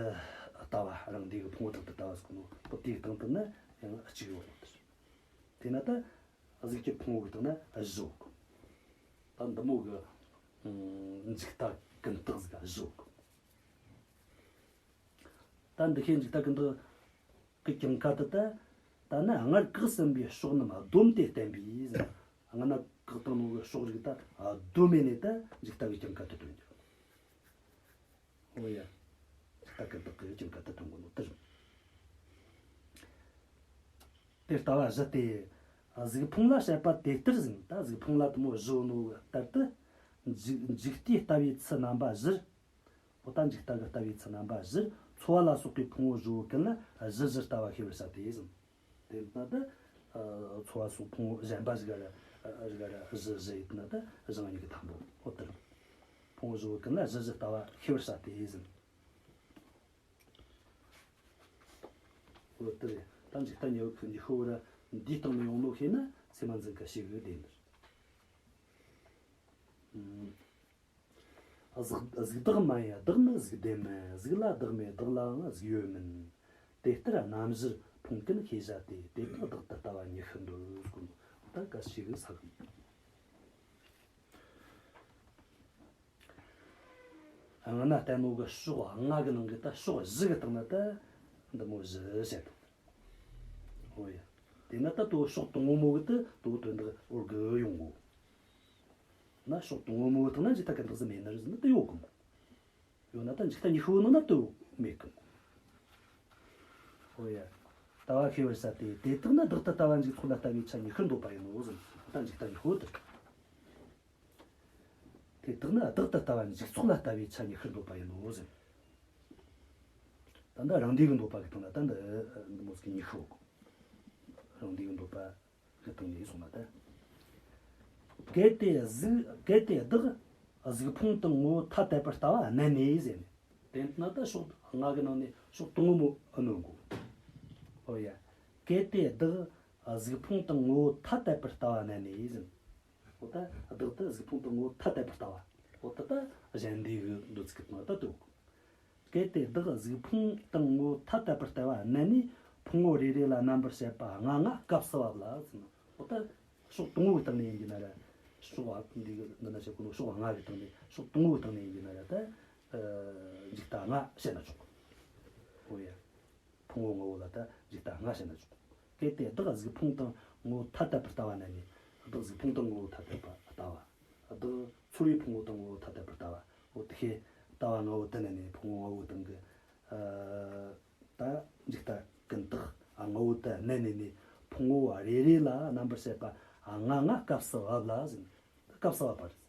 ལྟ་བ། རང་སྡེ་གི་ཕུང་པོ་བདག་ཏུ་ལྟ་བ་ཟེར་གོ་ནོ། འོ་དེའི་སྟེང་དུ་ན་ཡང་གཅིག་ཡོད་ནོ་དེ་རེད། དེས་ན་ད་གཟུགས་ཀྱི་ཕུང་པོ་གི་སྟེང་ན་བཞི་ཡོད་གི། ད་འདི་མོ་གི་ཨ་འཇིག་ལྟ་ཀུན་བཏགས་ཟིག་ག་བཞི་ཡོད་གི། ད་འདི་ཤེས་འཇིག་ལྟ་ཀུན་བཏགས་ཀྱི་གྱངས་ཁ་དེ་ད། ད་ནི་སྔར་བཀག་ཟིན་པའི་ཕྱོགས་རྣམས་བསྡོམས་ཏེ་བསྟན་པས་ཟེར། སྔ་ན་བཀག་བཏང་ནོ་གི་ཕྱོགས་རིགས་ད་བསྡོམས་ནས་ད་འཇིག་ལྟ་གི་གྱངས་ཁ་དེ་སྟོན་རྒྱུ། འོ་ཡ། འཇིག་ལྟ་ཀུན་བཏགས་ཀྱི་གྱངས་ཁ་དེ་སྟོན་གོ་ནོ་དེ་རེད། དེ་ལྟ་བ་བཞི་སྟེ། གཟུགས་ཕུང་ལ་བཤད་པ་དེ་ལྟར་ཟེར། ད་གཟུགས་ཕུང་ལ་དེ་མོ་བཞི་ཡོད་ནོ་ལྟར་དུ། འཇིག་འཇིག་ལྟའི་ལྟ་བའི་ཚུལ་རྣམ་པ་བཞིར། འོ་ད་འཇིག་ལྟ་གི་ལྟ་བའི་ཚུལ་རྣམ་པ་བཞིར། ཚོར་བ་ལ་སོགས་པའི་ཕུང་པོ་བཞི་བོ་ཀུན་ལ་བཞི་བཞི་ལྟ་བ་ཤེས་པར་བྱ་སྟེ་ཟེར། དེ་ལྟ་ན་ད་ཚོར་བ་སོགས་ཕུང་པོ་གཞན་པ་ཞིག་ག་ར་ཞིག་ག་ར་བཞི་བཞི་ཡིན་ན་ད་གཞན་གཉིས་ཀྱི་དང་པོ། འོ་དེར་ཕུང་པོ་བཞི་བོ་ཀུན་ལ་བཞི་བཞི་ལྟ་བ་ཤེས་པར་བྱ་སྟེ་ཟེར། འོ་དེ་རེད། ད་འཇིག་ལྟ་ཉི་ཤུ་ཉི་ཤུ་བོ་ར་འདིའི་སྟེང་ནས་ཡོང་ནོ་ཤེས་ན་སེམས་མ་འཛིན་ག་ཤེས་གི་བདེན་ནི་རེད། གཟུགས་གཟུགས་བདག་མིན་ཡང་བདག་ནི་གཟུགས་ལྡན་མིན། གཟུགས་ལ་བདག་མེད་བདག་ལའང་གཟུགས་ཡོད་མིན། དེ་ལྟར་རྣམ་བཞིར་ཕུང་ཀུན་ཤེས་བྱ་སྟེ། དེ་དག་བདག་ཏུ་ལྟ་བ་ཉི་ཤུ་འདོད། ད་ག་ཤེས་གི་ས་གི། སྔ་ན་བསྟན་ནོ་གི་ཕྱོགས་ལྔ་གི་ནང་གི་ད་ཕྱོགས་བཞི་གི་སྟེང་ན་ད་འདི་མོ་བཞི་བཤད་དོ། ཨོ་ཡ། དེ་ན་ད་དོ་ཕྱོགས་དང་པོ་མོ་གི་ད་དོ་དོན་དག་འོར་གི་ཡོང་གོ། ན་ཕྱོགས་དང་པོ་མོ་གི་སྟེང་ན་འཇིག་ལྟ་ཀུན་བཏགས་ཟིག་མེད་ནི་རེད་ཟེར་ན་ད་ཡོད་གི་མོ། ཡོད་ན་ད་འཇིག་ལྟ་ཉི་ཤུ་བོ་ནང་ན་ད་མེད་གི་མོ། ཨོ་ཡ། ལྟ་བ་ཤེས་པར་བྱ་སྟེ། དེ་དག་ནི་བདག་ཏུ་ལྟ་བ་འཇུག་ཚོགས་ལ་ལྟ་བའི་ཆ་ཉི་ཤུར་འདོད་པ་ཡིན་ནོ་ཟེར། ད་འཇིག་ལྟ་ཉི་ཤུ་བོ་དེ། དེ་དག་ནི་བདག་ཏུ་ལྟ་བ་འཇུག་ཚོགས་ལ་ལྟ་བའི་ཆ་ཉི་ཤུར་འདོད་པ་ཡིན་ནོ་ཟེར། ད་ལྟ་རང་སྡེ་གི་འདོད་པ་གི་སྟེང་ན་ད་འདི་འདི་མོ་ཟིག་ཉི་ཤུ། རང་སྡེ་གི་འདོད་པ་གི་སྟེང་ནས་སོང་ན་ད། གལ་ཏེ་གཟུགས་གལ་ཏེ་བདག་གཟུགས་ཕུང་དང་ངོ་བོ་ཐ་དད་པར་ལྟ་བ་གནད་ནས་ཟེར་ནས། དེ་ན་ད་ཕྱོགས་ལྔ་གི་ནང་ནས་ཕྱོགས་དང་པོ་མོ་ཨ་ནོ་གོ། ཨོ་ཡ། གལ་ཏེ་བདག་གཟུགས་ཕུང་དང་ངོ་བོ་ཐ་དད་པར་ལྟ་བ་གནད་ནས་ཟེར། འོ་ད་བདག་ཏུ་གཟུགས་ཕུང་དང་ངོ་བོ་ཐ་དད་པར་ལྟ་བ། འོ་ད་ད་གཞན་སྡེ་གི་འདོད་ཚུལ་གི་སྟེང་ད་དོ། གལ་ཏེ་བདག་གཟུགས་ཕུང་དང་ངོ་བོ་ཐ་དད་པར་ལྟ་བ་གནད་ནས། ཕུང་པོ་རེ་རེ་ལ་རྣམ་པར་བཤད་པ་ལྔ་ལྔ་སྐབས་སུ་བབ་ལ་ཟེར། འོ་ད་ཕྱོགས་དང་པོ་གི་སྟེང་ནས་ཡིན་གྱི་ན་ར། ཕྱོགས་འདི་གི་འདི་ན་བཤད་གོ་ནོ་ཕྱོགས་ལྔ་གི་སྟེང་ནས་ཕྱོགས་དང་པོ་གི་སྟེང་ནས་ཡིན་གྱི་ན་ར་ད། འཇིག་ལྟ་ལྔ་བཤད་ན་ཆོག་གི། འོ་ཡ། ཕུང་པོ་ངོ་བོ་ལ་ད་འཇིག་ལྟ་ལྔ་བཤད་ན་ཆོག་གི། གལ་ཏེ་བདག་གཟིགས་ཕུང་དང་ངོ་བོ་ཐ་དད་པར་ལྟ་བ་ན་ནི། བདག་གཟིགས་ཕུང་དང་ངོ་བོ་ཐ་དད་པར་ལྟ་བ། བདག་ཚོར་བའི་ཕུང་པོ་དང་ངོ་བོ་ཐ་དད་པར་ལྟ་བ། འོ་དེ་ཤེས་ལྟ་བ་ལྔ་བོ་དེ་ན་ནི་ཕུང་པོ་ལྔ་བོ་དང་གི། ཨ། ད་འཇིག་ལྟ་ཀུན་བརྟགས་ལྔ་བོ་དེ་ན་ནི་ནི་ཕུང་པོ་རེ་རེ་ལ་རྣམ་པར་ཤེས་པ་ལྔ་ལྔ་སྐབས་སུ་བབ་ལ་ཟེར། སྐབས་སུ་བབ་པ་རེད།